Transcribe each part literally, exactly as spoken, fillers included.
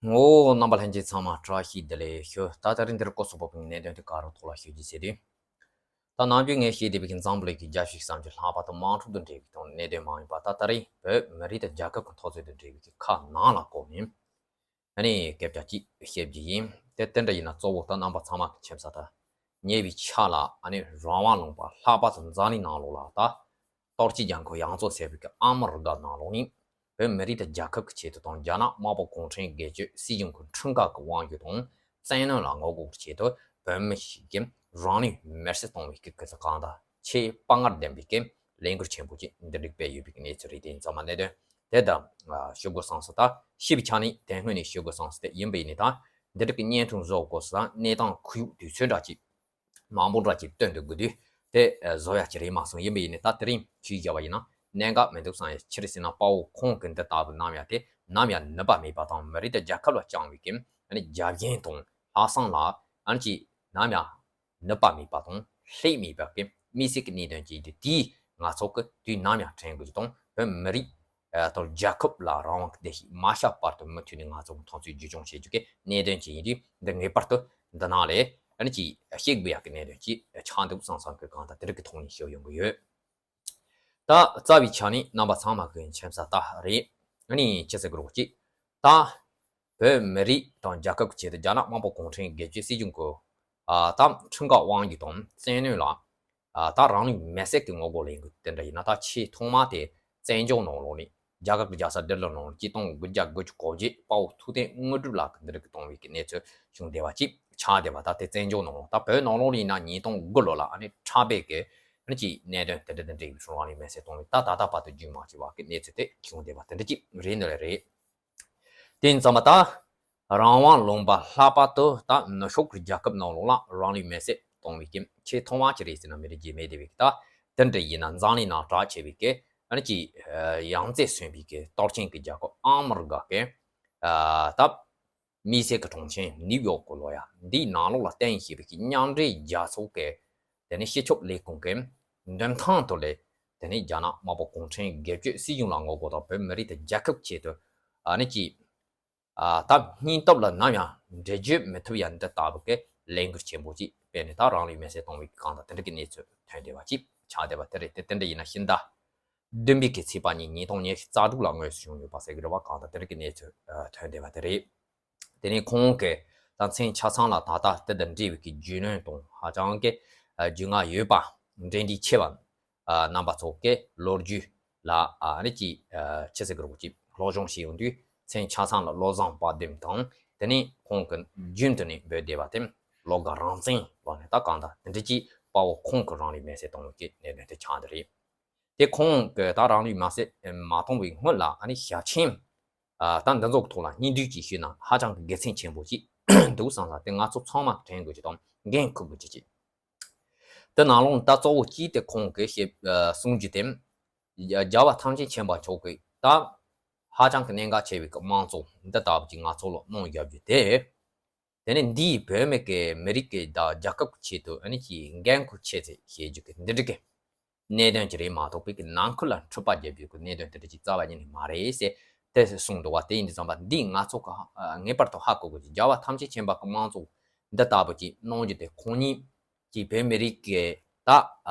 ངོ་། རྣམ་པ་ལྷན་རྒྱས་ཚང་མ་བཀྲ་ཤིས་བདེ་ལེགས་ཞུ། ད་ད་རིང་འདིར་སྐོར་སོགས་པོ་གི་གནད་དོན་དེ་ག་རུ་ཐོག་ལ་ཞུ་རྒྱུ་ཟེར་དུས། ད་ནམ་རྒྱུན་ངས་བཤད་བསྡད་པའི་གི་འཛམ་བུ་གླིང་གི་རྒྱལ་སྤྱིའི་བསམ་འཆར་ལྷག་པར་དུ་དམག་འཁྲུག་དང་འབྲེལ་བའི་ཐོག་གནད་དོན་མང་ཡིན་པ། ད་ད་རིང་བོད་མི་རིགས་དང་རྒྱལ་ཁབ་ཀྱི་འཐབ་རྩོད་དང་འབྲེལ་བའི་གི་ཁ་ནང་ལ་བསྐོར་ནས། ཨ་ནི་སྐད་ཆ་གཅིག་བཤད་རྒྱུ་ཡིན། དེ་དེ་འདྲ་ཡིན་ན་གཙོ་བོ་ད་རྣམ་པ་ཚང་མ་གི་མཁྱེན་གསལ་ལྟར། ཉེ་བའི་ཆར་ལ་ཨ་ནི་རང་དབང་ལུང་པ་ལྷག་པར་དུ་འཛམ་གླིང་ནང་ལོགས་ལ་ད། གཏོར་བཅོམ་རྒྱལ་ཁབ་ཡོངས་རྫོགས་ཟེར་བའི་གི་ཨ་མི་རི་ཀ་ནང་ལོགས་ནས། བོད་མི་རིགས་དང་རྒྱལ་ཁབ་ཀྱི་ཆེད་དུ་དང་རྒྱ་ནག་དམར་པོ་གུང་ཁྲན་སྒེར་གཅོད་སྲིད་གཞུང་གི་ཁྲིམས་ཁང་གི་དབང་སྒྱུར་དང་བཙན་གནོན་ལ་ངོ་རྒོལ་གྱི་ཆེད་དུ་བོད་མི་ཞིག་གིས་རང་ལུས་མེར་སྲེག་གཏོང་བའི་གི་གི་ཚ་གང་དང་ཆེས་དཔའ་ངར་ལྡན་པའི་གི་ལས་འགུལ་ཆེན་པོ་ཅིག་འདི་འགྲིག་པའི་ཡོད་པའི་གི་གནས་ཚུལ་རེད། དེ་ཡིན་ཙང་མ་གནད་དོན་དེ་དང་ཞུ་དགོས་བསམ་སོང་། ད་ཞིབ་ཆ་ནས་དེ་སྔོན་ནས་ཞུ་དགོས་བསམ་སོང་། དེ་ཡིན་པ་ཡིན་ནི་ད་འདི་འགྲིག་གི་བརྙན་ཐུང་བཟོ་དགོས་སོང་། གནས་སྟངས་ཁོར་ཡུག་དུས་ཚོད་འདྲ་ཅིག་མང་པོ་འདྲ་ཅིག་སྟོན་དུ་དགོས་དུས་དེ་བཟོ་ཡག་ཅིག་རེད་མ་སོང་། ཡིན་པ་ཡིན་ནི་ད་དེ་རིང་ཁྱོད་བཞག་པ་ཡིན་ན་གནད་འགག་མི་འདུག་བསམ་ཡ། ཕྱིར་ཟེར་ན་དཔའ་བོ་ཁོང་གི་འདི་ལྟ་བུ་ནམ་ཡང་དེ་ནམ་ཡང་ནུབ་པ་མེད་པ་དང་མི་རིགས་དང་རྒྱལ་ཁབ་ལ་བཅངས་པའི་གི་ཨ་ནི་རྒྱབ་རྒྱན་དང་ལྷག་བསམ་ལ་ཨ་ནི་ཅིག་ནམ་ཡང་ནུབ་པ་མེད་པ་དང་ལྷད་མེད་པ་གི་དམིགས་བསལ་གྱི་གནད་དོན་ཅིག་ཡིན་དུས། དེས་ང་ཚོ་གི་དུས་ནམ་ཡང་དྲན་དགོས་ཀྱི་དང་བོད་མི་རིགས་དང་རྒྱལ་ཁབ་ལ་རང་དབང་གི་བདེ་སྐྱིད་མ་ཤོར་བར་དུ་མུ་མཐུད་ནས་ང་ཚོ་གི་མཐོང་ཚུལ་རྒྱུན་འཁྱོངས་བྱེད་རྒྱུ་གི་གནད་དོན་ཅིག་ཡིན་དུས། འདི་ངེས་པར་དུ་འདི་ནང་ལས་ཨ་ནི་ཅིག་ཤེས་དགོས་ཡག་གི་གནད་དོན་ཅིག་ཆགས་འདུག་བསམ་བསམ་གི་གང་ལྟར་དེ་རིགས་ཀྱི་ཐོག་ནས་ཞུ་ཡོང་གི་ཡོད། ད་རྩ་བའི་ཆ་ནས་རྣམ་པ་ཚང་མ་གི་མཁྱེན་གསལ་ལྟར་རེད། ཨ་ནི་ཅི་ཟེར་དགོས་རེད་ཅིག་ད་བོད་མི་རིགས་དང་རྒྱལ་ཁབ་ཀྱི་ཆེད་དུ་རྒྱ་ནག་དམར་པོ་གུང་ཁྲན་སྒེར་གཅོད་སྲིད་གཞུང་གི་ཨ་ད་ཁྲིམས་ཁང་དབང་སྒྱུར་དང་བཙན་གནོན་ལ་ཨ་ད་རང་ལུས་མེར་སྲེག་གི་ངོ་རྒོལ་ལས་འགུལ་དེ་འདྲ་ཡིན་ན། ད་ཆེས་ཐོག་མ་དེ་བཙན་བྱོལ་ནང་ལོགས་ནས་རྒྱ་གར་གྱི་རྒྱལ་ས་ལྡི་ལི་ནང་ལོགས་ཆིག་སྟོང་དགུ་བརྒྱ་དགུ་བཅུ་གོ་བརྒྱད་དཔའ་བོ་ཐུབ་བསྟན་དངོས་གྲུབ་ལགས་ཀྱིས་འདི་རིགས་ཀྱི་གཏོང་བའི་གི་གནས་ཚུལ་བྱུང་བསྡད་པ་ཅིག་ཆགས་བསྡད་པ། ད་དེ་བཙན་བྱོལ་ནང་ལོགས། ད་བོད་ནང་ལོགས་ལ་ཡིན་ན་ཉིས་སྟོང་དགུ་ལོ་ལ་ཨ་ནི་ཁྲག་སྦས་ཀྱི་ཨ་ནི་ཅིག་གནད་དོན་དེ་འདྲ་དང་འབྲེལ་བའི་ཚོར་བ་ནི་མེད་ཟེར་གཏོང་བའི་ད་ད་ལྟ་བར་དུ་རྒྱུན་མ་ཆད་པ་གི་གནས་ཚུལ་དེ་བྱུང་བསྡད་པ་དེ་འདྲ་ཅིག་རེད་ནི་རེད། དེ་ཡིན་ཙང་མ་ད་རང་དབང་ལུང་པ་ལྷག་པར་དུ་ད་ནུབ་ཕྱོགས་ཀྱི་རྒྱལ་ཁབ་ནང་ལོགས་ལ་རང་ལུས་མེར་སྲེག་གཏོང་བའི་རྐྱེན་ཆེས་ཐོག་མ་ཅིག་རེད་ཟེར་ན་མི་རིགས་རྗེས་མེད་བསྡད་པའི་ད་དེ་འདྲ་ཡིན་ན། འཛམ་གླིང་ནང་གྲགས་ཆེ་བའི་གི་ཨ་ནི་ཅིག་ཡང་རྩེར་སོན་པའི་གི་གཏོར་སྐྱོན་གྱི་རྒྱལ་ཁབ་ཨ་མི་རི་ཀ་གི་ད་དམིགས་བསལ་གྱི་གྲོང་ཁྱེར་ནིའུ་ཡོག་གི་ལོ་ཡ་འདིའི་ནང་ལོགས་ལ་བརྟེན་བཞིན་པའི་གི་མཉམ་འབྲེལ་རྒྱལ་ཚོགས་ཀྱི་དེ་ནས་སྤྱི་ཁྱབ་ལས་ཁུངས་ཀྱི་མདུན་ཐང་དུ་ལས་དེ་ནས་རྒྱ་ནག་དམར་པོ་གུང་ཁྲན་སྒེར་གཅོད་སྲིད་གཞུང་ལ་ངོ་རྒོལ་དང་བོད་མི་རིགས་དང་རྒྱལ་ཁབ་ཆེད་དུ་ཨ་ནི་ཅིག་ཨ་ད་སྙིང་སྟོབས་ལ་ནམ་ཡང་འགྲེལ་བརྗོད་མི་ཐུབ་ཡ་འདི་ལྟ་བུ་གི་ལས་འགུལ་ཆེན་པོ་ཅིག་སྤེལ་ནས་ད་རང་ལུས་མེར་སྲེག་གཏོང་བའི་གང་དང་དེ་འདྲ་གི་གནས་ཚུལ་ཐོན་བསྡད་པ་ཅིག་ཆགས་བསྡད་པ་དེ་རེད། དེ་དེ་འདྲ་ཡིན་ན་ཕྱི་ཟླ་བདུན་པའི་གི་ཚེས་པ་ཉིན་ཉིས་སྟོང་ཉི་ཤུ་རྩ་དྲུག་ལ་དངོས་སུ་བྱུང་ཡོད་པ་ཟེར་གི་རེད་བ། གང་དང་དེ་འདྲ་གི་གནས་ཚུལ་ཐོན་བསྡད་པ་དེ་རེད། དེ་ནས་ཁོང་གིས་ད་མཚན་ཆ་ཚང་ལ་ད་ལྟ་དེ་དང་འབྲེལ་བའི་གི་རྒྱུས་ལོན་དང་ཧ་ཅང་གི་རྒྱུས་མངའ་ཡོད་པ་འབྲེལ་འདྲིས་ཆེ་བ་རྣམ་པ་ཚོ་གི་ལོ་རྒྱུས་ལ་ཨ་ནི་ཅིག་ཆི་ཟེར་གི་རེད་ཅིག་སློབ་སྦྱོང་བྱེད་ཡོང་དུས། མཚན་ཆ་ཚང་ལ་བློ་བཟང་དཔལ་ལྡན་དང་དེ་ནས་ཁོང་གི་རྒྱུན་དུ་ནས་འབོད་བསྡད་པ་དེ་བློ་དགའ་རང་བཙན་ལབ་ནས་ད་གང་ལྟར་དེ་འདྲ་ཅིག་དཔའ་བོ་ཁོང་གི་རང་ལུས་མེར་སྲེག་གཏོང་བའི་གི་གནད་དོན་དེ་ཆགས་འདི་རེད། དེ་ཁོང་གི་ད་རང་ལུས་མེར་སྲེག་མ་གཏོང་བའི་སྔོན་ལ་ཨ་ནི་ཞབས་ཆེན་ཨ་ད་འདི་ཚོ་གི་ཐོག་ལ་སྙིང་བསྡུས་ཅིག་ཞུས་ན་ཧ་ཅང་གི་དགེ་མཚན་ཆེན་པོ་ཅིག་འདུག་བསམ་ས་དེ་ང་ཚོ་ཚང་མ་དྲན་དགོས་ཀྱི་དང་འགན་འཁུར་དགོས་ཀྱི་ཅིག་དེ་ནང་ལོགས་ད་གཙོ་བོ་གཅིག་དེ་ཁོང་གི་བཤད་གསུང་རྒྱུ་དེ་རྒྱལ་བ་ཐམས་ཅད་མཁྱེན་པ་མཆོག་གིས་ད་ཧ་ཅང་གི་གནད་འགག་ཆེ་བའི་གི་དམངས་གཙོ་འདི་ལྟ་བུ་ཅིག་ང་ཚོ་ལ་གནང་བཞག་རྒྱུ་དེ། དེ་ནས་འདིས་བོད་མི་གི་མི་རིགས་ཀྱི་དང་རྒྱལ་ཁབ་ཀྱི་ཆེད་དུ་ཨ་ནི་ཅིག་འགན་འཁུར་ཆེ་ཚེ་བྱེད་རྒྱུ་གི་འདི་འདྲ་གི་གནད་དོན་ཅིག་རེད་མ་གཏོགས་པའི་གི་ནང་ཁུལ་ལ་འཁྲུག་པ་བརྒྱབ་རྒྱུ་གི་གནད་དོན་དེ་འདྲ་ཅིག་རྩ་བ་ཉིད་ནས་མ་རེད་ཟེར་དེ་གསུངས་འདུག་བ། དེ་ཡིན་དུས་ཙམ་པ་འདིས་ང་ཚོ་གི་ངེས་པར་དུ་ཧ་གོ་དགོས་ཀྱི། རྒྱལ་བ་ཐམས་ཅད་མཁྱེན་པ་གི་དམངས་གཙོ་འདི་ལྟ་བུ་ཅིག་གནང་རྒྱུ་དེ་ཁོང་ཉིད་ཀྱིས་བོད་མི་རིགས་ཀྱི་ད་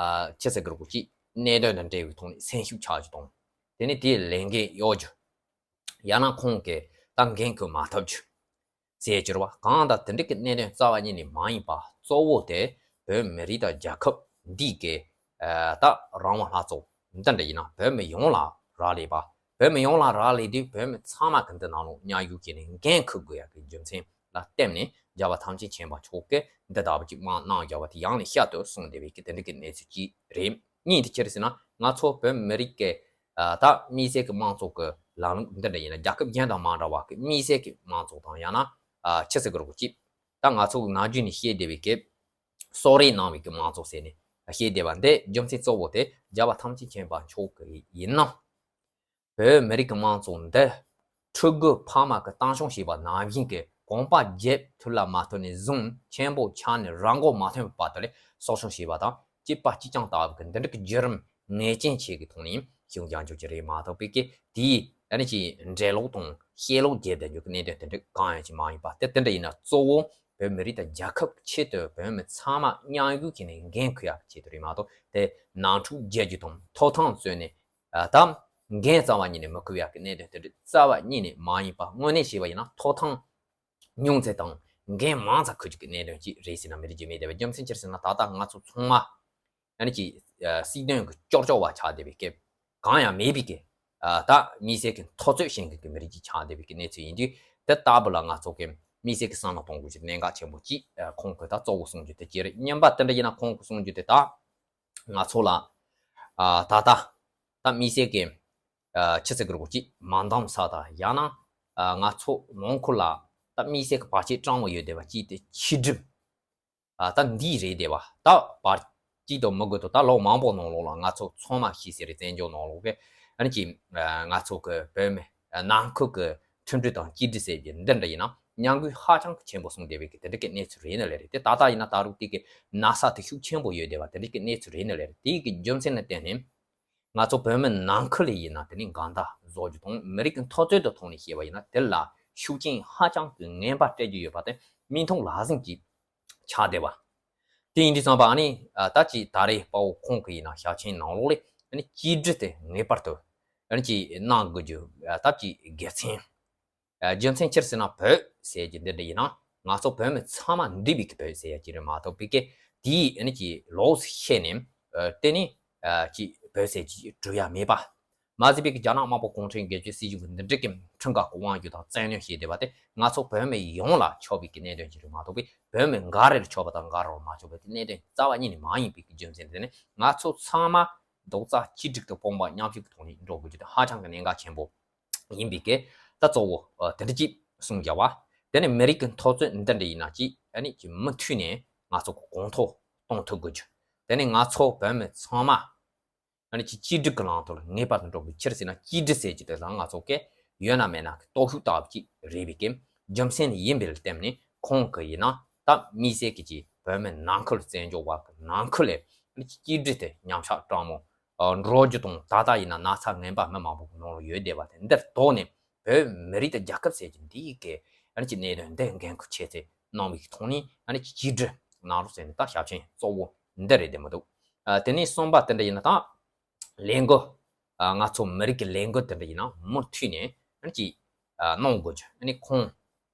ཆི་ཟེར་གི་རེད་ཅིག་གནད་དོན་དང་འབྲེལ་བའི་ཐོག་ནས་སེམས་ཤུགས་ཆག་རྒྱུ་དང་། དེ་ནས་དེའི་ལས་འགན་གཡོག་རྒྱུ། ཡང་ན་ཁོང་གིས་ད་འགན་འཁུར་མ་ཐུབ་རྒྱུ་ཟེར་གྱུར་བ། གང་ལྟར་དེ་འདྲ་གི་གནད་དོན་རྩ་བ་ཉིད་ནས་མ་ཡིན་པ་གཙོ་བོ་དེ་བོད་མི་རིགས་དང་རྒྱལ་ཁབ་འདི་གི་ད་རང་དབང་ལྷ་ཚོགས་འདི་འདྲ་ཡིན་ན་བོད་མི་ཡོངས་ལ་རག་ལས་པ། བོད་མི་ཡོངས་ལ་རག་ལས་དུས་བོད་མི་ཚང་མ་གི་འདི་ནང་ལོགས་མཉམ་ཞུགས་བྱས་ནས་འགན་འཁུར་དགོས་ཡ་གི་རྒྱུ་མཚན་ལ་བརྟེན་ནས་རྒྱལ་བ་ཐམས་ཅད་མཁྱེན་པ་མཆོག་གིས་འདི་ལྟ་བུ་ཅིག་དམངས་གནང་བཞག་པ་དེ་ཡང་ནས་བསྐྱར་དུ་གསུངས་བསྡད་པའི་གི་དེ་འདྲ་གི་གནས་ཚུལ་ཅིག་རེད། གཉིས་དེ་ཅི་རེད་ཟེར་ན་ང་ཚོ་བོད་མི་རིགས་ཀྱི་ད་དམིགས་བསལ་གྱི་དམངས་གཙོ་གི་ལམ་ལུགས་འདི་འདྲ་ཡིན་ན་རྒྱལ་ཁབ་གཞན་དང་མ་འདྲ་བ་གི་དམིགས་བསལ་གྱི་དམངས་གཙོ་དང་ཡང་ན་ཆི་ཟེར་གི་རེད་ཅིག་ད་ང་ཚོ་གི་ནམ་རྒྱུན་ནས་བཤད་བསྡད་པའི་གི་གསོལ་རས་གནང་བའི་གི་དམངས་གཙོ་ཟེར་ནས་བཤད་བསྡད་པ་འདི་རྒྱུ་མཚན་གཙོ་བོ་དེ་རྒྱལ་བ་ཐམས་ཅད་མཁྱེན་པ་མཆོག་གི་ཡིན་ནམ། བོད་མི་རིགས་ཀྱི་དམངས་གཙོ་འདི་ཕྲུ་གུ་ཕ་མ་གི་བཏང་སྐྱོང་བྱས་པ་ནང་བཞིན་གྱི་གོམ་པ་བརྒྱབ་ཐུབ་ལ་མ་ཐུབ་ནས་བཟུང་ཆེན་པོ་ཆགས་ནས་རང་མགོ་མ་ཐོན་པའི་བར་དུ་ལས་གསོ་སྐྱོང་བྱས་པ་དང་གཅིག་པ་གཅིག་རྐྱང་ལྟ་བུ་གི་འདི་འདྲ་གི་བརྒྱུད་རིམ་ངེས་ཅན་ཞིག་གི་ཐོག་ནས་བྱུང་བཞག་རྒྱུ་ཅིག་རེད་མ་གཏོགས་པའི་གི་དེའི་ ཨ་ནི་ཅིག་འགྲེལ་ལོག་དང་བཤད་ལོག་བརྒྱབ་བསྡད་རྒྱུ་གི་གནད་དོན་དེ་འདྲ་གང་ཡང་ཅིག་མ་ཡིན་པ། དེ་དེ་འདྲ་ཡིན་ན་གཙོ་བོ་བོད་མི་རིགས་དང་རྒྱལ་ཁབ་ཆེད་དུ་བོད་མི་ཚང་མ་མཉམ་ཞུགས་བྱས་ནས་འགན་འཁུར་ཡག་གི་ཆེད་དུ་རེད་མ་གཏོགས། དེ་ནང་འཁྲུག་རྒྱག་རྒྱུ་དང་ཐོབ་ཐང་རྩོད་ནས་ཨ་ད་འགན་རྩ་བ་ཉིད་ནས་མི་འཁུར་ཡག་གི་གནད་དོན་དེ་འདྲ་རྩ་བ་ཉིད་ནས་མ་ཡིན་པ། དངོས་གནས་བྱས་པ་ཡིན་ན་ཐོབ་ཐང་ཉུང་ཚད་དང་འགན་མང་ཙམ་འཁུར་རྒྱུ་གི་གནད་དོན་ཅིག་རེད་ཟེར་ན་མི་རིགས་ཀྱི་མི་དེ་བས་རྒྱུ་མཚན་ཅི་རེད་ཟེར་ན། ད་ལྟ་ང་ཚོ་ཚང་མ་ཨ་ནི་ཅིག་སྲིད་དོན་གྱི་ཅོག་ཅོག་པ་ཆགས་བསྡད་པའི་སྐབས། གང་ཡང་མེད་པའི་སྐབས། ད་མི་སེར་གྱི་འཐབ་རྩོད་བྱེད་མཁན་གྱི་མི་རིགས་ཅིག་ཆགས་བསྡད་པའི་གནས་ཚུལ་ཡིན་དུས། དེ་ལྟ་བུ་ལ་ང་ཚོ་གི་མི་སེར་གྱི་བསམ་བློ་གཏོང་དགོས་ཀྱི་གནད་འགག་ཆེན་པོ་ཅིག་ཁོང་གིས་ད་གཙོ་བོ་གསུང་རྒྱུ་དེ་ཅི་རེད། གཉིས་པ་དེ་འདྲ་ཡིན་ན་ཁོང་གིས་གསུང་རྒྱུ་དེ་ད་ང་ཚོ་ལ་ད་ལྟ་ད་མི་སེར་གྱི་ཆི་ཟེར་གི་རེད་གོ་ཅིག་མ་འདང་ས་དང་། ཡང་ན་ང་ཚོ་ནང་ཁུལ་ལ་ད་མི་སེར་གྱི་བར་ཆད་སྤྲང་མོ་ཡོད་བསྡད་པ་ཅིག་དེ་ཆིག་སྒྲིལ། ཨ་ད་འདི་རེད་བསྡད་པ། ད་བར་གཅིག་ཏུ་མི་དགོས་དོ། ད་ལོ་མང་པོ་ནང་ལོགས་ལ་ང་ཚོ་ཚང་མ་ཤེས་གསལ་རེད། བཙན་བྱོལ་ནང་ལོགས་ཀྱི་ཨ་ནི་ཅིག་ང་ཚོ་གི་བོད་མི་ནང་ཁུལ་གྱི་མཐུན་སྒྲིལ་དང་གཅིག་སྒྲིལ་ཟེར་རྒྱུ་འདི་འདྲ་ཡིན་ན་མཉམ་འགུལ་ཧ་ཅང་གི་ཆེན་པོ་གསུངས་བསྡད་པའི་གི་དེ་འདྲ་གི་གནས་ཚུལ་རེད་ནི་ལས་རེད། དེ་ད་ལྟ་ཡིན་ན་ད་རུང་དེ་གི་ན་ཚ་དེ་ཤུགས་ཆེན་པོ་ཡོད་བསྡད་པ་དེ་འདྲ་གི་གནས་ཚུལ་རེད་ནི་ལས་རེད། དེ་གི་རྒྱུ་མཚན་ལ་བརྟེན་ནས་ང་ཚོ་བོད་མི་ནང་ཁུལ་ལ་ཡིན་ན་དེ་ནི་འགལ་ཟླ་བཟོ་རྒྱུ་དང་། མི་རིགས་ཀྱི་འཐབ་རྩོད་དུ་ཐོག་ནས་བཤད་པ་ཡིན་ན་དེ་ལ་ཤུགས་རྐྱེན་ཧ་ཅང་གི་ངན་པ་སྤྲད་རྒྱུ་ཡོད་པ་དེ་མིག་མཐོང་ལག་ཟིན་གྱི་ཆགས་བསྡད་པ། དེ་ཡིན་དུས་ཙམ་པ་ཨ་ནི་ད་ཅིག་ད་རེས་དཔའ་བོ་ཁོང་གི་ཡིན་ན་ཞབས་ཆེན་ནང་ལོགས་ལས་ཨ་ནི་གཅིག་སྒྲིལ་དེ་ངེས་པར་དུ་ཨ་ནི་ཅིག་གནང་དགོས་རྒྱུ་ད་ཅིག་དགེ་མཚན། རྒྱུ་མཚན་ཅི་རེད་ཟེར་ན་བོད་ཟེར་གྱི་འདི་འདྲ་ཡིན་ན་ང་ཚོ་བོད་མི་ཚང་མ་འདུས་པའི་གི་བོད་ཟེར་ཡ་གཅིག་རེད་མ་གཏོགས་པའི་གི་དེའི་ཨ་ནི་ཅིག་ལོགས་སུ་བཤད་ནས་དེ་ནི་ཅིག་བོད་ཟེར་གྱི་གྲུབ་ཡ་མེད་པ། མ་ཟད་པའི་གི་རྒྱ་ནག་དམར་པོ་གུང་ཁྲན་སྒེར་གཅོད་སྲིད་གཞུང་གི་འདི་འདྲ་གི་ཁྲིམས་ཁང་གི་དབང་སྒྱུར་དང་བཙན་གནོན་བྱས་བསྡད་པ་དེ་ང་ཚོ་བོད་མི་ཡོངས་ལ་ཁྱབ་པའི་གི་གནད་དོན་ཅིག་རེད་མ་གཏོགས་པའི་བོད་མི་འགའ་རེར་ཁྱབ་པ་དང་འགའ་རེར་མ་ཁྱབ་པའི་གནད་དོན་རྩ་བ་ཉིད་ནས་མ་ཡིན་པའི་གི་རྒྱུ་མཚན་དེ་ནི་ང་ཚོ་ཚང་མ་རྡོག་རྩ་གཅིག་སྒྲིལ་དུ་དཔུང་པ་མཉམ་གཤིབ་ཀྱི་ཐོག་ནས་འགྲོ་དགོས་རྒྱུ་དེ་ཧ་ཅང་གི་གནད་འགག་ཆེན་པོ་ཡིན་པའི་གི་ད་གཙོ་བོ་དེ་འདྲ་ཅིག་གསུངས་བཞག་པ། དེ་ནས་མི་རིགས་ཀྱི་འཐབ་རྩོད་འདི་འདྲ་ཡིན་ན་ཅིག་ཨ་ནི་ཅིག་མུ་མཐུད་ནས་ང་ཚོ་གི་གོང་མཐོར་གཏོང་ཐུབ་དགོས་རྒྱུ། དེ་ནས་ང་ཚོ་བོད་མི་ཚང་མ་ཨ་ནི་ཅིག་གཅིག་སྒྲིལ་གྱི་ལམ་ཐོག་ལ་ངེས་པར་དུ་འགྲོ་དགོས། ཅི་རེད་ཟེར་ན་གཅིག་སྒྲིལ་ཟེར་གྱི་དེ་རང་ང་ཚོ་གི་ཡོད་ན་མེད་ན་གི་སྟོབས་ཤུགས་ལྟ་བུ་ཅིག་རེད་པའི་གི་རྒྱུ་མཚན་ཡིན་པའི་སྟེང་ནས་ཁོང་གི་ཡིན་ན་ད་དམིགས་བསལ་གྱི་ཅིག་བོད་མི་ནང་ཁུལ་བཙན་བྱོལ་བ་གི་ནང་ཁུལ་ལས་ཨ་ནི་ཅིག་གཅིག་སྒྲིལ་དེ་ཉམས་ཆག་སྤྲང་མོ་འགྲོ་རྒྱུ་དང་། ད་ལྟ་ཡིན་ན་ན་ཚ་ངན་པ་མི་མང་པོ་གི་ནང་ལ་ཡོད་བསྡད་པ་དེ་འདིར་དོགས་ནས་བོད་མི་རིགས་དང་རྒྱལ་ཁབ་ཟེར་གྱི་འདི་ཡི་གི་ཨ་ནི་ཅིག་གནད་དོན་འདི་འགན་ཁུར་ཆེ་ཚེ་གནང་བའི་གི་ཐོག་ནས་ཨ་ནི་ཅིག་གཅིག་སྒྲིལ་གནང་རོགས་ཟེར་ནས་ད་ཞབས་ཆེན་གཙོ་བོ་འདི་རེད་བསྡད་མི་འདུག་ཨ་དེ་ནས་གསུམ་པ་དེ་འདྲ་ཡིན་ན་ད་ལས་འགུལ་ཨ་ང་ཚོ་མི་རིགས་ཀྱི་ལས་འགུལ་དེ་འདྲ་ཡིན་ན་མུ་མཐུད་ནས་ཨ་ནི་ཅིག་ཨ་གནང་དགོས་རྒྱུ། ཨ་ནི་ཁོང་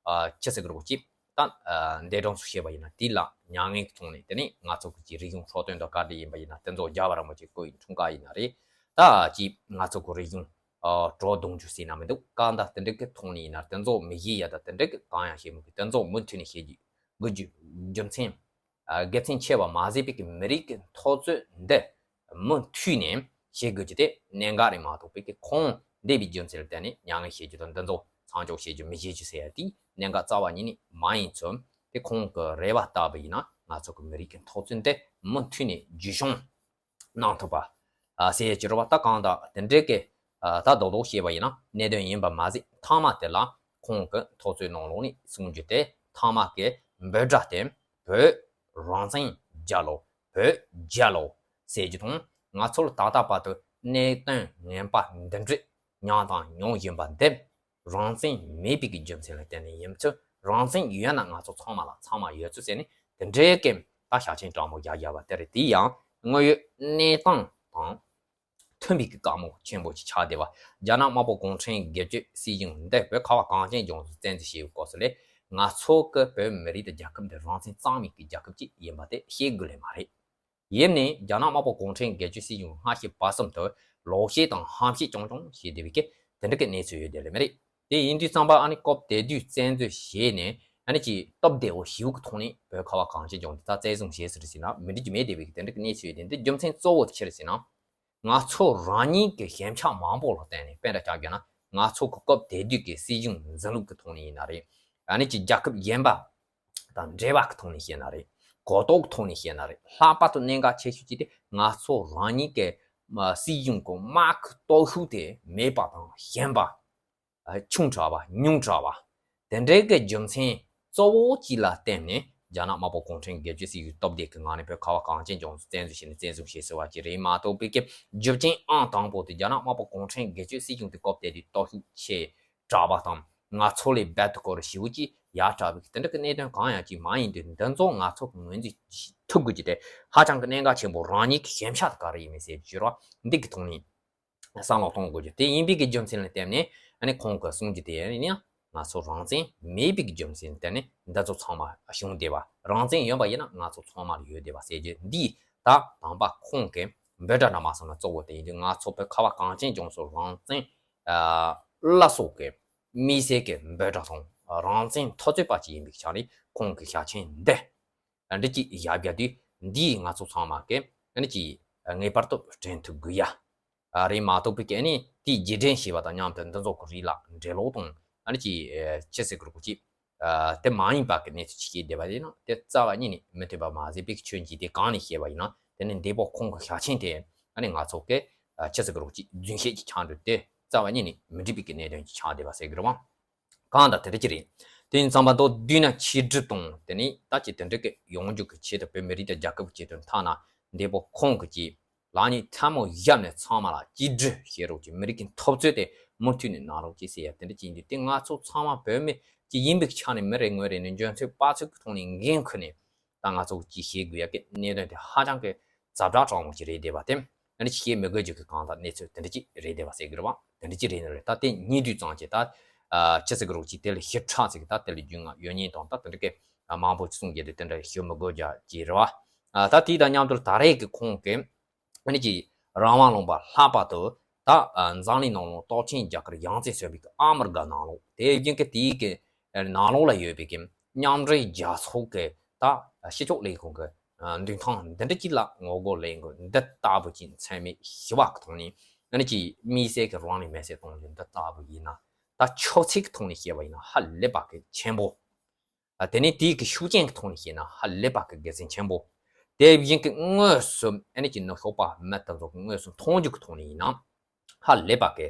ཨ་ཅི་ཟེར་གི་རེད་གོ་ཅིག་ད་ཨ་འདས་གྲོངས་སུ་བྱས་པ་ཡིན་ན་དེ་ལ་མྱ་ངན་གྱི་ཐོག་ནས། དེ་ནས་ང་ཚོ་གི་ཅིག་རིག་གཞུང་འཕྲོད་བསྟེན་དང་ག་འདྲ་ཡིན་པ་ཡིན་ན་དེ་ཚོ་རྒྱལ་བ་རིན་པོ་ཆེ་སྐུ་ཡི་འཁྲུངས་སྐར་ཡིན་ན་རེད། ད་ཅིག་ང་ཚོ་གི་རིག་གཞུང་ཨ་བྲོ་བརྡུང་རྒྱུ་ཟེར་ན་མི་འདུག་གང་ལྟར་དེ་འདྲ་གི་ཐོག་ནས་ཡིན་ན་དེ་ཚོ་མི་ཤེས་ཡ། ད་དེ་འདྲ་གི་གང་ཡང་ཤེས་མི་དགོས། དེ་ཚོ་མུ་མཐུད་ནས་བྱེད་རྒྱུ་དགོས་རྒྱུ་རྒྱུ་མཚན་ཨ་དགེ་མཚན་ཆེ་བ་མ་ཟད་པའི་གི་མི་རིགས་ཀྱི་འཐབ་རྩོད་འདི་མུ་མཐུད་ནས་བྱེད་དགོས་རྒྱུ་དེ་གནད་འགག་རེད་མ་གཏོགས་པའི་གི་ཁོང་འདས་པའི་རྒྱུ་མཚན་ལ་བརྟེན་ནས་མྱ་ངན་བྱེད་རྒྱུ་དང་འདི་ཚོ་མཚམས་འཇོག་བྱེད་རྒྱུ་མི་བྱེད་རྒྱུ་ཟེར་ཡ་དེ་གནད་འགག་རྩ་བ་ཉིད་ནས་མ་ཡིན་ཙང་། དེ་ཁོང་གི་རེ་བ་ལྟ་བུ་ཡིན་ན་ང་ཚོ་གི་མི་རིགས་ཀྱི་འཐབ་རྩོད་འདི་མུ་མཐུད་ནས་རྒྱུན་སྐྱོང་གནང་ཐུབ་པ་ཨ་ཟེར་ཡ་ཅིག་རེད་བ། ད་གང་ལྟར་དེ་འདྲའི་གི་ཨ་ད་རྡོག་རྡོག་བཤད་པ་ཡིན་ན་གནད་དོན་ཡིན་པ་མ་ཟད། མཐའ་མ་དེ་ལ་ཁོང་གི་འཐབ་རྩོད་ནང་ལོགས་ནས་གསུང་རྒྱུ་དེ་མཐའ་མ་གི་འབོད་སྒྲ་དེ་བོད་རང་བཙན་རྒྱལ་ལོ། བོད་རྒྱལ་ལོ་ཟེར་རྒྱུ་དང་། ང་ཚོར་ད་ལྟ་བར་དུ་གནད་དོན་ངན་པ་འདི་འདྲ་མྱངས་དང་མྱོང་བཞིན་པ་འདི་རང་བཙན་མེད་པའི་གི་རྒྱུ་མཚན་ལ་བརྟེན་ནས་ཡིན་ཚུལ། རང་བཙན་ཡོད་ན་ང་ཚོ་ཚང་མ་ལ་ཚང་མ་ཡོད་ཚུལ་ཟེར་ནས་དེ་འདྲའི་གི་ད་ཞག་ཆེན་དྲང་མོ་རྒྱག་རྒྱག་པ་དེ་རེད། དེ་ཡང་དངོས་ཡོད་གནས་སྟངས་དང་མཐུན་པའི་གི་བཀའ་མོལ་ཆེན་པོ་ཅིག་ཆགས་བསྡད་པ། རྒྱ་ནག་དམར་པོ་གུང་ཁྲན་སྒེར་གཅོད་སྲིད་གཞུང་འདི་བོད་ཁ་བ་གངས་ཅན་ལྗོངས་སུ་བཙན་འཛུལ་བྱས་པའི་སྐབས་སུ་ལས་ང་ཚོ་གི་བོད་མི་རིགས་དང་རྒྱལ་ཁབ་འདི་རང་བཙན་གཙང་མའི་གི་རྒྱལ་ཁབ་ཅིག་ཡིན་པ་དེ་ཤེས་དགོས་ལེ་མ་རེད། ཡིན་ནའི་རྒྱ་ནག་དམར་པོ་གུང་ཁྲན་སྒེར་གཅོད་སྲིད་གཞུང་སྔ་ཕྱི་བར་གསུམ་དུ་ལོག་བཤད་དང་ཧམ་བཤད་རྐྱང་རྐྱང་བྱས་བསྡད་པའི་གི་དེ་འདྲ་གི་གནས་ཚུལ་ཡོད་བསྡད་ལེ་མ་རེད། དེ་ཡིན་དུས་ཙམ་པ་ཨ་ནི་སྐབས་དེ་དུས་བཙན་འཛུལ་བྱས་ནས་ཨ་ནི་ཅིག་སྟབས་བདེ་བོ་ཞིག་གི་ཐོག་ནས་བོད་ཁ་བ་གངས་ཅན་ལྗོངས་འདི་ད་བཙན་བཟུང་བྱས་ཟེར་ཟེར་ན་མི་འགྲིག་གི་མེད་བསྡད་པའི་གི་དེ་འདྲ་གི་གནས་ཚུལ་ཡོད་དེ། འདི་རྒྱུ་མཚན་གཙོ་བོ་དེ་ཆི་རེད་ཟེར་ན། ང་ཚོ་རང་ཉིད་ཀྱི་ཞན་ཆ་མང་པོ་ལ་བརྟེན་ནས་དཔེ་འདྲ་ཆགས་བརྒྱབ་ན། ང་ཚོ་གི་སྐབས་དེ་དུས་ཀྱི་སྲིད་གཞུང་འཛིན་ལུགས་ཀྱི་ཐོག་ནས་ཡིན་ན་རེད། ཨ་ནི་ཅིག་རྒྱལ་ཁབ་གཞན་པ་དང་འབྲེལ་བ་གི་ཐོག་ནས་བཤད་ན་རེད། གོ་རྟོགས་ཀྱི་ཐོག་ནས་བཤད་ན་རེད། ལྷག་པར་དུ་གནད་འགག་ཆེ་ཤོས་ཅིག་དེ་ང་ཚོ་རང་ཉིད་ཀྱི་མ་སྲིད་གཞུང་གི་དམག་གི་སྟོབས་ཤུགས་དེ་མེད་པ་དང་ཞན་པ། ཨ་ཆུང་དྲགས་པ། ཉུང་དྲགས་པ། དེ་འདྲའི་གི་རྒྱུ་མཚན་གཙོ་བོ་གཅིག་ལ་བརྟེན་ནས་ རྒྱ་ནག་དམར་པོ་གུང་ཁྲན་སྒེར་གཅོད་སྲིད་གཞུང་སྟོབས་ལྡན་གྱི་ངང་ནས་བོད་ཁ་བ་གངས་ཅན་ལྗོངས་སུ་བཙན་འཛུལ་བྱས་ནས་བཙན་བཟུང་བྱས་ཟེར་བ་ཅིག་རེད་མ་གཏོགས། བོད་ཀྱི་རྒྱུ་རྐྱེན་ཨང་དང་པོ་དེ་རྒྱ་ནག་དམར་པོ་གུང་ཁྲན་སྒེར་གཅོད་སྲིད་གཞུང་དེ་སྐབས་དེ་དུས་སྟོབས་ཤུགས་ཆེ་དྲགས་པ་དང་། ང་ཚོ་ལས་རྦད་དེ་སྐོར་ཞེ་པོ་ཅིག་ཡག་དྲགས་པའི་དེ་འདྲ་གི་གནད་དོན་གང་ཡང་ཅིག་མ་ཡིན་དུས། འདི་ཚོ་ང་ཚོ་གི་ངོས་འཛིན་ཐུབ་དགོས་ཀྱི་དེ་ཧ་ཅང་གི་གནད་འགག་ཆེན་པོ། རང་ཉིད་ཀྱི་ཞན་ཆ་དེ་ག་རེ་ཡིན་མིན་ཟེར་གྱི་རོགས། འདི་གི་ཐོག་ནས་བསམ་བློ་གཏོང་དགོས་རྒྱུ་དེ་ཡིན་པའི་གི་རྒྱུ་མཚན་ལ་བརྟེན་ནས། ཨ་ནི་ཁོང་གིས་གསུང་རྒྱུ་དེ་ཡིན་ན། ང་ཚོ་རང་བཙན་མེད་པའི་གི་རྒྱུ་མཚན་ལ་བརྟེན་ནས་འདི་ཚོ་ཚང་མ་བྱུང་བསྡད་པ། རང་བཙན་ཡོད་པ་ཡིན་ན་ང་ཚོ་ཚང་མ་ལ་ཡོད་བསྡད་པ་ཟེར་རྒྱུ་འདི། ད་དམ་པ་ཁོང་གི་འབོད་སྒྲ་འདྲ་མ་སོང་ན་གཙོ་བོ་དེ་ཡིན་དུས། ང་ཚོ་བོད་ཁ་བ་གངས་ཅན་ལྗོངས་སུ་རང་བཙན་ཨ་སླར་གསོ་གི་དམིགས་བསལ་གྱི་འབོད་སྒྲ་དང་། རང་བཙན་འཐབ་རྩོད་པ་ཅིག་ཡིན་པའི་ཆ་ནས་ཁོང་གི་ཞལ་ཆེམས་འདི། འདི་གཅིག་བཞག་རྒྱུ་དེ། འདིས་ང་ཚོ་ཚང་མ་གི་ཨ་ནི་ཅིག་ངེས་པར་དུ་དྲན་ཐུབ་དགོས་ཡ། ཨ་རེད་མ་གཏོགས་པའི་གི་ཨ་ནི་དེའི་རྗེས་དྲན་བྱས་པ་དང་མཉམ་དུ་འདི་ཚོ་གི་རིགས་ལ་འགྲེལ་ལོག་དང་། ཨ་ནི་ཅིག་ཨ་ཅི་ཟེར་དགོས་རེད་གོ། ཅིག་ཨ་དེ་མ་ཡིན་པ་གི་གནས་ཚུལ་ཅིག་བཤད་བསྡད་པ་དེ་ན། དེ་རྩ་བ་ཉིད་ནས་མི་མཐུན་པ་མ་ཟད་པའི་གི་ཆོས་ཉིད་དེ་གང་ནས་བཤད་པ་ཡིན་ན། དེ་ནི་འདས་པོ་ཁོང་གི་ཞལ་ཆེམས་དེ་ཨ་ནི་ང་ཚོ་གི་ཨ་ཅི་ཟེར་དགོས་རེད་གོ། ཅིག་རྫུན་བཤད་ཅིག་ཆགས་འགྲོ། དེ་རྩ་བ་ཉིད་ནས་མི་འགྲིག་པའི་གི་གནད་དོན་ཅིག་ཆགས་བསྡད་པ་ཟེར་གི་རེད་བ། གང་ལྟར་དེ་འདྲ་ཅིག་རེད། དེ་ཡིན་ཙང་མདོར་བསྡུས་ན་ཆིག་སྒྲིལ་དང་དེ་ནས་ད་ཅིག་དེ་འདྲ་གི་ཡོང་རྒྱུ་གི་ཆེད་དུ། བོད་མི་རིགས་དང་རྒྱལ་ཁབ་ཀྱི་ཆེད་དུ་ཐ་ན་འདས་པོ་ཁོང་གི་ཅིག་ལག་གཉིས་ཐལ་མོ་བཞག་ནས་ཚང་མ་ལ་གཅིག་སྒྲིལ་བྱེད་རོགས་གྱིས། མི་རིགས་ཀྱི་འཐབ་རྩོད་དེ་མུ་མཐུད་ནས་གནང་རོགས་གྱིས་ཟེར་ཡ་དེ་འདྲ་ཅིག་ཡིན་དུས། དེ་ང་ཚོ་ཚང་མ་བོད་མི་ཅིག་ཡིན་པའི་ཆ་ནས་མི་རེ་ངོ་རེ་ནས་འཇོན་ཚོད་དཔག་ཚོད་ཀྱི་ཐོག་ནས་འགན་ཁུར་ནས། ད་ང་ཚོ་ཅིག་བྱེད་དགོས་ཡ་གི་གནད་དོན་དེ་ཧ་ཅང་གི་ཛ་དྲག་དྲག་མོ་ཅིག་རེད་བསྡད་པ་དེ། ཨ་ནི་ཅིག་བཤད་མི་དགོས་རྒྱུ་གི་གང་ལྟར་གནས་ཚུལ་དེ་འདྲ་ཅིག་རེད་བསྡད་པ་ཟེར་གི་རེད་བ། དེ་འདྲ་ཅིག་རེད་ནི་རེད། ད་དེ་ཉིན་དུས་ཙམ་གྱི་ད་ཨ་ཅི་ཟེར་གི་རོགས་ཅིག་དེ་ལ་ཞིབ་ཕྲ་ཟེར་གི་ད་དེ་ལ་རྒྱུས་མངའ་ཡོད་ཉེན་དང་། ད་དེ་འདྲ་གི་མང་པོ་ཅིག་གསུང་རྒྱུ་དེ་དེ་འདྲ་ཞུ་མི་དགོས་རྒྱུ་ཅིག་རེད་བ། ཨ་ད་དེ་དང་མཉམ་དུ་ད་རེས་ཀྱི་ཁོང་གི་ཨ་ནི་ཅིག་རང་དབང་ལུང་པ་ལྷག་པར་དུ་ད་ཨ་འཛམ་གླིང་ནང་ལོགས་སྟོབས་ཆེན་རྒྱལ་ཁབ་ཡང་རྩེར་སོན་པའི་ཨ་མི་རི་ཀ་ནང་ལོགས། དེ་བཞིན་གྱི་དེའི་གི་ནང་ལོགས་ལ་ཡོད་པའི་གི་མཉམ་འབྲེལ་རྒྱལ་ཚོགས་ཀྱི་ད་སྤྱི་ཁྱབ་ལས་ཁུངས་ཀྱི་མདུན་ཐང་འདི་འདྲ་ཅིག་ལ་ངོ་རྒོལ་ལས་འགུལ་འདི་ལྟ་བུ་ཅིག་མཚན་སྨད་ཞུ་བ་གི་ཐོག་ནས། ཨ་ནི་ཅིག་དམིགས་བསལ་གྱི་རང་ལུས་མེར་སྲེག་གཏོང་རྒྱུ་འདི་ལྟ་བུ་ཡིན་ན། ད་ཆབ་སྲིད་ཀྱི་ཐོག་ནས་བཤད་པ་ཡིན་ན་ཧ་ལས་པ་གི་ཆེན་པོ། ཨ་དེ་ནས་དེའི་གི་ཤུགས་རྐྱེན་གྱི་ཐོག་ནས་བཤད་ན་ཧ་ལས་པ་གི་དགེ་མཚན་ཆེན་པོ། དེ་བཞིན་གྱི་དངོས་སུ་ཨ་ནི་ཅིག་ནུབ་ཕྱོགས་པ་མི་དེ་ཚོ་གི་དངོས་སུ་མཐོང་རྒྱུ་གི་ཐོག་ནས་ཡིན་ན། ཧ་ལས་པ་གི་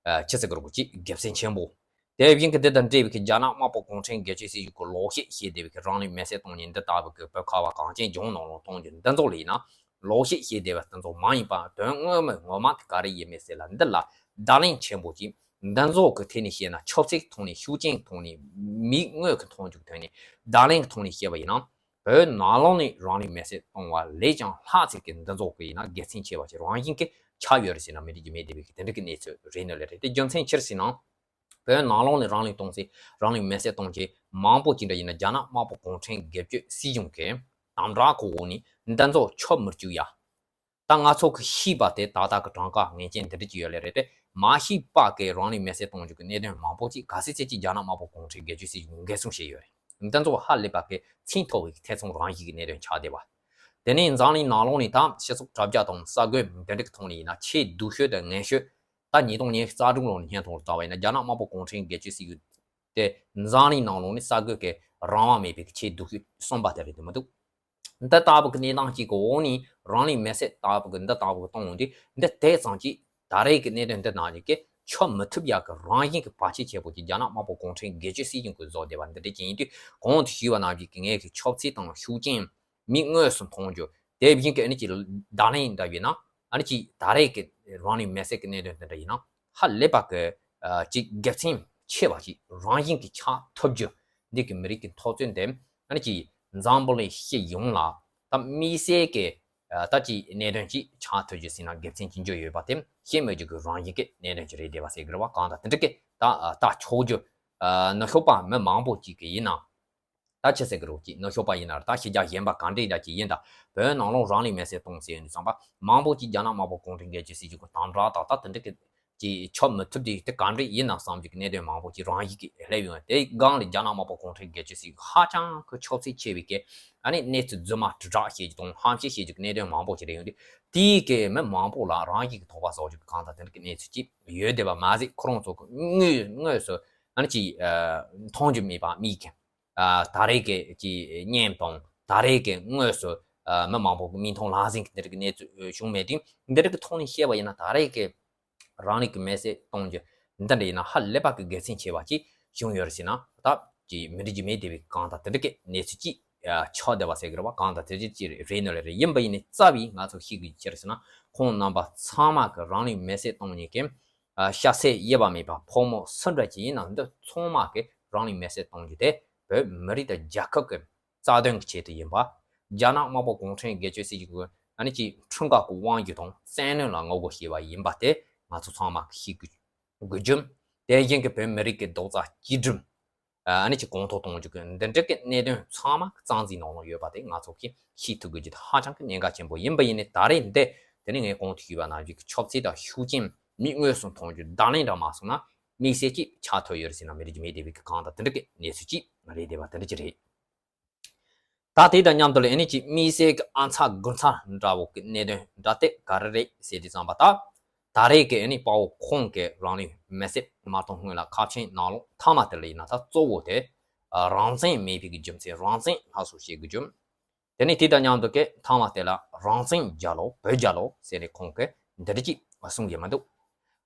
ཨ་ཅི་ཟེར་དགོས་རེད་གོ། ཅིག་དགེ་མཚན་ཆེན་པོ། དེ་བཞིན་གྱི་འདི་དང་འབྲེལ་བའི་གི་རྒྱ་ནག་དམར་པོ་གུང་ཁྲན་སྒེར་གཅོད་སྲིད་གཞུང་གི་ལོག་བཤད་བཤད་བསྡད་པའི་གི་རང་ལུས་མེར་སྲེག་གཏོང་མཁན་འདི་ལྟ་བུ་གི་བོད་ཁ་བ་གངས་ཅན་ལྗོངས་ནང་ལོགས་གཏོང་རྒྱུ་འདི་ཚོ་ལ་ཡིན་ན། ལོག་བཤད་བཤད་བསྡད་པ་འདི་ཚོ་མ་ཡིན་པ་དོན་དངོས་མི་ངོ་མ་དེ་ག་རེ་ཡིན་མིན་ཟེར་ལ། འདི་ལ་བརྡ་ལན་ཆེན་པོ་ཅིག་འདི་ཚོ་གི་ཐད་ནས་བཤད་ན། ཆབ་སྲིད་ཀྱི་ཐོག་ནས་ཤུགས་རྐྱེན་གྱི་ཐོག་ནས་མིག་དངོས་ཀྱི་མཐོང་རྒྱུ་གི་ཐོག་ནས་བརྡ་ལན་གྱི་ཐོག་ནས་བཤད་པ་ཡིན་ན། བོད་ནང་ལོགས་ནས་རང་ལུས་མེར་སྲེག་གཏོང་བ་ལས་ཀྱང་ལྷག་ཅིག་གི་འདི་ཚོ་གི་ཡིན་ན་དགེ་མཚན་ཆེ་བ་ཞིག་རང་བཞིན་གྱིས་ཆགས་ཡོད་རེད་ཟེར་ན་མི་འགྲིག་རྒྱུ་མེད་བསྡད་པའི་གི་དེ་འདྲ་གི་གནས་ཚུལ་རེད་ནི་ལས་རེད། དེ་རྒྱུ་མཚན་ཅི་རེད་ཟེར་ན། བོད་ནང་ལོགས་ནས་རང་ལུས་གཏོང་སའི་རང་ལུས་མེར་སྲེག་གཏོང་མཁན་མང་པོ་ཅིག་འདྲ་ཡིན་ན། རྒྱ་ནག་དམར་པོ་གུང་ཁྲན་སྒེར་གཅོད་སྲིད་གཞུང་གི་དམ་དྲག་གི་འོག་ནས་འདི་ཚོ་ཆོབ་མི་བཅུག་ཡ། ད་ང་ཚོ་གི་ཤེས་པ་དེ་ཏག་ཏག་གི་གྲངས་ཀ་ངེས་ཅན་འདི་འདྲ་ཅིག་ཡོད་ལེ་རེད་དེ། མ་ཤེས་པ་གི་རང་ལུས་མེར་སྲེག་གཏོང་རྒྱུ་གི་གནད་དོན་མང་པོ་ཅིག་གལ་སྲིད་ཅིག་རྒྱ་ནག་དམར་པོ་གུང་ཁྲན་སྒེར་གཅོད་སྲིད་གཞུང་འགན་སྲུང་བྱས་ཡོད་རེད། འདི་ཚོ་ཧ་ལས་པ་གི་ཚད་མཐོ་བའི་ཐེ་ཚོམ་རང་བཞིན་གྱི་གནད་དོན་ཆགས་བསྡད་པ། དེ་ནས་འཛམ་གླིང་ནང་ལོགས་ནས་ད་སྤྱི་ཚོགས་དྲ་རྒྱ་དང་གསར་འགོད་འདི་འདྲ་གི་ཐོག་ནས་ཡིན་ན་ཆེས་སྡུག་ཤོས་དང་ངན་ཤོས། ད་ཉིས་སྟོང་ཉི་ཤུ་རྩ་དྲུག་ལོ་ནས་བརྙན་ཐུང་ལ་བལྟས་པ་ཡིན་ན། རྒྱ་ནག་དམར་པོ་གུང་ཁྲན་སྒེར་གཅོད་སྲིད་གཞུང་དེ་འཛམ་གླིང་ནང་ལོགས་ནས་གསར་འགོད་ཀྱི་རང་དབང་མེད་པའི་ཆེས་སྡུག་ཤོས་གསུམ་པ་དེ་རེད་དེ་མི་འདུག་འདི་ལྟ་བུ་གི་གནས་སྟངས་གཅིག་གི་འོག་ནས་རང་ལུས་མེར་སྲེག་ལྟ་བུ་གི་འདི་ལྟ་བུ་གི་གཏོང་འོང་དུས། འདི་དེ་ཙམ་གྱིས་ད་རེས་ཀྱི་གནད་དོན་འདི་ནང་བཞིན་གྱི་ཆོབ་མི་ཐུབ་ཡག་གི་རང་བཞིན་གྱི་བར་ཆད་ཆེ་པོ་ཅིག་རྒྱ་ནག་དམར་པོ་གུང་ཁྲན་སྒེར་གཅོད་སྲིད་གཞུང་གིས་བཟོས་བསྡད་པ་འདི་འདྲ་ཅིག་ཡིན་དུས། གོང་དུ་ཞུས་པ་ནང་བཞིན་གྱི་ངས་ཀྱི་ཆབ་སྲིད་དང་ཤུགས་རྐྱེན་མིག་དངོས་སུ་མཐོང་རྒྱུ། དེ་བཞིན་གྱི་ཨ་ནི་ཅིག་བརྡ་ལན་འདྲ་བྱས་ན། ཨ་ནི་ཅིག་ད་རེས་ཀྱི་རང་ལུས་མེར་སྲེག་གི་གནད་དོན་དེ་འདྲ་ཡིན་ན། ཧ་ལས་པ་གི་ཨ་ཅིག་དགེ་མཚན་ཆེ་བ་ཞིག་རང་བཞིན་གྱིས་ཆགས་ཐུབ་རྒྱུ། འདི་གི་མི་རིགས་ཀྱི་འཐབ་རྩོད་འདི་ཨ་ནི་ཅིག་འཛམ་བུ་གླིང་སྤྱི་ཡོངས་ལ་ད་དམིགས་བསལ་གྱི་ཨ་ད་ཅིག་གནད་དོན་ཅིག་ཆགས་ཐུབ་རྒྱུ་ཟེར་ན་དགེ་མཚན་ཅི་འབྱོར་ཡོད་པ་དེ་བཤད་མི་འཇུག་གི་རང་བཞིན་གྱི་གནད་དོན་ཅིག་རེད་བསྡད་པ་ཟེར་གི་རེད་བ། གང་ལྟར་དེ་འདྲ་གི་ད་ལྟ་ཆོག་རྒྱུ། ཨ་ནུབ་ཕྱོགས་པ་མི་མང་པོ་ཅིག་གི་ཡིན་ན། ད་ཅི་ཟེར་གི་རེད་གོ། ཅིག་ནུབ་ཕྱོགས་པ་ཡིན་ན་རེད། ད་ཕྱི་རྒྱལ་གཞན་པ་ག་འདྲ་འདྲ་ཅིག་ཡིན་ད། བོད་ནང་ལོགས་རང་ལུས་མེར་སྲེག་གཏོང་ཟེར་ཡོང་དུས་ཙམ་པ། མང་པོ་ཅིག་རྒྱ་ནག་དམར་པོ་གུང་ཁྲན་སྒེར་གཅོད་སྲིད་གཞུང་གི་དམ་དྲག་དང་ད་དེ་འདྲ་གི་ཅིག་ཆོབ་མི་ཐུབ་དེ་དེ་ག་འདྲ་ཡིན་ནམ་བསམ་རྒྱུ་གི་གནད་དོན་མང་པོ་ཅིག་རང་བཞིན་གྱིས་སླེབས་ཡོང་། དེའི་སྒང་ལ་རྒྱ་ནག་དམར་པོ་གུང་ཁྲན་སྒེར་གཅོད་སྲིད་གཞུང་ཧ་ཅང་གི་ཆབ་སྲིད་ཆེ་བའི་གི་ཨ་ནི་གནས་ཚུལ་རྫུན་མ་དྲིལ་བསྒྲགས་བྱེད་རྒྱུ་དང་ཧམ་བཤད་བྱེད་རྒྱུ་གི་གནད་དོན་མང་པོ་ཅིག་རེད་ཡོང་དུས། དེའི་གི་མི་མང་པོ་ལ་རང་བཞིན་གྱི་དོགས་པ་ཟ་རྒྱུ་གི་གང་ལྟར་དེ་འདྲ་གི་གནས་ཚུལ་ཅིག་ཡོད་བསྡད་པ་མ་ཟད། ཁོ་རང་ཚོ་གི་དངོས་དངོས་སུ་ཨ་ནི་ཅིག་ཨ་མཐོང་རྒྱུ་མེད་པ་མིག་གིས། ཨ་ད་རེས་ཀྱི་ཅིག་བརྙན་དང་ད་རེས་ཀྱི་དངོས་སུ་ཨ་མི་མང་པོ་གི་མིག་མཐོང་ལག་ཟིན་གྱི་འདི་རིགས་གནས་ཚུལ་བྱུང་མེད་དུས། འདི་རིགས་ཀྱི་ཐོག་ནས་བཤད་པ་ཡིན་ན། ད་རེས་ཀྱི་རང་ལུས་ཀྱི་མེར་སྲེག་གཏོང་རྒྱུ་འདི་འདྲ་ཡིན་ན་ཧ་ལས་པ་གི་དགེ་མཚན་ཆེ་བ་ཅིག་བྱུང་ཡོད་རེད་ཟེར་ན། ད་ཅིག་མི་འགྲིག་རྒྱུ་མེད་བསྡད་པའི་གང་ལྟར་དེ་འདྲ་གི་གནས་ཚུལ་ཅིག་ ཆགས་བསྡད་པ་ཟེར་གི་རེད་བ། གང་ལྟར་དེ་ཅི་ཅི་རེད་ནོ་ལེ་རེད། ཡིན་པ་ཡིན་ནའི་རྩ་བའི་ང་ཚོ་ཤེས་དགོས་ཅི་རེད་ཟེར་ན། ཁོང་རྣམ་པ་ཚང་མ་གི་རང་ལུས་མེར་སྲེག་གཏོང་མཁན་གྱི་ཤ་ཚའི་དབྱེ་བ་མེད་པ་ཕོ་མོ་སུ་འདྲ་ཅིག་ཡིན་ན་འདི་ཚང་མ་གི་རང་ལུས་མེར་སྲེག་གཏོང་རྒྱུ་དེ་བོད་མི་རིགས་དང་རྒྱལ་ཁབ་ཀྱི་རྩ་དོན་གྱི་ཆེད་དུ་ཡིན་པ། རྒྱ་ནག་དམར་པོ་གུང་ཁྲན་སྒེར་གཅོད་སྲིད་གཞུང་གི་ཨ་ནི་ཅིག་འཁྲུངས་སྐར་གྱི་དབང་སྒྱུར་དང་བཙན་གནོན་ལ་ངོ་རྒོལ་བྱས་པ་ཡིན་པ་དེ་ང་ཚོ་ཚང་མ་གིས་ཤེས་དགོས་དགོས་རྒྱུ། དེ་བཞིན་གྱི་བོད་མི་རིགས་ཀྱི་རྡོག་རྩ་གཅིག་སྒྲིམ་ཨ་ནི་ཅིག་གོང་མཐོར་གཏོང་རྒྱུ་གི་འདི་འདྲ་གི་གནད་དོན་ཚང་མ་རྩ་འཛིན་ནང་ལ་ཡོད་པ་དེ་ང་ཚོ་གིས་ཤེས་ཐུབ་དགོས་རྒྱུ་དེ་ཧ་ཅང་གི་གནད་འགག་ཆེན་པོ་ཡིན་པ་ཡིན་ནའི། ད་རེས་འདི་དེ་ནི་ངས་གོང་དུ་ཞུས་པ་ནང་བཞིན་གྱི་ཆབ་སྲིད་དང་ཤུགས་རྐྱེན་མི་དངོས་སུ་མཐོང་རྒྱུ་བརྡ་ལན་འདྲ་མ་སོང་ན་དམིགས་བསལ་གྱི་ཆགས་ཐུབ་ཡོད་རེད་ཟེར་ན་མི་འགྲིག་རྒྱུ་མེད་བསྡད་པའི་གི་གང་ལྟར་དེ་འདྲ་གི་གནས་ཚུལ་ཅིག་རེད་བསྡད་པ་དེ་འདྲ་ཅིག་རེད། ད་དེ་དང་མཉམ་དུ་ལ་ཨ་ནི་ཅིག་དམིགས་བསལ་གྱི་ཨ་མཚར་དགུ་མཚར་འདྲ་བོ་གི་གནད་དོན་འདྲ་དེ་ག་རེ་རེད་ཟེར་དུས་ཙམ་པ། ད་ད་རེས་ཀྱི་ཨ་ནི་དཔའ་བོ་ཁོང་གིས་རང་ལུས་མེར་སྲེག་མ་གཏོང་སྔོན་ལ་ཁ་ཆེམས་ནང་ལོགས་མཐའ་མ་དེ་ལ་ཡིན་ན་ད་གཙོ་བོ་དེ་རང་བཙན་མེད་པའི་གི་རྒྱུ་མཚན། རང་བཙན་སླར་གསོ་བྱེད་དགོས་རྒྱུ། དེ་ནས་དེ་དང་མཉམ་དུ་གི་མཐའ་མ་དེ་ལ་རང་བཙན་རྒྱལ་ལོ་བོད་རྒྱལ་ལོ་ཟེར་ནས་ཁོང་གིས་འདི་འདྲ་ཅིག་གསུང་གི་མི་འདུག་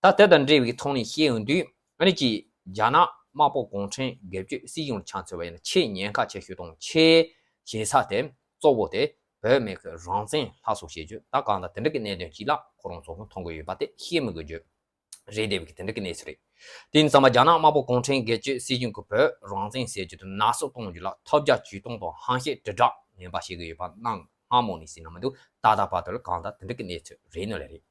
ད་དེ་དང་འབྲེལ་བའི་ཐོག་ནས་བཤད་ཡོང་དུས་ཨ་ནི་ཅིག་རྒྱ་ནག་དམར་པོ་གུང་ཁྲན་སྒེར་གཅོད་སྲིད་གཞུང་ལ་ཆ་མཚོན་པ་ཡིན་ན་ཆེས་ཉེན་ཁ་ཆེ་ཤོས་དང་ཆེས་ཞེ་ས་དེ་གཙོ་བོ་དེ་བོད་མི་གི་རང་བཙན་སླར་གསོ་བྱེད་རྒྱུ། ད་གང་ལྟར་དེ་འདྲ་གི་གནད་དོན་ཅིག་ལ་ཁོ་རང་ཚོ་མཐོང་གི་ཡོད་པ་དེ་བཤད་མི་དགོས་རྒྱུ་རེད་བསྡད་པའི་གི་དེ་འདྲ་གི་གནས་ཚུལ་རེད། དེ་ཡིན་ཙང་མ་རྒྱ་ནག་དམར་པོ་གུང་ཁྲན་སྒེར་གཅོད་སྲིད་གཞུང་གིས་བོད་རང་བཙན་ཟེར་རྒྱུ་དེ་ནག་བསུབ་གཏོང་རྒྱུ་ལ་ཐབས་བརྒྱ་ཇུས་སྟོང་དང་ཧམ་བཤད་དྲིལ་བསྒྲགས་ངན་པ་བྱེད་ཀྱི་ཡོད་པ་གནའ་སྔ་མོ་ནས་ཟེར་ན་མི་འདུག་ད་ལྟ་བར་དུ་ལ་གང་ལྟར་དེ་འདྲ་གི་གནས་ཚུལ་རེད་ནོ་ལེ་རེད།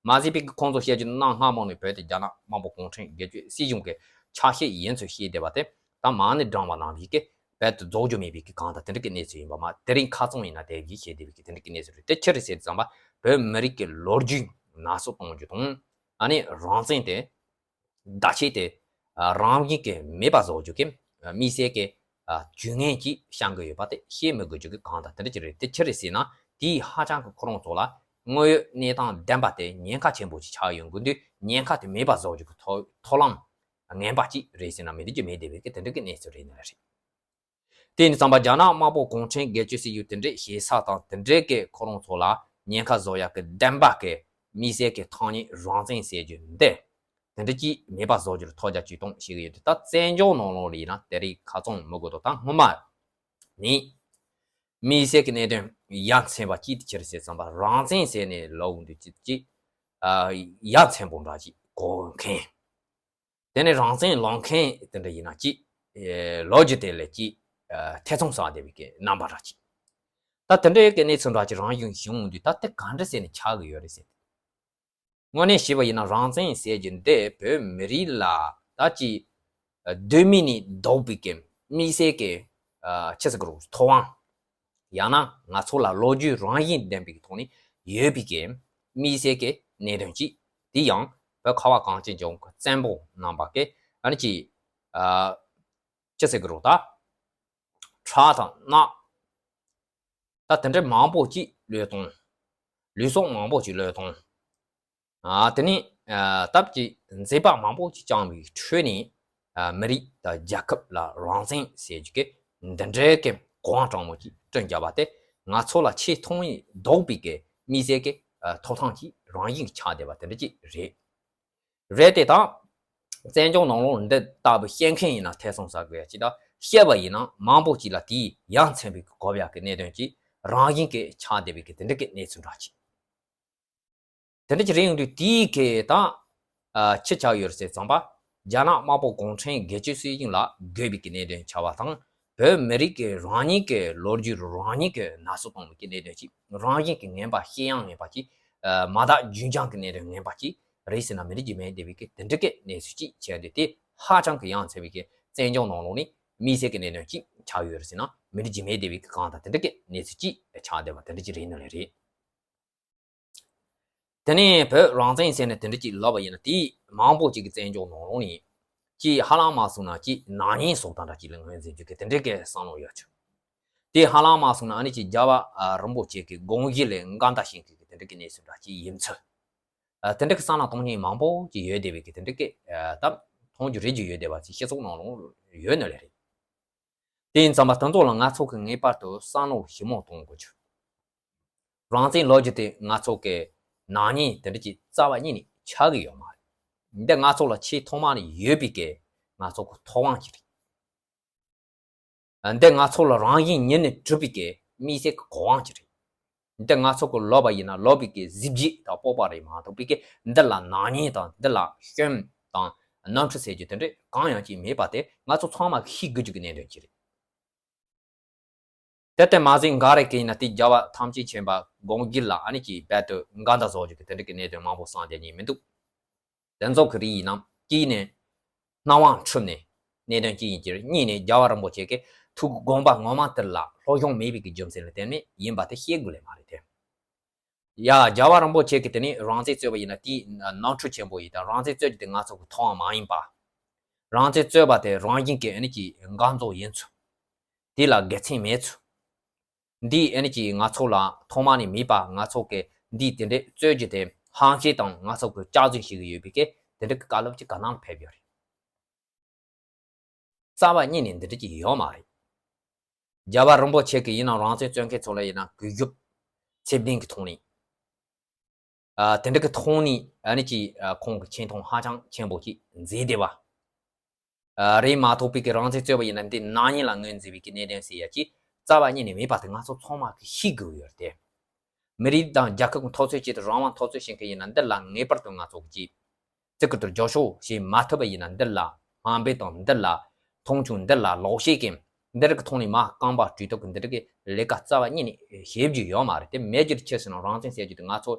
མ་ཟད་པའི་གི་ཁོང་ཚོ་བཤད་རྒྱུ་གནའ་སྔ་མོ་ནས་བོད་དེ་རྒྱ་ནག་དམར་པོ་གུང་ཁྲན་སྒེར་གཅོད་སྲིད་གཞུང་གི་ཆ་ཤས་ཡིན་ཚུལ་བཤད་བསྡད་པ་དེ་ད་མ་ཎི་བགྲངས་པ་ནང་བཞིན་གི་རྦད་དེ་རྫོགས་རྒྱུ་མེད་པའི་གི་གང་ལྟར་དེ་འདྲ་གི་གནས་ཚུལ་ཡིན་པ་མ། དེ་རིང་ཁ་རྩང་ཡིན་ན་དེ་བཞིན་བཤད་བསྡད་པའི་གི་དེ་འདྲ་གི་གནས་ཚུལ་རེད། དེ་ཅི་རེད་ཟེར་དུས་ཙམ་པ་བོད་མི་རིགས་ཀྱི་ལོ་རྒྱུས་ནག་བསུབ་གཏོང་རྒྱུ་དང་ཨ་ནི་རང་བཙན་དེ་བརྡ་ཆད་དེ་རང་བཞིན་གྱིས་མེད་པ་བཟོ་རྒྱུ་གི་དམིགས་བསལ་གྱི་ཇུས་ངན་ཅིག་བཤམས་ཀྱི་ཡོད་པ་དེ་བཤད་མི་དགོས་རྒྱུ་གི་གང་ལྟར་དེ་འདྲ་ཅིག་རེད། དེ་ཅི་རེད་ཟེར་ན་དེས་ཧ་ཅང་གི་ཁོ་རང་ཚོ་ལ་དངོས་ཡོད་གནས་སྟངས་བདེན་པ་དེ་ཉེན་ཁ་ཆེན་པོ་ཅིག་ཆགས་ཡོང་གི་འདུག་ཉེན་ཁ་དེ་མེད་པ་བཟོ་རྒྱུ་གི་ཐོ་ཐབས་ལམ་ངན་པ་ཅིག་རེད་ཟེར་ན་མི་འགྲིག་རྒྱུ་མེད་བསྡད་པའི་གི་དེ་འདྲ་གི་གནས་ཚུལ་རེད་ནི་རེད། དེ་ཡིན་ཙང་པ་རྒྱ་ནག་དམར་པོ་གུང་ཁྲན་སྒེར་གཅོད་སྲིད་གཞུང་དེ་འདྲས་ཞེ་ས་དང་དེ་འདྲས་ཀྱི་ཁོ་རང་ཚོ་ལ་ཉེན་ཁ་བཟོ་ཡག་གི་བདེན་པ་གི་དམིགས་བསལ་གྱི་ཐ་སྙད་རང་བཙན་ཟེར་རྒྱུ་འདི་དེ་འདྲས་ཀྱིས་མེད་པ་བཟོ་རྒྱུར་ཐབས་བརྒྱ་ཇུས་སྟོང་བྱེད་ཀྱི་ཡོད་དུས། ད་བཙན་བྱོལ་ནང་ལོགས་ལ་ཡིན་ན་དེ་རིགས་ཁ་ཚང་མི་དགོས་དོ། ད་སྔོན་མ་ནི་དམིགས་བསལ་གྱི་གནད་དོན་ཡ་མཚན་པ་ཅིག་དེ་ཅི་རེད་ཟེར་ཙམ་པ་རང་བཙན་ཟེར་ནས་ལབ་འོང་དུས་ཅིག་ཅིག་ཡ་མཚན་པོ་འདྲ་ཅིག་གོ་མཁན། དེ་ནས་རང་བཙན་ལབ་མཁན་དེ་འདྲ་ཡིན་ན་ཅིག་ལོ་རྒྱུས་དེ་ལ་ཅིག་ཐེ་ཚོམ་ཟ་བསྡད་པའི་གི་རྣམ་པ་འདྲ་ཅིག་ད་དེ་འདྲའི་གི་གནས་ཚུལ་འདྲ་ཅིག་རང་བཞིན་བྱུང་འོང་དུས། ད་དེ་ག་འདྲ་ཟེར་ནས་ཆགས་ཀྱི་ཡོད་རེད་ཟེར། དངོས་གནས་བྱས་པ་ཡིན་ན་རང་བཙན་ཟེར་རྒྱུ་འདི་བོད་མི་རིགས་ལ་ད་ཅིག་གདོད་མའི་ནས་ལྡོག་པའི་གི་དམིགས་བསལ་གི་ཆི་ཟེར་གི་རེད། ཐོབ་དབང་། ཡང་ན་ང་ཚོ་ལ་ལོ་རྒྱུས་རང་བཞིན་ལྡན་པའི་ཐོག་ནས་ཡོད་པའི་གི་དམིགས་བསལ་གི་གནད་དོན་ཅིག་དེ་ཡང་བོད་ཁ་བ་གངས་ཅན་ལྗོངས་ཀྱི་བཙན་པོ་རྣམ་པ་གི་ཨ་ནི་ཅིག་ཨ་ཅི་ཟེར་གི་རེད། ད་ཁྲག་དང་རྣག་ད་དེ་འདྲའི་མང་པོ་ཅིག་བློས་གཏོང་། ལུས་སྲོག་མང་པོ་ཅིག་བློས་གཏོང་། ཨ་དེ་ནས་ཨ་སྟབས་ཀྱིས་མཛད་པ་མང་པོ་ཅིག་བསྐྱངས་པའི་ཁྲོད་ནས་ཨ་མི་རིགས་དང་རྒྱལ་ཁབ་ལ་རང་བཙན་ཟེར་རྒྱུ་གི་འདི་འདྲའི་གི་གོ་འཕང་དྲང་མོ་ཅིག་བསྐྲུན་བྱས་པ་དེ་ང་ཚོ་ལ་ཆེས་མཐོང་བའི་ལྡོག་པའི་གི་དམིགས་བསལ་གི་ཨ་ཐོབ་ཐང་ཅིག་རང་བཞིན་གྱིས་ཆགས་བསྡད་པ་དེ་འདྲ་ཅིག་རེད། རེད་དེ་ད་བཙན་བྱོལ་ནང་ལོགས་འདི་ལྟ་བུ་བཤད་མཁན་ཡིན་ན་ཐེ་ཚོམ་ཟ་དགོས་ཡ་ཅིག་ད་བཤད་པ་ཡིན་ན་མང་པོ་ཅིག་ལ་དེའི་ཡ་མཚན་པའི་གི་གོ་བ་ཡག་གི་གནད་དོན་ཅིག་རང་བཞིན་གྱིས་ཆགས་བསྡད་པའི་གི་དེ་འདྲ་གི་གནས་ཚུལ་འདྲ་ཅིག་དེ་འདྲ་ཅིག་རེད་ཡོང་དུས་དེའི་གི་ད་ཨ་ཅི་ཆགས་ཡོད་རེད་ཟེར་ཙམ་པ། རྒྱ་ནག་དམར་པོ་གུང་ཁྲན་སྒེར་གཅོད་སྲིད་གཞུང་ལ་དགོས་པའི་གི་གནད་དོན་ཆགས་པ་དང་། བོད་མི་རིགས་ཀྱི་རང་ཉིད་ཀྱི་ལོ་རྒྱུས་རང་ཉིད་ཀྱི་ནག་བསུབ་གཏོང་བའི་གི་གནད་དོན་ཅིག་རང་བཞིན་གྱི་ངན་པ་བཤད་ཡང་ངན་པ་ཅིག་ཨ་མ་དག་རྒྱུན་འཁྱོངས་ཀྱི་གནད་དོན་ངན་པ་ཅིག་རེད་ཟེར་ན་མི་འགྲིག་རྒྱུ་མེད་བསྡད་པའི་གི་དེ་འདྲ་གི་གནས་ཚུལ་ཅིག་བྱས་ཏེ། དེ་ཧ་ཅང་གི་ཡ་མཚན་པའི་གི་བཙན་བྱོལ་ནང་ལོགས་ནས་དམིགས་བསལ་གྱི་གནད་དོན་ཅིག་ཆགས་ཡོད་རེད་ཟེར་ན་མི་འགྲིག་རྒྱུ་མེད་བསྡད་པའི་གི་གང་ལྟར་དེ་འདྲ་གི་གནས་ཚུལ་ཅིག་ཆགས་བསྡད་པ་དེ་འདྲ་ཅིག་རེད་ནི་ལས་རེད། དེ་ནས་བོད་རང་བཙན་ཟེར་ནས་དེ་འདྲ་ཅིག་ལབ་པ་ཡིན་ན། དེ་མང་པོ་ཅིག་གི་བཙན་བྱོལ་ནང་ལོགས་ནས་ཅིག་ཧ་ལམ་མ་སོང་ན་ཅིག་ནག་ཉེས་སོགས་དང་འདྲ་ཅིག་ལ་ངོས་འཛིན་རྒྱུ་གི་དེ་འདྲ་གི་བསམ་བློ་ཡོད་ཆོག་དེ་ཧ་ལམ་མ་སོང་ན་ཨ་ནི་ཅིག་རྒྱལ་བ་ཨ་རིན་པོ་ཆེ་གི་དགོངས་གཞི་ལ་འགལ་ཟླ་བྱེད་མཁན་གི་དེ་འདྲ་གི་གནས་ཚུལ་འདྲ་ཅིག་ཡིན་ཚུལ། ཨ་དེ་འདྲ་གི་བསམ་བློ་གཏོང་མཁན་མང་པོ་ཅིག་ཡོད་བསྡད་པའི་གི་དེ་འདྲ་གི་ཨ་ད་མཐོང་རྒྱུ་རེད་རྒྱུ་ཡོད་བསྡད་པ་ཅིག་སྤྱི་ཚོགས་ནང་ལོགས་ཡོད་ནི་ལས་རེད། དེ་ཡིན་ཙང་མ་དེ་ཚོ་ལ་ང་ཚོ་གིས་ངེས་པར་དུ་བསམ་བློ་ཞིབ་མོ་གཏོང་དགོས་ཀྱི། རང་བཙན་ལབ་རྒྱུ་དེ་ང་ཚོ་གི་ནག་ཉེས་དེ་འདྲ་ཅིག་རྩ་བ་ཉིད་ནས་ཆགས་ཀྱི་ཡོད་མ་རེད། འདི་ང་ཚོ་ལ་ཆེས་ཐོག་མ་ནས་ཡོད་པའི་གི་ང་ཚོ་གི་ཐོབ་དབང་ཅིག་རེད། འདི་ང་ཚོ་ལ་རང་བཞིན་ཉིད་ནས་གྲུབ་པའི་གི་དམིགས་བསལ་གྱི་གོ་འཕང་ཅིག་རེད། འདི་ང་ཚོ་གི་ལོབས་པ་ཡིན་ན་ལོབས་པའི་གི་གཟི་བརྗིད་དང་སྤོབས་པ་རེད་མ་གཏོགས་པའི་གི་འདི་ལ་ནག་ཉེས་དང་འདི་ལ་སྐྱོན་དང་རྣམ་འཕྲུལ་ཟེར་རྒྱུ་དེ་འདྲ་གང་ཡང་ཅིག་མེད་པ་དེ་ང་ཚོ་ཚང་མ་གིས་ཤེས་དགོས་རྒྱུ་གི་གནད་དོན་ཅིག་རེད། དེ་ལྟར་མ་ཟད་འགའ་རེ་གིས་ཡིན་ན་དེ་རྒྱལ་བ་ཐམས་ཅད་མཁྱེན་པ་དགོངས་རྒྱུད་ལ་ཨ་ནི་ཅིག་རྦད་དེ་འགལ་ཟླ་བཟོ་རྒྱུ་གི་དེ་འདྲ་གི་གནད་དོན་མང་པོ་གསུངས་བསྡད་མཁན་མི་འདུག་དེ་ཚོ་གི་རིགས་ཡིན་ན་གཅིག་ནས་སྣང་བ་འཁྲུལ་ནས་གནད་དོན་གཅིག་ཡིན་གྱི་རེད། གཉིས་ནས་རྒྱལ་བ་རིན་པོ་ཆེ་གི་ཐུགས་དགོངས་པ་ངོ་མ་དེ་ལ་སློབ་སྦྱོང་མེད་པའི་གི་རྒྱུ་མཚན་ལ་བརྟེན་ནས་ཡིན་པ་དེ་ཤེས་དགོས་ལེ་མ་རེད་དེ། ཡ། རྒྱལ་བ་རིན་པོ་ཆེ་གིས་དེ་ནས་རང་བཙན་རྩོད་པ་ཡིན་ན་དེའི་ནོར་འཁྲུལ་ཆེན་པོ་ཡིན་དང་རང་བཙན་རྩོད་རྒྱུ་དེ་ང་ཚོ་གི་ཐོབ་དབང་མ་ཡིན་པ། རང་བཙན་རྩོད་པ་དེ་རང་བཞིན་གྱི་ཨ་ནི་ཀྱི་འགལ་འཛོལ་ཡིན་ཚུལ། དེ་ལ་དགེ་མཚན་མེད་ཚུལ། འདི་ཨ་ནི་ཀྱི་ང་ཚོ་ལ་ཐོག་མ་ནས་མེད་པ་ང་ཚོ་གི་འདི་དེ་འདྲས་རྩོད་རྒྱུ་དེ་ཧམ་བཤད་དང་ང་ཚོ་གི་སྐྱག་རྫུན་ཞིག་ཡོད་པའི་གི་དེ་འདྲ་གི་བཀའ་སློབ་ཅིག་ག་ནང་ལ་ཕེབས་ཡོད་རེད། རྩ་བ་ཉིད་ནས་འདི་འདྲ་ཅིག་ཡོད་མ་རེད། རྒྱལ་བ་རིན་པོ་ཆེ་གིས་ཡིན་ནའང་རང་བཙན་རྩོད་མཁན་ཚོ་ལ་ཡིན་ན་གུས་ཞབས་ཚད་ལྡན་གྱི་ཐོག་ནས། ཨ། དེ་འདྲ་གི་ཐོག་ནས་ཨ་ནི་ཀྱི་ཨ། ཁོང་གི་ཆེ་མཐོང་ཧ་ཅང་ཆེན་པོ་ཅིག་མཛད་བསྡད་པ། ཨ། རེད་མ་གཏོགས་པའི་གི་རང་བཙན་རྩོད་པ་ཡིན་ན་འདི་ནག་ཉེས་ལ་ངོས་འཛིན་པའི་གི་གནད་དོན་ཟེར་ཡ་ཅིག་རྩ་བ་ཉིད་ནས་མེད་པ་དེ་ང་ཚོ་ཚང་མ་གིས་ཤེས་དགོས་ཡོད་རེད་དེ། མི་རིགས་དང་རྒྱལ་ཁབ་ཀྱི་འཐབ་རྩོད་བྱེད་དུ་རང་དབང་འཐབ་རྩོད་བྱེད་མཁན་ཡིན་ན་འདི་ལ་ངེས་པར་དུ་ང་ཚོ་གིས་བརྩི་བཀུར་དང་རྒྱབ་སྐྱོར་བྱེད་མ་ཐུབ་པ་ཡིན་ན་འདི་ལ་དམའ་འབེབས་དང་འདི་ལ་མཐོང་ཆུང་འདི་ལ་ལོག་བཤད་མཁན་འདི་རིགས་ཀྱི་ཐོག་ནས་མ་རྐང་པ་བཀྲུས་ཐུབ་ཀྱི་འདི་རིགས་ཀྱི་ལས་ཀ་རྩ་བ་ཉིད་ནས་བྱེད་རྒྱུ་ཡོད་མ་རེད་དེ། མེད་རྒྱུ་ཆི་ཟེར་ན་རང་བཙན་ཟེར་རྒྱུ་དེ་ང་ཚོ་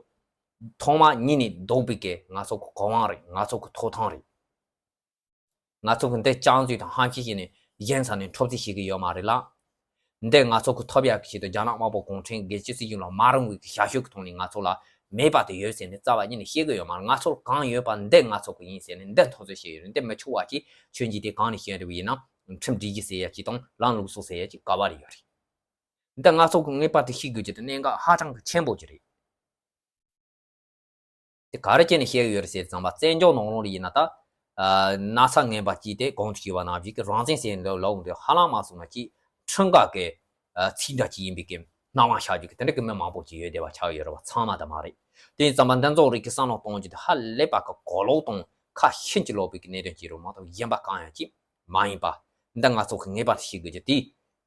ཐོག་མ་ཉིད་ནས་འདོགས་པའི་གི་ང་ཚོ་གི་གོ་དབང་རེད། ང་ཚོ་གི་ཐོབ་ཐང་རེད། ང་ཚོ་གི་འདི་སྐྱག་རྫུན་དང་ཧམ་བཤད་བྱས་ནས་གཞན་ས་ནས་འཁྲབ་རྩིས་བྱེད་ཀྱི་ཡོད་མ་རེད་ལ། འདི་ང་ཚོ་གི་ཐོབ་ཡག་གི་ཆེད་དུ་རྒྱ་ནག་དམར་པོ་གུང་ཁྲན་གྱི་སྤྱི་སྲིད་གཞུང་ལ་མ་རུང་བའི་གི་བྱ་སྤྱོད་ཀྱི་ཐོག་ནས་ང་ཚོ་ལ་མེད་པ་དེ་ཡོད་ཟེར་ནས་རྩ་བ་ཉིད་ནས་བཤད་གི་ཡོད་མ་རེད། ང་ཚོར་གང་ཡོད་པ་འདི་ང་ཚོ་གི་ཡིན་ཟེར་ནས་འདི་འཐབ་རྩོད་བྱས་ཡོད་རེད། འདི་མི་ཆོག་པ་ཅིག་ཆོས་བརྒྱུད་དེ་གང་ནས་བཤད་འདུག་ཡིན་ན་ཁྲིམས་སྒྲིག་གཞི་ཟེར་ཡ་ཅིག་དང་ལམ་ལུགས་སྲོལ་ཟེར་ཡ་ཅིག་ག་པར་ཡོད་རེད། འདི་ང་ཚོ་གི་ངེས་པར་དུ་ཤེས་དགོས་ཀྱི་དེ་གནད་འགག་ཧ་ཅང་གི་ཆེན་པོ་ཅིག་རེད། དེ་ག་རེ་བྱས་ནས་བཤད་ཡོད་རེད་ཟེར་ཙམ་པ་བཙན་བྱོལ་ནང་ལོགས་ལ་ཡིན་ན་ད། ཨ། ན་ཚ་ངན་པ་སྐྱེས་ཏེ་གོང་དུ་ཞུས་པ་ནང་བཞིན་གྱི་རང་བཙན་ཟེར་འདི་ལབ་འདི་ཧ་ལམ་མ་སོང་ན་ཅིག་ཁྲིམས་འགལ་གྱི་ཨ། ཚིག་འདྲ་ཅིག་ཡིན་པའི་གི་སྣང་བ་ཤར་རྒྱུ་གི་དེ་འདྲ་གི་མི་མང་པོ་ཅིག་ཡོད་བསྡད་པ་ཆགས་ཡོད་རེད་བ། ཚང་མ་ད་མ་རེད། དེ་ཡིན་ཙམ་པ་འདི་ཚོ་རིགས་ཀྱི་བསམ་བློ་གཏོང་རྒྱུ་དེ་ཧ་ལས་པ་གི་གོ་ལོག་དང་ཁ་ཤིན་ཅིག་ལོག་པའི་གི་གནད་དོན་ཅིག་རེད་མ་གཏོགས་གཞན་པ་གང་ཡང་ཅིག་མ་ཡིན་པ། འདི་ང་ཚོ་གི་ངེས་པར་དུ་ཤེས་དགོས་རྒྱུ་དེ་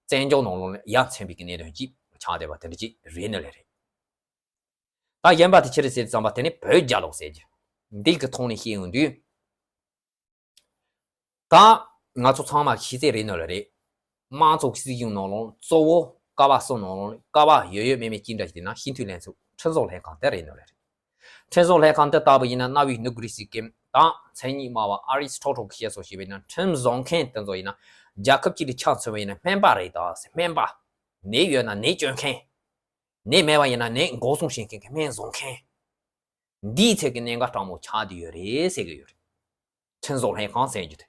བཙན་བྱོལ་ནང་ལོགས་ལ་ཡ་མཚན་པའི་གི་གནད་དོན་ཅིག་ཆགས་བསྡད་པ་དེ་འདྲ་ཅིག་རེད་ནི་ལས་རེད། ད་གཞན་པ་དེ་ཆི་རེད་ཟེར་ཙམ་པ་དེ་ནི་བོད་རྒྱལ་ལོ་ཟེར་རྒྱུ། འདི་གི་ཐོག་ནས་བཤད་ཡོང་དུས། ད་ང་ཚོ་ཚང་མ་ཤེས་གསལ་རེད་ནོ་ལ་རེད། དམངས་གཙོ་སྲིད་གཞུང་ནང་ལོགས་གཙོ་བོ་ཀ་བ་གསུམ་ནང་ལོགས་ཀ་བ་ཡོད་ཡོད་མེད་མེད་ཅི་འདྲ་ཞིག་དེ་ན་སྤྱི་འཐུས་ལྷན་ཚོགས་ཁྲིམས་བཟོ་ལྷན་ཁང་དེ་རེད་ནོ་ལ་རེད། ཁྲིམས་བཟོ་ལྷན་ཁང་དེ་ལྟ་བུ་ཡིན་ན་གནའ་བོའི་ནུབ་གྷི་རི་སི་གི་དང་མཚན་ཉིད་སྨྲ་བ་ཨ་རི་སི་ཐོ་ཊལ་གྱིས་བཤད་སྲོལ་བྱས་པ་ཡིན་ན་ཁྲིམས་བཟོ་མཁན་དེ་ཚོ་ཡིན་ན་རྒྱལ་ཁབ་ཅིག་ལ་ཆ་མཚོན་པ་ཡིན་ན་སྨན་པ་རེད་ད་སྨན་པ། ནད་ཡོད་ན་ནད་བཅོས་མཁན། ནད་མེད་པ་ཡིན་ན་ནད་འགོག་སྲུང་བྱེད་མཁན་གྱི་སྨན་བཟོ་མཁན། འདིའི་ཚད་ཀྱི་གནད་འགག་དྲང་མོ་ཆགས་བསྡད་ཡོད་རེད་ཟེར་གྱི་ཡོད་རེད། ཁྲིམས་བཟོ་ལྷན་ཁང་ཟེར་རྒྱུ་དེ།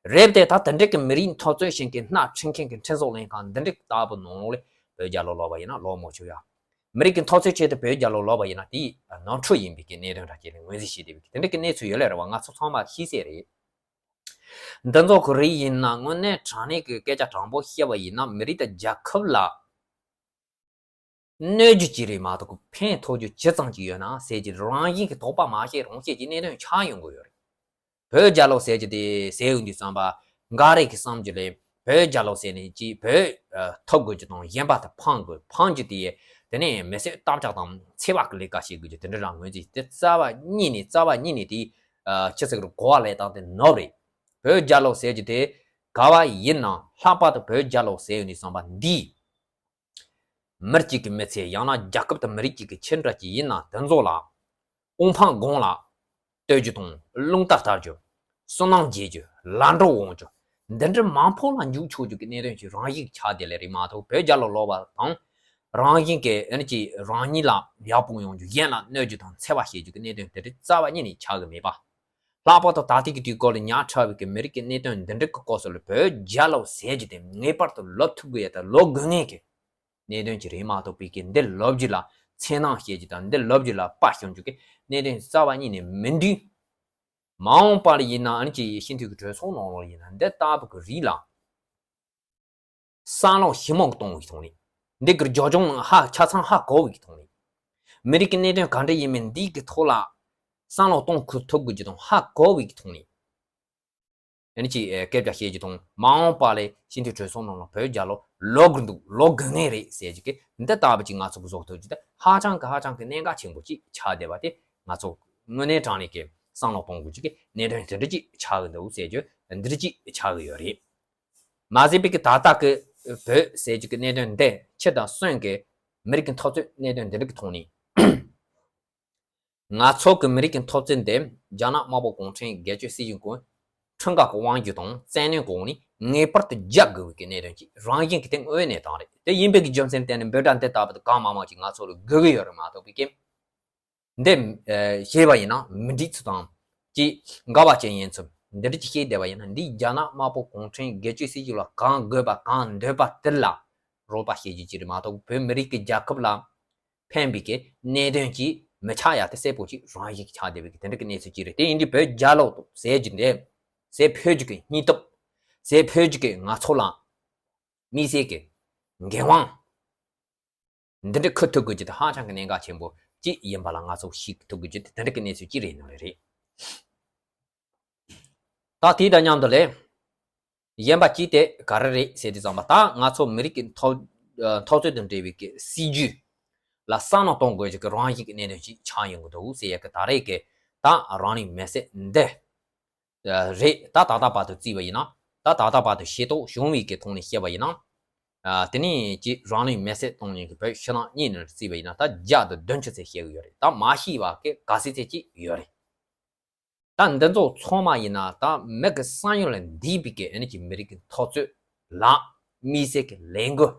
རེད་དེ་ད་དེ་འདྲ་གི་མི་རིགས་འཐབ་རྩོད་བྱེད་མཁན་སྣ་ཁྲིད་མཁན་གྱི་ཁྲིམས་བཟོ་ལྷན་ཁང་འདི་འདྲ་ལྟ་བུ་ནང་ལོགས་ལ་བོད་རྒྱལ་ལོ་ལབ་པ་ཡིན་ན་ལོབས་མ་བཅུག་ཡ། མི་རིགས་ཀྱི་འཐབ་རྩོད་ཆེད་དུ་བོད་རྒྱལ་ལོ་ལབ་པ་ཡིན་ན་དེ་ནོར་འཁྲུལ་ཡིན་པའི་གི་གནད་དོན་འདྲ་བྱས་ནས་ངོས་འཛིན་བྱས་བསྡད་པའི་གི་དེ་འདྲ་གི་གནས་ཚུལ་ཡོད་ལེ་རེད་བ། ང་ཚོ་ཚང་མ་ཤེས་གསལ་རེད། འདི་ཚོ་གི་རིགས་ཡིན་ན་དངོས་གནས་དྲང་གནས་ཀྱི་སྐད་ཆ་དྲང་པོ་བཤད་པ་ཡིན་ན་མི་རིགས་དང་རྒྱལ་ཁབ་ལ་གནོད་རྒྱུ་ཅིག་རེད་མ་གཏོགས་ཕན་ཐོགས་རྒྱུ་ཇི་ཙམ་ཅིག་ཡོད་ན་ཟེར་གྱི་རང་བཞིན་གྱི་དོགས་པ་མ་བཤད་རང་བཤད་ཀྱི་གནད་དོན་ཆགས་ཡོང་གི་ཡོད་རེད། བོད་རྒྱལ་ལོ་ཟེར་གྱི་དེ་ཟེར་ཡོང་དུས་ཙམ་པ་འགའ་རེ་གི་བསམ་རྒྱུ་ལས་བོད་རྒྱལ་ལོ་ཟེར་ནས་ཅིག་བོད་ཐོབ་དགོས་རྒྱུ་དང་གཞན་པ་དེ་ཕང་དགོས་ཕང་རྒྱུ་དེ་དེ་ནས་མི་གསོད་རྟ་ལྕག་དང་འཚེ་བ་གི་ལས་ཀ་བྱེད་དགོས་རྒྱུ་དེ་འདྲ་རང་ངོས་འཛིན་དེ་རྩ་བ་ཉིད་ནས་རྩ་བ་ཉིད་ནས་དེ་ཆི་ཟེར་གོ་བ་ལས་སྟངས་དེ་ནོར་རེད། བོད་རྒྱལ་ལོ་ཟེར་རྒྱུ་དེ་ག་བ་ཡིན་ན་ལྷག་པར་དུ་བོད་རྒྱལ་ལོ་ཟེར་ཡོང་དུས་ཙམ་པ་འདི། མི་གཅིག་གི་མི་ཚེ་ཡང་ན་རྒྱལ་ཁབ་དང་མི་རིགས་གཅིག་གི་ཆེད་འདྲ་གཅིག་ཡིན་ན་དེ་ཚོ་ལ་དབུ་འཕང་དགུང་ལ་གཏོད་རྒྱུ་དང་རླུང་རྟ་བསྟར་རྒྱུ། བསོད་ནམས་རྒྱས་རྒྱུ། ལམ་འགྲོ་འོང་རྒྱུ། འདི་འདྲ་མང་པོ་ལ་འཇུག་ཆོག་རྒྱུ་གི་གནད་དོན་གྱི་རང་བཞིན་ཆགས་བསྡད་ལེ་རེད་མ་གཏོགས་བོད་རྒྱལ་ལོ་ལོབས་པ་དང་རང་བཞིན་གྱི་ཨ་ནི་ཀྱི་རང་ཉིད་ལ་ཡག་པོ་ཡོང་རྒྱུ་གཞན་ལ་གནོད་རྒྱུ་དང་འཚེ་བ་བྱེད་རྒྱུ་གི་གནད་དོན་དེ་འདྲ་རྩ་བ་ཉིད་ནས་ཆགས་གི་མེད་པ། ལྷག་པར་དུ་ད་ལྟའི་གི་དུས་སྐབས་ལ་ཉག་ཕྲ་བའི་གི་མི་རིགས་ཀྱི་གནད་དོན་འདི་འདྲ་གི་སྐོར་སོགས་ལ་བོད་རྒྱལ་ལོ་ཟེར་རྒྱུ་དེ་ངེས་པར་དུ་ལོབས་ཐུབ་དགོས་ཡ་དང་ལོབས་དགོས་ངེས་ཀྱི་གནད་དོན་ཅིག་རེད་མ་གཏོགས་པའི་གི་འདི་ལོབས་རྒྱུ་ལ་འཚེར་སྣང་བྱེད་རྒྱུ་དང་འདི་ལོབས་རྒྱུ་ལ་དཔའ་ཞུམ་རྒྱུ་གི་གནད་དོན་རྩ་བ་ཉིད་ནས་མི་འདུག་མ་འོངས་པར་ཡིན་ན་ཨ་ནི་ཅིག་སྤྱི་འཐུས་ཀྱི་གྲོས་ཚོགས་ནང་ལོགས་ཡིན་ན་འདི་ལྟ་བུ་གི་རིགས་ལ། བསམ་བློ་ཞིབ་མོ་གཏོང་བའི་ཐོག་ནས། འདི་གི་རྒྱབ་ལྗོངས་ཧ་ཆ་ཚང་ཧ་གོ་བའི་ཐོག་ནས། མི་རིགས་ཀྱི་གནད་དོན་ག་འདྲ་ཡིན་མིན་འདི་གི་ཐོག་ལ་བསམ་བློ་གཏོང་ཁུལ་ཐུབ་དགོས་ཀྱི་དང་ཧ་གོ་བའི་ཐོག་ནས། ཨ་ནི་ཅིག་ཨེ་སྐད་ཆ་བཤད་རྒྱུ་དང་མ་འོངས་པ་ལ་སྤྱི་འཐུས་གྲོས་ཚོགས་ནང་ལ་བོད་རྒྱལ་ལོ་ལོག་གི་འདུག་ལོག་དགོས་ངེས་རེད་ཟེར་རྒྱུ་གི་འདི་ལྟ་བུ་ཅིག་ང་ཚོ་གི་བཟོ་ཐུབ་རྒྱུ་དེ་ཧ་ཅང་གི་ཧ་ཅང་གི་གནད་འགག་ཆེན་པོ་ཅིག་ཆགས་བསྡད་པ་དེ་ང་ཚོ་དངོས་གནས་དྲང་གནས་ཀྱི་བསམ་བློ་གཏོང་དགོས་རྒྱུ་གི་གནད་དོན་དེ་འདྲ་ཅིག་ཆགས་ཀྱི་འདུག་ཟེར་རྒྱུ་འདི་འདྲ་ཅིག་ཆགས་ཀྱི་ཡོད་རེད། མ་ཟད་པའི་གི་ད་ལྟ་གི་བོད་ཟེར་རྒྱུ་གི་གནད་དོན་འདི་ཕྱི་དང་གསོན་གྱི་མི་རིགས་ཀྱི་འཐབ་རྩོད་གནད་དོན་འདི་རིགས་ཀྱི་ཐོག་ནས། ང་ཚོ་གི་མི་རིགས་ཀྱི་འཐབ་རྩོད་འདི་རྒྱ་ནག་དམར་པོ་གུང་ཁྲན་སྒེར་གཅོད་སྲིད་གཞུང་གི་ཁྲིམས་འགལ་གྱི་དབང་སྒྱུར་དང་བཙན་གནོན་གོང་ནས་ངེས་པར་དུ་རྒྱག་དགོས་པའི་གནད་དོན་གྱི་རང་བཞིན་གྱི་སྟེང་དངོས་གནས་དང་རེད། དེ་ཡིན་པའི་གི་རྒྱུ་མཚན་བརྟེན་ནས་འབོད་སྒྲ་འདི་ལྟ་བུ་དང་གང་མང་མང་ཅིག་ང་ཚོ་ལ་དགོས་ཀྱི་ཡོད་རེད་མ་གཏོགས་པའི་གི་འདི་ཞེས་པ་ཡིན་ན་མི་འགྲིག་ཚུལ་དང་ཅིག་འགལ་བ་ཅན་ཡིན་ཚུལ་འདི་འདྲ་ཅིག་བཤད་བསྡད་པ་ཡིན་ན། འདི་རྒྱ་ནག་དམར་པོ་གུང་ཁྲན་སྒེར་གཅོད་སྲིད་གཞུང་ལ་གང་དགོས་པ་གང་འདོད་པ་དེ་ལ་རོགས་པ་བྱེད་རྒྱུ་ཅིག་རེད་མ་གཏོགས་བོད་མི་རིགས་ཀྱི་རྒྱལ་ཁབ་ལ་ཕན་པའི་གི་གནད་དོན་གྱི་མི་ཆགས་ཡ་དེ་གསལ་པོ་ཅིག་རང་བཞིན་གྱི་ཆགས་བསྡད་པའི་གི་དེ་འདྲ་གི་གནས་ཚུལ་ཅིག་རེད། དེ་ཡིན་དུས་བོད་རྒྱལ་ལོ་ཟེར་རྒྱུ་འདི་ཟེར་ཕོད་རྒྱུ་གི་སྙིང་སྟོབས་ཟེར་ཕོད་རྒྱུ་གི་ང་ཚོ་ལ་དམིགས་བསལ་གྱི་འགན་དབང་འདི་འདྲ་འཁུར་ཐུབ་དགོས་རྒྱུ་དེ་ཧ་ཅང་གི་གནད་འགག་ཆེན་པོ་ཅིག་ཡིན་པ་ལ་ང་ཚོ་ཤེས་ཐུབ་དགོས་རྒྱུ་དེ་དེ་འདྲ་གི་གནས་ཚུལ་ཅིག་རེད་ནོ་རེད། ད་དེ་དང་མཉམ་དུ་ལས། གཞན་པ་གཅིག་དེ་ག་རེ་རེད་ཟེར་དུས་ཙམ་པ་ད་ང་ཚོ་མི་རིགས་ཀྱི་འཐབ་འཐབ་རྩོད་དང་འབྲེལ་བའི་གི་སྲིད་ཇུས་ལ་བསམ་བློ་གཏོང་དགོས་ཀྱི་རང་བཞིན་གྱི་གནད་དོན་ཞིག་ཆགས་ཡོང་གི་འདུག་ཟེར་ཡ་གི་ད་རེས་ཀྱི་ད་རང་ལུས་མེར་སྲེག་འདི་རེད། ད་ད་ལྟ་བར་དུ་བརྩིས་པ་ཡིན་ན་ད་ད་ལྟ་བར་དུ་ཤེས་རྟོགས་བྱུང་བའི་གི་ཐོག་ནས་བཤད་པ་ཡིན་ན། དེ་ནས་ཀྱི་རང་ལུས་མེར་སྲེག་གཏོང་མཁན་གྱི་བོད་ཕྱི་ནང་གཉིས་ནས་བརྩིས་པ་ཡིན་ན་ད་བརྒྱ་དང་བདུན་ཅུ་ཙམ་བཤད་གི་ཡོད་རེད། ད་མ་ཤེས་པ་གི་ག་ཚོད་ཙམ་ཅིག་ཡོད་རེད། ད་འདི་ཚོ་ཚང་མ་ཡིན་ན་ད་མི་གི་བསམ་ཡུལ་ལས་འདས་པའི་གི་ཨ་ནི་ཀྱི་མི་རིགས་ཀྱི་འཐབ་རྩོད་ལ་དམིགས་བསལ་གྱི་ལས་འགུལ་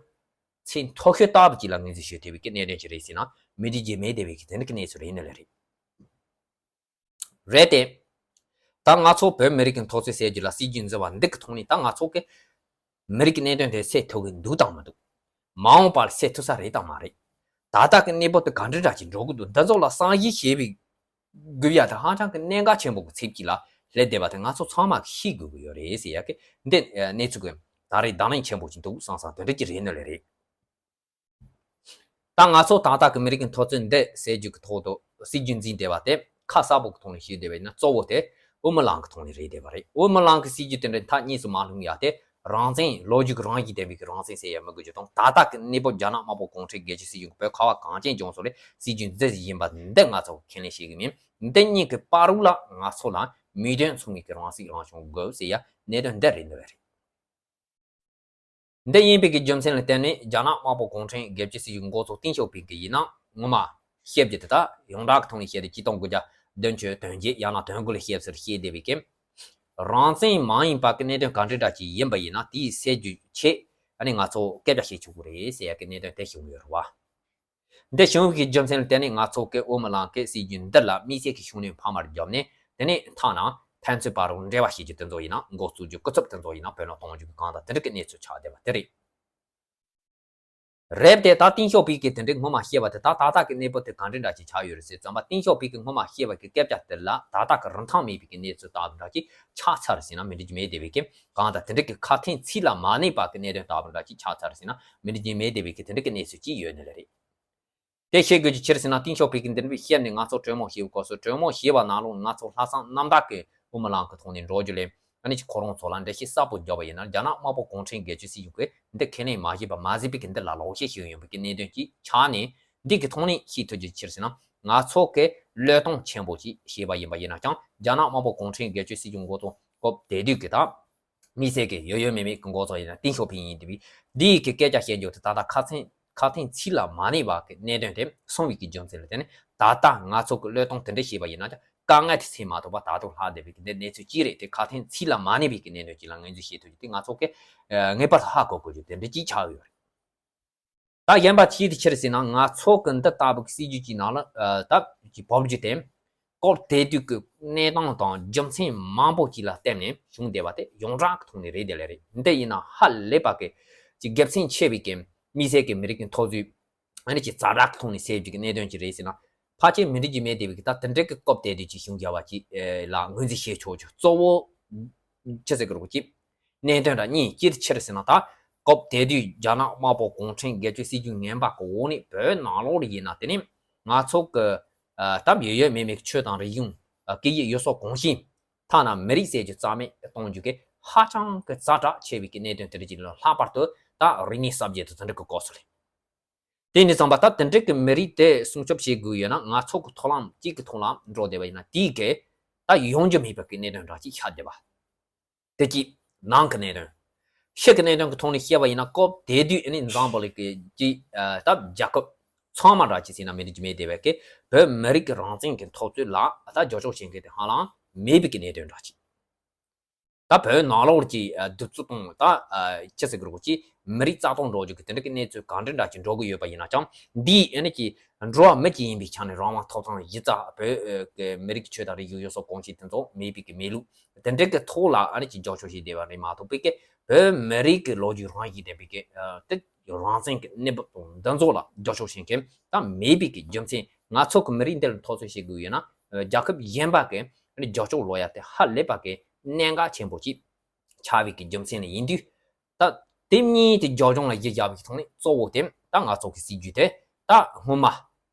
ཚད་མཐོ་ཤོས་ལྟ་བུ་ཅིག་ལ་ངོས་འཛིན་ཞུ་ཐུབ་པའི་གི་གནད་དོན་ཅིག་རེད་ཟེར་ན་མི་འགྲིག་རྒྱུ་མེད་བསྡད་པའི་གི་དེ་འདྲ་གི་གནས་ཚུལ་རེད་ནི་ལས་རེད། རེད་དེ། ད་ང་ཚོ་བོད་མི་རིགས་ཀྱི་འཐབ་རྩོད་ཟེར་རྒྱུ་ལ་སྲིད་ཇུས་འཛིན་པ་འདི་གི་ཐོག་ནས་ད་ང་ཚོ་གི་མི་རིགས་ཀྱི་གནད་དོན་དེ་སེལ་ཐུབ་ཀྱི་འདུག་དང་མི་འདུག་མ་འོངས་པར་སེལ་ཐུབ་ས་རེད་དང་མ་རེད། ད་ལྟ་གི་གནས་བབ་དེ་ག་འདྲ་འདྲ་ཅིག་འགྲོ་གི་འདུག་འདི་ཚོ་ལ་བསམ་གཞིག་བྱེད་པའི་དགོས་ཡ་དེ་ཧ་ཅང་གི་གནད་འགག་ཆེན་པོ་གི་ཚིག་གཅིག་ལ་སླེབས་བསྡད་པ་དེ་ང་ཚོ་ཚང་མ་གིས་ཤེས་དགོས་ཀྱི་ཡོད་རེད་ཟེར་ཡ་གི་འདི་གནས་ཚུལ་གི་ད་རེས་བརྡ་ལན་ཆེན་པོ་ཅིག་འདུག་བསམ་བསམ་དེ་འདྲ་ཅིག་རེད་ནི་ལས་རེད། ད་ང་ཚོ་ད་ལྟ་གི་མི་རིགས་ཀྱི་འཐབ་རྩོད་འདི་ཟེར་རྒྱུ་གི་ཐོག་ཏུ་སྲིད་ཇུས་འཛིན་བསྡད་པ་དེ་ཁ་གསལ་པོ་གི་ཐོག་ནས་ཞུས་བསྡད་པ་ཡིན་ན་གཙོ་བོ་དེ་དབུ་མའི་ལམ་གི་ཐོག་ནས་རེད་བསྡད་པ་རེད། དབུ་མའི་ལམ་གི་སྲིད་ཇུས་དེ་འདྲ་མཐའ་གཉིས་སུ་མ་ལྷུང་ཡ་དེ་རང་བཙན་ལོ་རྒྱུས་ཀྱི་རང་བཞིན་ལྡན་པའི་གི་རང་བཙན་ཟེར་ཡ་མི་དགོས་རྒྱུ་དང་ད་ལྟ་གི་གནས་བབ་རྒྱ་ནག་དམར་པོ་གུང་ཁྲན་སྒེར་གཅོད་སྲིད་གཞུང་གི་བོད་ཁ་བ་གངས་ཅན་ལྗོངས་སུ་ལས་སྲིད་ཇུས་འཛིན་བཞིན་པ་འདི་ང་ཚོ་ཁས་ལེན་བྱེད་ཀྱི་མིན། འདི་གཉིས་ཀྱི་བར་དུ་ལ་ང་ཚོ་ལ་མོས་མཐུན་ཚང་བའི་གི་རང་སྲིད་རང་སྐྱོང་དགོས་ཟེར་ཡ་གནད་དོན་འདི་རེད་འདི་བས་རེད། འདི་ཡིན་པའི་གི་རྒྱུ་མཚན་ལ་བརྟེན་ནས་རྒྱ་ནག་དམར་པོ་གུང་ཁྲན་སྒེར་གཅོད་སྲིད་གཞུང་འགོ་གཙོ་ཏེང་ཞའོ་ཕིང་གི་ཡིན་ན་ངོ་མ་བཤད་རྒྱུ་དེ་དག་ཡོངས་གྲགས་ཀྱི་ཐོག་ནས་བཤད་དེ་སྤྱི་སྟོང་དགུ་བརྒྱ་བདུན་ཅུ་དོན་བརྒྱད་ཡང་ན་དོན་དགུ་ལ་བཤད་ཟེར་བཤད་བསྡད་པའི་གི་རང་བཙན་མ་ཡིན་པ་གི་གནད་དོན་ག་འདྲ་འདྲ་ཅིག་ཡིན་པ་ཡིན་ན་དེའི་སེལ་རྒྱུའི་ཆེད་ཨ་ནི་ང་ཚོ་སྐད་ཆ་བཤད་ཆོག་གི་རེད་ཟེར་ཡ་གི་གནད་དོན་དེ་བྱུང་ཡོད་རེད་བ། འདི་བྱུང་བའི་རྒྱུ་མཚན་ལ་བརྟེན་ནས་ང་ཚོ་གི་དབུ་མའི་ལམ་གི་སྲིད་ཇུས་འདི་ལ་དམིགས་བསལ་གྱི་ཤུགས་སྣོན་འཕར་མར་བརྒྱབ་ནས་དེ་ནས་ཐ་ན་ཕན་ཚུན་བར་རུ་འབྲེལ་བ་བྱེད་རྒྱུ་དེ་ཚོ་ཡིན་ན་འགོ་བཙུགས་རྒྱུ་སྐུ་ཚབ་དེ་ཚོ་ཡིན་ན་བོད་ནང་གཏོང་རྒྱུ་གི་གང་དང་དེ་འདྲ་གི་གནས་ཚུལ་ཆགས་བསྡད་པ་དེ་རེད། རེད་དེ་ད་ཏིང་ཞའོ་ཕིང་གིས་དེ་འདྲའི་སྔོན་མ་བཤད་པ་དེ་ད་ད་ལྟ་གི་གནས་བབ་དེ་ག་འདྲ་འདྲ་ཅིག་ཆགས་ཡོད་རེད་ཟེར་ཙམ་པ་ཏིང་ཞའོ་ཕིང་གིས་སྔོན་མ་བཤད་པ་གི་སྐད་ཆ་དེ་ལ་ད་ལྟ་གི་རིན་ཐང་མེད་པའི་གི་གནས་ཚུལ་ལྟ་བུ་འདྲ་ཅིག་ཆགས་ཚར་ཟིན་ན་མི་འགྲིག་རྒྱུ་མེད་བསྡད་པའི་གི་གང་དང་དེ་འདྲ་གི་ཁ་དན་ཚིག་ལ་མ་གནས་པ་གི་གནད་དོན་ལྟ་བུ་འདྲ་ཅིག་ཆགས་ཚར་ཟིན་ན་མི་འགྲིག་རྒྱུ་མེད་བསྡད་པའི་གི་དེ་འདྲ་གི་གནས་ཚུལ་ཅིག་ཡོད་ནི་ལས་རེད། དེ་ཤེས་དགོས་ཀྱི་ཕྱིར་ཟེར་ན་ཏིང་ཞའོ་ཕིང་གིས་འདི་འདྲ་བཤད་ནས་ང་ཚོ་གྲོས་མོལ་བྱེད་དགོས་སོ། གྲོས་མོལ་བྱེད་པ་ནང་ལོགས་ང་ཚོ་ལྷག་བསམ་རྣམ་དག་གིས་དབུ་མའི་ལམ་གྱི་ཐོག་ནས་འགྲོ་རྒྱུ་ལས་ཨ་ནི་ཅིག་ཁོ་རང་ཚོ་ལ་འགྲེལ་བཤད་གསལ་པོ་བརྒྱབ་པ་ཡིན་ན་རྒྱ་ནག་དམར་པོ་གུང་ཁྲན་སྒེར་གཅོད་སྲིད་གཞུང་གིས་འདི་ཁས་ལེན་མ་བྱས་པ་མ་ཟད་པའི་གི་འདི་ལ་ལོག་བཤད་ཞིག་ཡོང་བའི་གི་གནད་དོན་ཅིག་ཆགས་ནས་འདི་གི་ཐོག་ནས་ཤེས་ཐུབ་རྒྱུ་ཕྱིར་ཟེར་ན་ང་ཚོ་གི་བློས་གཏོང་ཆེན་པོ་ཅིག་བྱས་པ་ཡིན་པ་ཡིན་ན་ཀྱང་རྒྱ་ནག་དམར་པོ་གུང་ཁྲན་སྒེར་གཅོད་སྲིད་གཞུང་འགོ་ཚུགས་སྐབས་དེ་དུས་ཀྱི་ད། དམིགས་བསལ་གྱི་ཡོད་ཡོད་མེད་མེད་ཀྱི་འགོ་ཚོགས་ཡིན་ན་ཏིང་ཞའོ་ཕིང་ཡིན་དུས་འདིའི་གི་སྐད་ཆ་བཤད་རྒྱུ་དེ་ད་ལྟ་ཁ་སང་ཁ་སང་ཚིག་ལ་མ་གནས་པ་གི་གནད་དོན་དེ་སོང་བའི་གི་རྒྱུ་མཚན་ལ་བརྟེན་ནས་ད་ལྟ་ང་ཚོ་གི་བློས་གཏོང་དེ་འདྲ་བྱས་པ་ཡིན་ན་ཀྱང་དཀའ་ངལ་དེ་སེལ་མ་ཐུབ་པ་ད་དུང་ལྷག་བསྡད་པའི་གི་འདི་གནས་ཚུལ་གཅིག་རེད་དེ་ཁ་སང་ཚིག་ལ་མ་གནས་པའི་གི་གནད་དོན་གཅིག་ལ་ངོས་འཛིན་བྱེད་ཐུབ་རྒྱུ་དེ་ང་ཚོ་གི་ངེས་པར་དུ་ཧ་གོ་དགོས་རྒྱུ་དེ་འདྲ་གཅིག་ཆགས་ཡོད་རེད། ད་གཞན་པ་ཅིའི་ཕྱིར་ཟེར་ན་ང་ཚོ་གི་འདི་ལྟ་བུ་གི་སྲིད་ཇུས་ཀྱི་ནང་ལ་ད་ཀྱི་བབ་ཇུས་དེ་སྐབས་དེ་དུས་ཀྱི་གནས་སྟངས་དང་རྒྱུ་མཚན་མང་པོ་ཅིག་ལ་བརྟེན་ནས་བྱུང་བསྡད་པ་དེ་ཡོངས་གྲགས་ཀྱི་ཐོག་ནས་རེད་དེ་ལས་རེད། འདི་ཡིན་ན་ཧ་ལས་པ་གི་ཀྱི་དགེ་མཚན་ཆེ་བའི་གི་དམིགས་བསལ་གྱི་མི་རིགས་ཀྱི་འཐབ་རྩོད་ཨ་ནི་ཀྱི་ཛ་དྲག་གི་ཐོག་ནས་སེལ་རྒྱུ་གི་གནད་དོན་ཅིག་རེད་ཟེར་ན་ཕལ་ཆེར་མི་འགྲིག་རྒྱུ་མེད་བསྡད་པའི་གི་ད་དེ་འདྲའི་གི་སྐབས་དེ་དུས་ཀྱི་བྱུང་བསྡད་པ་ཅིག་ལ་ངོས་འཛིན་བྱེད་ཆོག་རྒྱུ་གཙོ་བོ་ཅི་ཟེར་གི་རེད་གོ་ཅིག་གནད་དོན་དང་གཉིས་ཅིའི་ཕྱིར་ཟེར་ན་ད་སྐབས་དེ་དུས་རྒྱ་ནག་དམར་པོ་གུང་ཁྲན་སྒེར་གཅོད་སྲིད་གཞུང་ངན་པ་གི་འོག་ནས་བོད་ནང་ལོགས་ལ་ཡིན་ན་དེ་ནི་ང་ཚོ་གི་ད་ཡོད་ཡོད་མེད་མེད་ཆོས་དང་རིག་གཞུང་སྐད་ཡིག་ཡུལ་སྲོལ་གོམས་གཤིས་ ཐ་ན་མི་རིགས་ཟེར་རྒྱུ་རྩ་མེད་གཏོང་རྒྱུ་གི་ཧ་ཅང་གི་ཛ་དྲག་ཆེ་བའི་གི་གནད་དོན་དེ་འདྲ་ཅིག་ལ་ལྷག་པར་དུ་ད་རིག་གནས་གསར་བརྗེ་དང་དེ་འདྲ་གི་སྐབས་སུ་རེད། དེ་ནས་བསམ་པ་ད་དེ་འདྲ་གི་མི་རིགས་དེ་སྲུང་སྐྱོབ་བྱེད་དགོས་ཡོད་ན་ང་ཚོ་གི་ཐབས་ལམ་གཅིག་གི་ཐོག་ལ་འགྲོ་བསྡད་པ་ཡིན་ན་དེའི་གི་ད་ཡོང་རྒྱུ་མེད་པ་གི་གནད་དོན་འདྲ་ཅིག་ཆགས་བསྡད་པ། དེ་གཅིག་ནང་གི་གནད་དོན། ཕྱི་གི་གནད་དོན་གྱི་ཐོག་ནས་བཤད་པ་ཡིན་ན་སྐབས་དེ་དུས་ཨ་ནི་འཛམ་བུ་གླིང་གི་ཀྱི་ད་རྒྱལ་ཁབ་ཚང་མ་འདྲ་ཅིག་ཟེར་ན་མི་འགྲིག་རྒྱུ་མེད་བསྡད་པའི་གི་བོད་མི་རིགས་ཀྱི་རང་བཙན་གྱི་འཐབ་རྩོད་ལ་ད་རྒྱབ་སྐྱོར་བྱེད་མཁན་དེ་ཧ་ལམ་མེད་པའི་གི་གནད་དོན་འདྲ་ཅིག་ད་བོད་ནང་ལོགས་ཀྱི་ཨ་གདུག་རྩུབ་དང་ད་ཨ་ཅི་ཟེར་དགོས་རེད་ཀྱི་མི་རིགས་རྩ་སྟོངས་འགྲོ་རྒྱུ་གི་དེ་འདྲ་གི་གནས་ཚུལ་གང་འདྲ་འདྲ་ཅིག་འགྲོ་གི་ཡོད་པ་ཡིན་ན་ཀྱང་འདིའི་ཨ་ནི་ཀྱི་འགྲོ་བ་མི་གཅིག་ཡིན་པའི་ཆ་ནས་རང་དབང་ཐོབ་ཐང་གཞི་རྩ་བོད་ཀྱི་མི་རིགས་ཀྱི་ཆོས་དང་རིག་གཞུང་ཡུལ་སྲོལ་གོམས་གཤིས་དེ་ཚོ་མེད་པའི་གི་མེད་ལུགས་དེ་འདྲ་གི་ཐོག་ལ་ཨ་ནི་ཀྱི་རྒྱབ་སྐྱོར་བྱས་བསྡད་པ་རེད་མ་གཏོགས་པའི་གི་བོད་མི་རིགས་ཀྱི་ལོ་རྒྱུས་རང་བཞིན་ལྡན་པའི་གི་ཨ་དེ་རང་བཙན་གྱི་གནས་བབ་དང་འདི་ཚོ་ལ་རྒྱབ་སྐྱོར་བྱེད་མཁན་ད་མེད་པའི་གི་རྒྱུ་མཚན་ང་ཚོ་གི་མི་རིགས་འདི་ལ་འཐབ་རྩོད་བྱེད་དགོས་ཡོད་ན་རྒྱལ་ཁབ་གཞན་པ་གི་རྒྱབ་སྐྱོར་ལོ་ཡ་དེ་ཧ་ལས་པ་གི་གནད་འགག་ཆེན་པོ་ཅིག་ཆགས་པའི་གི་རྒྱུ་མཚན་ནི་ཡིན་དུས། ད་དེ་གཉིས་དེ་རྒྱབ་ལྗོངས་ལ་གཞི་བཞག་པའི་ཐོག་ནས་གཙོ་བོ་དེ་ད་ང་ཚོ་གི་སྲིད་ཇུས་དེ་ད་སྔོན་མ་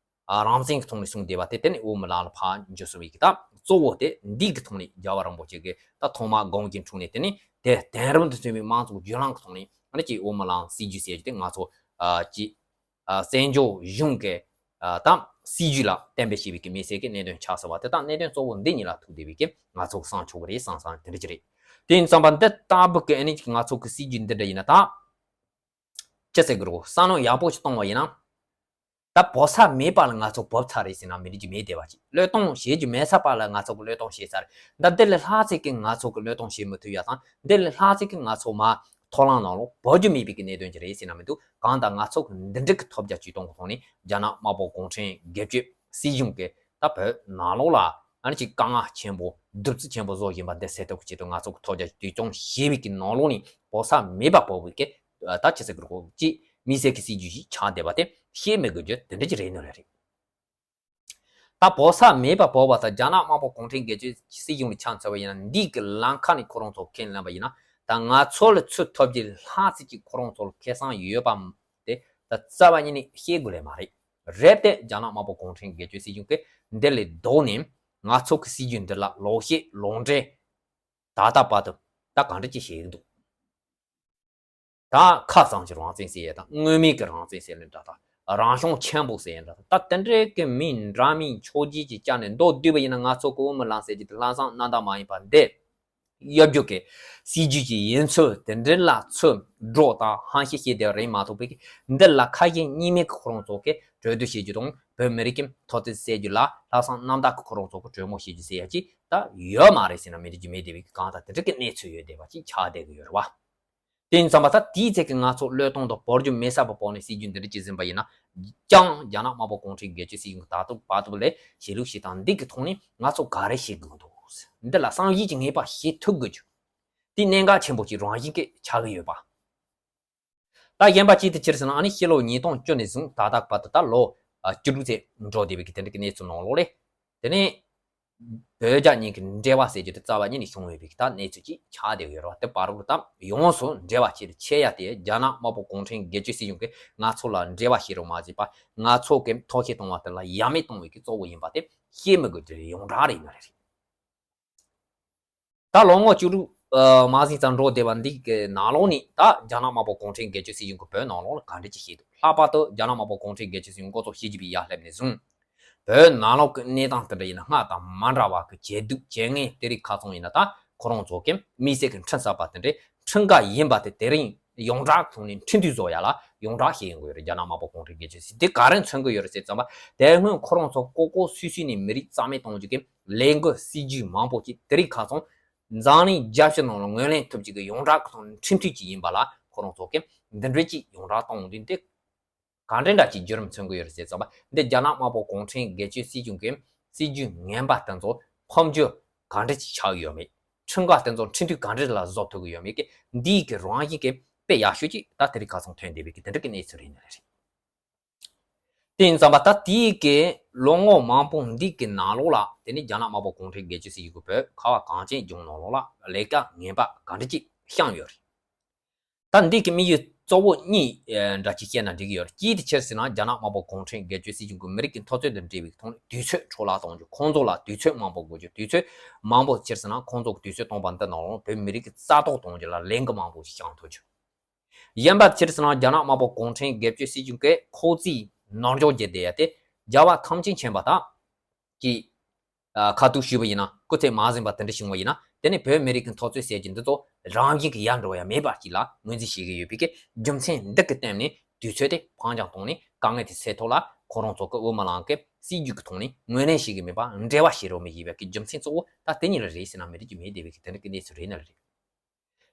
རང་བཙན་གི་ཐོག་ནས་གསུངས་བསྡད་པ་དེ་དེ་ནས་འོག་མ་ལ་ལ་ཕར་འགྱུར་སོང་བའི་གི་ད་གཙོ་བོ་དེ་འདི་གི་ཐོག་ནས་རྒྱལ་བ་རིན་པོ་ཆེ་གི་ད་ཐོག་མ་དགོངས་ཀྱི་འཁྲུངས་ནས་དེ་ནས་དེ་དེང་རབས་དུ་བརྩོན་པའི་དམངས་གཙོ་བརྒྱུད་ལམ་གི་ཐོག་ནས་ཨ་ནི་ཅིག་འོག་མ་ལ་སྲིད་ཇུས་ཟེར་གྱི་དེ་ང་ཚོ་ཅིག་བཙན་བྱོལ་གཞུང་གི་དང་སྲིད་ཇུས་ལ་གཏན་འབེབས་བྱས་པའི་གི་མི་སེར་གྱི་གནད་དོན་ཆགས་ཟིན་པ་དེ་དང་གནད་དོན་གཙོ་བོ་འདི་གཉིས་ལ་ཐུག་བསྡད་པའི་གི་ང་ཚོ་གི་བསམ་ཆོག་གི་རེད་བསམ་བསམ་དེ་འདྲ་ཅིག་རེད། དེ་ཡིན་ཙམ་པ་འདི་ལྟ་བུ་གི་ཨ་ནི་ཅིག་ང་ཚོ་གི་སྲིད་ཇུས་འདི་འདྲ་ཡིན་ན་ད་ཅི་ཟེར་དགོས་རེད། བསམ་བློ་ཡག་པོ་ཞིག་གཏོང་བ་ཡིན་ན་ད་བོད་ས་མེད་པ་ལ་ང་ཚོ་བབས་ཚར་རེད་ཟེར་ན་མི་འགྲིག་རྒྱུ་མེད་བསྡད་པ་ཅིག་བློས་གཏོང་བྱེད་རྒྱུ་མེད་ས་པ་ལ་ང་ཚོ་གི་བློས་གཏོང་བྱས་ཚར། ད་འདི་ལས་ལྷག་ཙམ་གི་ང་ཚོ་གི་བློས་གཏོང་བྱེད་མི་ཐུབ་ཡ་དང་འདི་ལས་ལྷག་ཙམ་གི་ང་ཚོ་མ་ཐོག་ལམ་ནང་ལོགས་བབས་རྒྱུ་མེད་པའི་གི་གནད་དོན་ཅིག་རེད་ཟེར་ན་མི་འདུག་གང་ལྟར་ང་ཚོ་གི་འདི་འདྲ་གི་ཐོབ་རྒྱ་ཇུས་གཏོང་གི་ཐོག་ནས་རྒྱ་ནག་དམར་པོ་གུང་ཁྲན་སྒེར་གཅོད་སྲིད་གཞུང་གི་ད་བོད་ནང་ལོགས་ལ་ཨ་ནི་ཅིག་དཀའ་ངལ་ཆེན་པོ་གདུག་རྩུབ་ཆེན་པོ་བཟོ་བཞིན་པ་འདི་སེལ་ཐབས་ཀྱི་ཆེད་དུ་ང་ཚོ་གི་ཐོབ་རྒྱ་ཇུས་སྐྱོང་བྱེད་པའི་གི་ནང་ལོགས་ནས་བོད་ས་མེད་པ་བབས་པའི་གི་ད་ཅི་ཟེར་དགོས་རེད་ཅིག་མི་སེར་གི་སྲིད་ཇུས་ཤིག་ཆགས་བསྡད་པ་དེ་བཤད་མི་དགོས་རྒྱུ་དེ་འདྲ་ཅིག་རེད་ནི་རེད། ད་བོད་ས་མེད་པ་བབས་པ་དང་རྒྱ་ནག་དམར་པོ་གུང་ཁྲན་སྒེར་གཅོད་སྲིད་གཞུང་ལ་ཆ་མཚོན་པ་ཡིན་ན་འདི་གི་ལམ་ཁ་ནས་ཁོ་རང་ཚོ་ཁས་ལེན་པ་ཡིན་ན་ད་ང་ཚོ་ལ་ཚུར་ཐོབ་རྒྱུ་ལྷག་ཙམ་ཅིག་ཁོ་རང་ཚོ་ལ་ཁེ་བཟང་ཡོད་པ་དེ་ད་རྩ་བ་ཉིད་ནས་བཤད་དགོས་ལེ་མ་རེད། རེད་དེ་རྒྱ་ནག་དམར་པོ་གུང་ཁྲན་སྒེར་གཅོད་སྲིད་གཞུང་གིས་འདི་ལས་ལྡོག་ནས་ང་ཚོ་གི་སྲིད་ཇུས་འདི་ལ་ལོག་བཤད་ལོག་འགྲེལ་ད་ལྟ་བར་དུ་ད་གང་འདྲ་ཅིག་བྱེད་ཀྱི་འདུག་ད་ཁ་སང་གི་རང་བཙན་ཟེར་ཡས་དང་དངོས་མེད་ཀྱི་རང་བཙན་ཟེར་ནས་འདྲ་དང་རང་བྱུང་ཆེན་པོ་ཟེར་ཡས་འདྲ་དང་ད་དེ་འདྲའི་གི་མི་འདྲ་མིན་ཕྱོགས་སྒྱིར་གྱི་བཅར་ནས་མདོར་བསྡུས་པ་ཡིན་ན་ང་ཚོ་གི་འོག་མིན་ལམ་སེལ་གྱི་དེ་ལྷག་བསམ་རྣམ་དག་མ་ཡིན་པ་འདི་གཡོ་སྒྱུ་གི་སྲིད་ཇུས་ཀྱི་ཡིན་ཚུལ་དེ་འདྲ་ལ་ཚུར་སྒྲོག་དང་ཧམ་བཤད་བྱས་བསྡད་པ་རེད་མ་གཏོགས་པའི་འདི་ལ་ཁ་ཞེ་གཉིས་མེད་ཀྱི་ཁོ་རང་ཚོ་གི་གྲོས་བསྡུར་བྱེད་རྒྱུ་དང་བོད་མི་རིགས་ཀྱི་ཐོབ་ཐང་སེལ་རྒྱུ་ལ་ལྷག་བསམ་རྣམ་དག་གི་ཁོ་རང་ཚོ་གི་གྲོས་མོལ་བྱེད་རྒྱུ་ཟེར་ཡ་ཅིག་ད་ཡོད་མ་རེད་ཟེར་ན་མི་འགྲིག་རྒྱུ་མེད་བསྡད་པའི་གང་ལྟར་དེ་འདྲ་གི་གནས་ཚུལ་ཡོད་བསྡད་པ་ཅིག་ཆགས་བསྡད་ཀྱི་ཡོད་རེད་བ། དེ་ཡིན་ཙམ་པ་ད་དེའི་ཚེ་གི་ང་ཚོ་བློས་གཏོང་དང་བོར་རྒྱུ་མེད་ས་བ་བོར་ནས་སྲིད་ཇུས་འདི་འདྲ་ཅིག་ཟིན་པ་ཡིན་ན་ཀྱང་རྒྱ་ནག་དམར་པོ་གུང་ཁྲན་སྒེར་གཅོད་སྲིད་གཞུང་གི་ད་དུང་བར་དུ་ལས་བྱེད་ལུགས་ཤིག་དང་འདི་གི་ཐོག་ནས་ང་ཚོ་ག་རེ་བྱེད་དགོས་འདུག་འདི་ལ་བསམ་གཞིག་ཅིག་ངེས་པ་བྱེད་ཐུབ་དགོས་རྒྱུ། དེ་གནད་འགག་ཆེན་པོ་ཅིག་རང་བཞིན་གྱིས་ཆགས་ཀྱི་ཡོད་པ། ད་གཞན་པ་ཅིག་ཏུ་ཕྱིར་ཟེར་ན་ཨ་ནི་ཕྱི་ལོ་ཉིས་སྟོང་བཅུ་ནས་བཟུང་ད་ལྟ་བར་དུ་ད་ལོ་བཅུ་དྲུག་ཙམ་འགྲོ་བསྡད་པའི་གི་དེ་འདྲ་གི་གནས་ཚུལ་ནང་ལོགས་ལས། དེ་ནས་བོད་རྒྱ་གཉིས་ཀྱི་འབྲེལ་བ་ཟེར་རྒྱུ་དེ་རྩ་བ་ཉིད་ནས་བྱུང་ཡོད་པའི་གི་ད་གནས་ཚུལ་ཅིག་ཆགས་བསྡད་ཡོད་རེད་བ། དེ་བར་དུ་ད་ཡོངས་སུ་འབྲེལ་བ་ཆེ་རུ་ཆེ་ཡ་དེ་རྒྱ་ནག་དམར་པོ་གུང་ཁྲན་སྒེར་གཅོད་སྲིད་གཞུང་གིས་ང་ཚོ་ལ་འབྲེལ་བ་བྱེད་རོགས་མ་བྱེད་པ་ང་ཚོ་གི་ཐོག་ཁེ་གཏོང་བ་དེ་ལ་ཡ་མེད་གཏོང་བའི་གི་གཙོ་བོ་ཡིན་པ་དེ་བཤད་མི་དགོས་དེ་ཡོངས་གྲགས་རེད་ཡིན་ན་རེད། ད་ལོ་ངོ་བཅུ་དྲུག་མ་ཟིན་ཙམ་འགྲོ་བསྡད་པ་འདི་གི་ནང་ལོགས་ནས་ད་རྒྱ་ནག་དམར་པོ་གུང་ཁྲན་སྒེར་གཅོད་སྲིད་གཞུང་གིས་བོད་ནང་ལོགས་ལ་ག་འདྲ་ཅིག་བྱས་འདུག་ལྷག་པར་དུ་རྒྱ་ནག་དམར་པོ་གུང་ཁྲན་སྒེར་གཅོད་སྲིད་གཞུང་འགོ་ཚུགས་བྱེད་ཀྱི་པའི་ཡར་སླེབས་ནས་བཟུང་བོད་ནང་ལོགས་ཀྱི་གནས་སྟངས་དེ་འདྲ་ཡིན་ན་སྔར་དང་མ་འདྲ་བ་གི་ཇེ་སྡུག་ཇེ་ངན་དེ་རིགས་ཁ་ཚང་ཡིན་ན་ད་ཁོ་རང་ཚོ་གི་དམིགས་བསལ་གྱི་འཕྲིན་གསར་པ་དེ་འདྲའི་འཕྲིན་ཁ་ཡིན་པ་དེ་དེ་རིང་ཡོངས་གྲགས་ཐོག་ནས་འཕྲིན་ཐུང་བཟོ་ཡ་ལ་ཡོངས་གྲགས་བྱེད་ཡོང་གི་ཡོད་རེད། རྒྱ་ནག་དམར་པོ་གུང་ཁྲན་སྒེར་གཅོད་སྲིད་དེ་ག་རེ་མཚོན་གྱི་ཡོད་རེད་ཟེར་ཙམ་པ་དེ་སྔོན་ཁོ་རང་ཚོ་ལྐོག་ལྐོག་སུད་སུད་ནས་མི་རིགས་རྩ་མེད་གཏོང་རྒྱུ་གི་ལས་འགུལ་སྲིད་ཇུས་མང་པོ་ཅིག་དེ་རིང་ཁ་སང་འཛམ་གླིང་རྒྱལ་སྤྱི་ནང་ལ་ངོས་ལེན་ཐུབ་ཅིག་གི་ཡོངས་གྲགས་ཀྱི་ཐོག་ནས་ཁྲིམས་མཐུན་ཅིག་ཡིན་པ་ལ་ཁོ་རང་ཚོ་གིས་འདི་འདྲ་ཅིག་ཡོངས་གྲགས་གཏོང་དུས་འདི་ག་འདྲ་འདྲ་ཅིག་བརྒྱུད་རིམ་མཚོན་གྱི་ཡོད་རེད་ཟེར་ཙམ་པ་འདི་རྒྱ་ནག་དམར་པོ་གུང་ཁྲན་སྒེར་གཅོད་སྲིད་གཞུང་གི་སྲིད་ཇུས་ངན་པ་དེ་ཚོ་ཕམ་རྒྱུ་ག་འདྲ་ཅིག་ཆགས་ཡོད་མེད། ཁྲིམས་འགལ་དེ་ཚོ་ཁྲིམས་མཐུན་ག་འདྲ་ལ་བཟོ་ཐུབ་ཀྱི་ཡོད་མེད་ཀྱི་འདིའི་གི་རང་བཞིན་གྱི་དཔེ་ཡག་ཤོས་ཅིག་ད་དེ་རིང་ཁ་སང་ཐོན་བསྡད་པའི་གི་དེ་འདྲ་གི་གནས་ཚུལ་རེད་ནི་རེད། དེ་ཡིན་ཙམ་པ་ད་དེའི་གི་ལོ་ངོ་མང་པོ་འདི་གི་ནང་ལོགས་ལ་དེ་ནི་རྒྱ་ནག་དམར་པོ་གུང་ཁྲན་སྒེར་གཅོད་སྲིད་གཞུང་གིས་བོད་ཁ་བ་གངས་ཅན་ལྗོངས་ནང་ལོགས་ལ་ལས་ཀ་ངན་པ་ག་འདྲ་ཅིག་བཤམས་ཡོད་རེད། ད་འདི་གི་དམིགས་ཡུལ་ གཙོ་བོ་གཉིས་འདྲ་ཅིག་བཤད་ན་འགྲིག་གི་ཡོད་རེད། གཅིག་དེ་ཆི་རེད་ཟེར་ན། རྒྱ་ནག་དམར་པོ་གུང་ཁྲན་སྒེར་གཅོད་སྲིད་གཞུང་གིས་མི་རིགས་ཀྱི་འཐབ་རྩོད་དང་འབྲེལ་བའི་ཐོག་ནས་དུས་ཚོད་འཕྲོ་བརླག་གཏོང་རྒྱུ། ཁོང་ཚོ་ལ་དུས་ཚོད་མང་པོ་དགོས་རྒྱུ། དུས་ཚོད་མང་པོ་ཆི་རེད་ཟེར་ན། ཁོང་ཚོ་གི་དུས་ཚོད་སྟོང་པ་འདི་ནང་ལ་བོད་མི་རིགས་ཀྱི་རྩ་གཏོར་གཏོང་རྒྱུ་ལ་ལས་འགུལ་མང་པོ་ཞིག་བསྐྱངས་ཐུབ་རྒྱུ། གཞན་པ་ཆི་རེད་ཟེར་ན། རྒྱ་ནག་དམར་པོ་གུང་ཁྲན་སྒེར་གཅོད་སྲིད་གཞུང་གིས་ཁོ་ཚོས་ནོར་འཁྲུལ་བརྒྱབ་བསྡད་ཡ་དེ། རྒྱལ་བ་ཐམས་ཅད་མཁྱེན་པ་དག་གིས་ཁ་ཐུག་ཞུས་པ་ཡིན་ན། སྐུ་ཚེ་མ་ཟིན་པ་དེ་འདྲ་བྱུང་བ་ཡིན་ན། དེ་ནི་བོད་མི་རིགས་ཀྱི་འཐབ་རྩོད་ཟེར་གྱི་འདི་ཚོ་རང་བཞིན་གྱིས་ཡལ་འགྲོ་ཡ་མེད་པ་ཅིག་ལ་ངོས་འཛིན་བྱེད་ཀྱི་ཡོད་པའི་གི་རྒྱུ་མཚན་འདི་གི་སྟེང་ནས། དུས་ཚོད་དེ་ཕར་འགྱངས་བཏང་ནས། དཀའ་ངལ་དེ་སེལ་ཐབས་ལ་ཁོ་རང་ཚོ་གི་དབུ་མའི་ལམ་གྱི་སྲིད་ཇུས་ཀྱི་ཐོག་ནས་ངོས་ལེན་བྱེད་ཀྱི་མེད་པ། འབྲེལ་བ་བྱེད་རོགས་མི་བྱེད་པའི་གི་རྒྱུ་མཚན་གཙོ་བོ་ད་དེ་གཉིས་ལ་རེད་ཟེར་ན་མི་འགྲིག་རྒྱུ་མེད་བསྡད་པའི་གི་དེ་འདྲ་གི་གནས་ཚུལ་རེད་ན་རེད།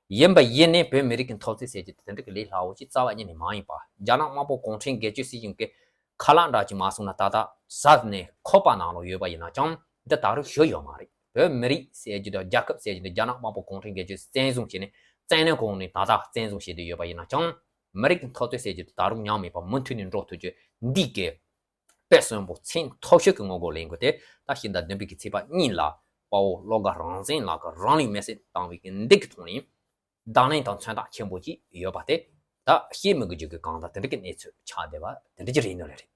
ཡིན་པ་ཡིན་ནའི་བོད་མི་རིགས་ཀྱི་འཐབ་རྩོད་ཟེར་རྒྱུ་དེ་འདྲ་གི་ལས་སླ་བོ་ཅིག་རྩ་བ་ཉིད་ནས་མ་ཡིན་པ། རྒྱ་ནག་དམར་པོ་གུང་ཁྲན་སྒེར་གཅོད་སྲིད་གཞུང་གི་ཁ་ལག་འདྲ་ཅིག་མ་སོང་ན། ད་ལྟ་ཟ་ནས་ཁོག་པ་ནང་ལོགས་ཡོད་པ་ཡིན་ན་ཅང་འདི་ད་རུང་ཞུ་ཡོད་མ་རེད། བོད་མི་རིགས་ཟེར་རྒྱུ་དང་རྒྱལ་ཁབ་ཟེར་རྒྱུ་འདི་རྒྱ་ནག་དམར་པོ་གུང་ཁྲན་སྒེར་གཅོད་བཙན་བཟུང་བྱས་ནས། བཙན་གནོན་གོང་ནས་ད་ལྟ་བཙན་བཟུང་བྱས་བསྡད་ཡོད་པ་ཡིན་ན་ཅང་། མི་རིགས་ཀྱི་འཐབ་རྩོད་ཟེར་རྒྱུ་དེ་ད་རུང་ཉམས་མེད་པ་མུ་མཐུད་ནས་འགྲོ་ཐུབ་རྒྱུ། འདི་གི་དཔེ་གསོན་པོ་མཚན་ཐོར་ཞིག་གི་ངོ་རྒོལ་ལས་འགུལ་དེ་ད་ཕྱི་ཟླ་བདུན་པའི་གི་ཚེས་པ་གཉིས་ལ་དཔའ་བོ་བློ་དགའ་རང་བཙན་ལགས་ཀྱིས་རང་ལུས་མེར་སྲེག་བཏང་བའི་གི་འདི་གི་ཐོག་ནས། དང་ལེན་དང་མཚོན་རྟགས་ཆེན་པོ་ཅིག་ཡོད་པ་དེ་ད་བཤད་མི་དགོས་རྒྱུ་གི་གང་ལྟར་དེ་འདྲ་གི་གནས་ཚུལ་ཆགས་བསྡད་པ་དེ་འདྲ་ཅིག་རེད་འདོད་ལེ་རེད།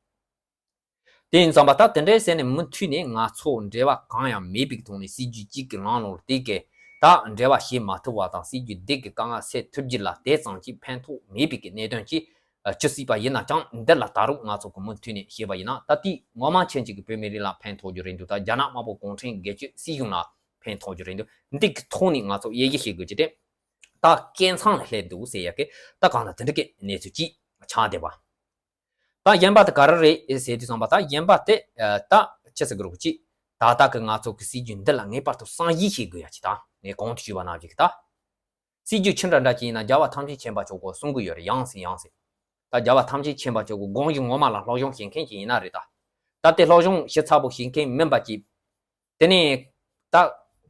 དེ་ཡིན་ཙང་པ་ད་དེ་འདྲའི་ཟེར་ནས་མུ་མཐུད་ནས་ང་ཚོ་འབྲེལ་བ་གང་ཡང་མེད་པའི་ཐོག་ནས། སྲིད་ཇུས་གཅིག་གི་ལམ་ལུགས་དེ་གས་ད་འབྲེལ་བ་བྱེད་མ་ཐུབ་པ་དང་། སྲིད་ཇུས་དེ་གི་དཀའ་ངལ་སེལ་ཐུབ་རྒྱུ་ལ་དེ་ཙམ་གྱིས་ཕན་ཐོགས་མེད་པའི་གི་གནད་དོན་ཅིག་ཆགས་སྲིད་པ་ཡིན་ན་ཅང་། འདི་ལ་ད་རུང་ང་ཚོ་གི་མུ་མཐུད་ནས་བཤད་པ་ཡིན་ན། ད་དེ་ངོ་མ་མཁྱེན་ཅིག་གི་བོད་མི་རིགས་ལ་ཕན་ཐོགས་རྒྱུ་རེད་འདུག་ད་རྒྱ་ནག་དམར་པོ་གུང་ཁྲན་སྒེར་གཅོད་སྲིད་གཞུང་ལ་ཕན་ཐོགས་རྒྱུ་རེད་འདུག་འདི་གི་ཐོག་ནས་ང་ཚོ་དབྱེ་ཞིབ་བྱེད་དགོས་ཀྱི་དེ་ད་སྐད་མཚམས་ལ་སླེབས་འདུག་ཟེར་ཡ་གི་ད་གང་ལྟར་དེ་འདྲ་གི་གནས་ཚུལ་ཅིག་ཆགས་བསྡད་པ། ད་གཞན་པ་དེ་ག་རེ་རེད་ཟེར་དུས་ཙམ་པ། ད་གཞན་པ་དེ་ད་ཅི་ཟེར་དགོས་རེད་གོ་ཅིག་ད་ལྟ་གི་ང་ཚོ་གི་སྲིད་ཇུས་འདི་ལ་ངེས་པར་དུ་བསམ་གཞིག་བྱེད་དགོས་ཡ་ཅིག་ད་ངས་གོང་དུ་ཞུས་པ་ནང་བཞིན་གི་ད། སྲིད་ཇུས་ཆི་འདྲ་འདྲ་ཅིག་ཡིན་ན་རྒྱལ་བ་ཐམས་ཅད་མཁྱེན་པ་མཆོག་གིས་གསུང་གི་ཡོད་རེད། ཡང་སེ་ཡང་སེ། ད་རྒྱལ་བ་ཐམས་ཅད་མཁྱེན་པ་མཆོག་གི་དགོངས་གཞི་ངོ་མ་ལ་སློབ་སྦྱོང་བྱེད་མཁན་ཅིག་ཡིན་ན་རེད་ད། ད་དེ་སློབ་སྦྱོང་ཞིབ་ཚགས་པོ་བྱེད་མཁན་མིན་པ་ཅིག་དེ་ནས་ད་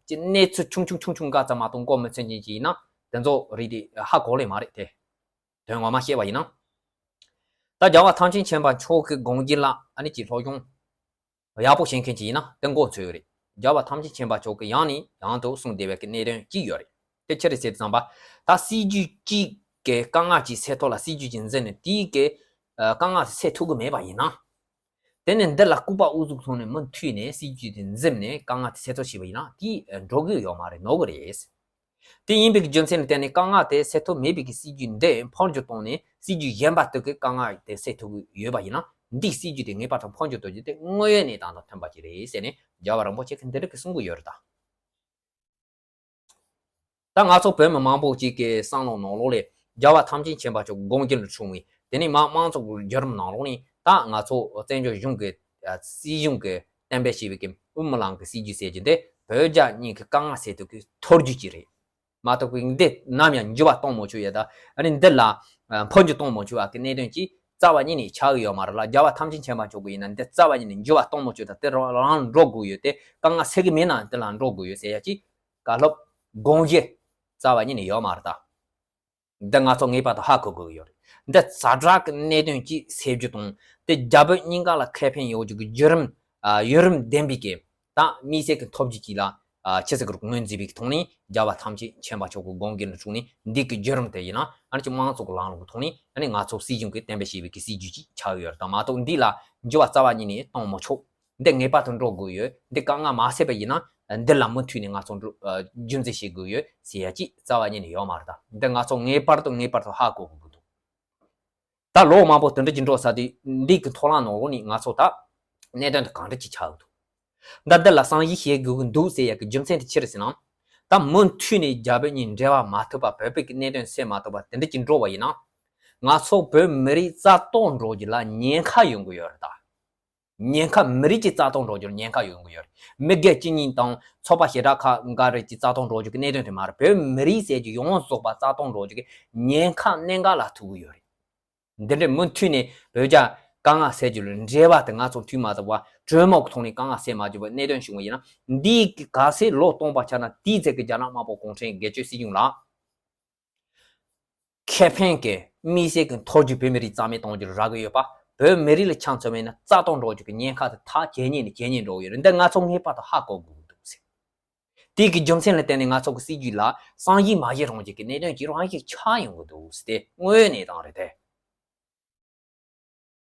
ཅི་གནས་ཚུལ་ཆུང་ཆུང་ཆུང་ཆུང་འགའ་ཙམ་མ་གཏོགས་མགོ་མི་ཚོས་མཁན་ཅིག་ཡིན་ན། དེ་ཚོ་རིགས་དེ་ཧ་གོ་ལེ་མ་རེད་དེ། དོན་ངོ་མ་བཤད་པ་ཡིན་ན། ད་རྒྱལ་བ་ཐམས་ཅད་མཁྱེན་པ་མཆོག་གི་དགོངས་གཞི་ལ་ཨ་ནི་ཅིག་སློབ་སྦྱོང་ཡག་པོ་བྱེད་མཁན་ཅིག་ཡིན་ན་དེ་མགོ་ཚོས་ཡོད་རེད། རྒྱལ་བ་ཐམས་ཅད་མཁྱེན་པ་མཆོག་གིས་ཡང་ནས་ཡང་དུ་གསུངས་བསྡད་པའི་གི་གནད་དོན་གཅིག་ཡོད་རེད། དེ་ཅི་རེད་ཟེར་དུས་ཙམ་པ། ད་སྲིད་ཇུས་གཅིག་གི་དཀའ་ངལ་གྱི་སེལ་ཐབས་ལ་སྲིད་ཇུས་ཅིག་འཛིན་ནས་དེའི་གི་དཀའ་ངལ་དེ་སེལ་ཐུབ་ཀྱི་མེད་པ་ཡིན་ན། དེ་ནས་འདི་ལ་སྐུད་པ་ཨུ་ཚུགས་བཟུང་ནས་མུ་མཐུད་ནས་སྲིད་ཇུས་དེ་འཛིན་ནས་དཀའ་ངལ་དེ་སེལ་ཐབས་བྱས་པ་ཡིན་ན། དེ་འགྲོ་གི་ཡོད་མ་རེད། ནོར་གི་རེད། དེ་ཡིན་པའི་རྒྱུ་མཚན་ལ་བརྟེན་ནས་དཀའ་ངལ་དེ་སེལ་ཐབས་མེད་པའི་གི་སྲིད་ཇུས་འདི་འཕོ་འགྱུར་བཏང་ནས་སྲིད་ཇུས་གཞན་པ་དག་གི་དཀའ་ངལ་དེ་སེལ་ཐུབ་ཀྱི་ཡོད་པ་ཡིན་ན། འདིའི་སྲིད་ཇུས་དེ་ངེས་པར་དུ་འཕོ་འགྱུར་གཏོང་རྒྱུ་དེ་དངོས་ཡོད་གནས་སྟངས་དང་མཐུན་པ་ཅིག་རེད་ཟེར་ནས་རྒྱལ་བ་རིན་པོ་ཆེ་གིས་འདི་འདྲ་གི་གསུང་གི་ཡོད་རེད་ད། ད་ང་ཚོ་བོད་མི་མང་པོ་ཅིག་གི་བསམ་བློ་ནང་ལོགས་ལ་རྒྱལ་བ་ཐམས་ཅད་མཁྱེན་པ་མཆོག་དགོངས་གཞི་ལ་བྱུང་བའི། དེ་ནས་མ་དམངས་གཙོ་གི་བརྒྱུད་རིམ་ནང་ལོགས་ནས་ད་ང་ཚོ་བཙན་བྱོལ་གཞུང་གི་སྲིད་གཞུང་གིས་གཏན་འབེབས་བྱས་པའི་གི་དབུ་མའི་ལམ་གྱི་སྲིད་ཇུས་ཟེར་རྒྱུ་འདི་བོད་རྒྱ་གཉིས་ཀྱི་དཀའ་ངལ་སེལ་ཐབས་ཀྱི་ཐབས་ཇུས་ཅིག་རེད་མ་གཏོགས་པའི་འདི་ནམ་ཡང་འགྱུར་བ་གཏོང་མ་ཆོག་ཡ། ད་ཨ་ནི་འདི་ལ་འཕོ་འགྱུར་གཏོང་མ་ཆོག་པ་གི་གནད་དོན་ཅིག་རྩ་བ་ཉིད་ནས་ཆགས་ཀྱི་ཡོད་མ་རེད་ལ། རྒྱལ་བ་ཐམས་ཅད་མཁྱེན་པ་མཆོག་གིས་ཡིན་ན་འདི་རྩ་བ་ཉིད་ནས་འགྱུར་བ་གཏོང་མ་ཆོག་ད་དེ་རང་ལ་འགྲོ་དགོས་ཡོད་དེ། དཀའ་ངལ་སེལ་གི་མེད་ན་དེ་ལ་འགྲོ་དགོས་ཡོད་ཟེར་ཡ་ཅིག་བཀའ་སློབ་དགོངས་གཞི་རྩ་བ་ཉིད་ནས་ཡོད་མ་རེད་ད། འདི་ང་ཚོ་ངེས་པར་དུ་ཧ་གོ་དགོས་ཀྱི་ཡོད་རེད། འདི་ཛ་དྲག་གི་གནད་དོན་གཅིག་སེལ་རྒྱུ་དང་། དེ་རྒྱ་བོད་གཉིས་ཀ་ལ་ཁེ་ཕན་ཡོང་རྒྱུ་གི་བརྒྱུད་རིམ། ཨ། ཡུན་རིང་ལྡན་པའི་གི་ད་དམིགས་བསལ་གྱི་ཐབས་ཇུས་གཅིག་ལ། ཨ། ཆི་ཟེར་གི་རེད། ངོས་འཛིན་པའི་གི་ཐོག་ནས་རྒྱལ་བ་ཐམས་ཅད་མཁྱེན་པ་མཆོག་གི་དགོངས་འགལ་ལ་བྱུང་ནས་འདི་གི་བརྒྱུད་རིམ་དེ་ཡིན་ན་ཨ་ནི་ཅིག་དམངས་གཙོ་གི་ལམ་ལུགས་ཀྱི་ཐོག་ནས་ཨ་ནི་ང་ཚོ་སྲིད་གཞུང་གིས་གཏན་འབེབས་བྱས་པའི་གི་སྲིད་ཇུས་གཅིག་ཆགས་ཡོད་རེད་ད། མ་གཏོགས་འདི་ལ་འགྱུར་བ་རྩ་བ་ཉིད་ནས་གཏོང་མི་ཆོག་འདི་ངེས་པར་དུ་འགྲོ་དགོས་ཡོད། འདི་དཀའ་ངལ་མ་སེལ་བ་ཡིན་ན་འདི་ལ་མུ་མཐུད་ནས་ང་ཚོ་འགྲོ། ཨ། རྒྱུན་འཛིན་བྱེད་དགོས་ཡོད་ཟེར་ཡ་ཅིག་རྩ་བ་ཉིད་ནས་ཡོད་མ་རེད་ད། འདི་ང་ཚོ་ངེས་པར་དུ་ངེས་པར་དུ་ཧ་གོ་དགོས་ཀྱི་འདུག་ད་ལོ་མང་པོ་དེ་འདྲ་ཅིག་འགྲོ་ཚར་དུས་འདི་གི་ཐོག་ལམ་ནང་ལོགས་ནས་ང་ཚོ་ད་གནད་དོན་དེ་གང་འདྲ་ཅིག་ཆགས་ཀྱི་འདུག་ད་འདི་ལ་བསམ་གཞིག་བྱེད་དགོས་ཀྱི་འདུག་ཟེར་ཡ་གི་རྒྱུ་མཚན་དེ་ཅི་རེད་ཟེར་ན། ད་མུ་མཐུད་ནས་རྒྱ་བོད་གཉིས་འབྲེལ་བ་མ་ཐུབ་པ། བོད་པའི་གི་གནད་དོན་སེལ་མ་ཐུབ་པ་དེ་འདྲ་ཅིག་འགྲོ་བ་ཡིན་ན། ང་ཚོ་བོད་མི་རིགས་རྩ་གཏོར་འགྲོ་རྒྱུ་ལ་ཉེན་ཁ་ཡོང་གི་ཡོད་རེད་ད། ཉེན་ཁ་མི་རིགས་ཀྱི་རྩ་གཏོར་འགྲོ་རྒྱུར་ཉེན་ཁ་ཡོང་གི་ཡོད་རེད། མི་སྒེར་གཅིག་གཉིས་དང་ཚོགས་པ་ཞེ་དྲག་ཁག་འགའ་རེ་ཀྱི་རྩ་གཏོར་འགྲོ་རྒྱུ་གི་གནད་དོན་དེ་མ་རེད། བོད་མི་རིགས་ཟེར་རྒྱུ་ཡོངས་རྫོགས་པ་རྩ་གཏོར་འགྲོ་རྒྱུ་གི་ཉེན་ཁ་གནད་འགག་ལ་ཐུག་གི་ཡོད་རེད། འདི་འདྲའི་མུ་མཐུད་ནས་བོད་རྒྱ་དཀའ་ངལ་སེལ་རྒྱུ་ལ་འབྲེལ་བ་དེ་ང་ཚོ་མཐུད་མ་ཐུབ་པ། གྲོས་མོལ་གྱི་ཐོག་ནས་དཀའ་ངལ་སེལ་མ་ཐུབ་པའི་གནད་དོན་བྱུང་བ་ཡིན་ན། འདིའི་ག་ཚོད་ལོ་སྟོང་པ་ཆགས་ན་དེའི་ཚེ་གི་རྒྱ་ནག་དམར་པོ་གུང་ཁྲན་སྒེར་གཅོད་སྲིད་གཞུང་ལ། ཁེ་ཕན་གྱི་དམིགས་བསལ་གྱི་ཐོག་རྒྱུ་བོད་མི་རིགས་རྩ་མེད་གཏོང་རྒྱུར་རག་གི་ཡོད་པ། བོད་མི་རིགས་ལ་ཆ་མཚོན་པ་ཡིན་ན་རྩ་གཏོར་འགྲོ་རྒྱུ་གི་ཉེན་ཁ་དེ་ཐག་ཇེ་ཉེ་ནས་ཇེ་ཉེ་འགྲོ་གི་ཡོད་རེད། འདི་ང་ཚོ་ངེས་པར་དུ་ཧ་གོ་དགོས་ཀྱི་འདུག་ཟེར། དེ་གི་རྒྱུ་མཚན་ལ་བརྟེན་ནས་ང་ཚོ་གི་སྲིད་ཇུས་ལ་བསམ་གཞིག་མ་བྱེད་རང་བཞིན་གྱི་གནད་དོན་གྱི་རང་བཞིན་ཆགས་ཡོང་གི་འདུག་ཟེར་ཏེ་དངོས་གནས་དང་རེད་དེ།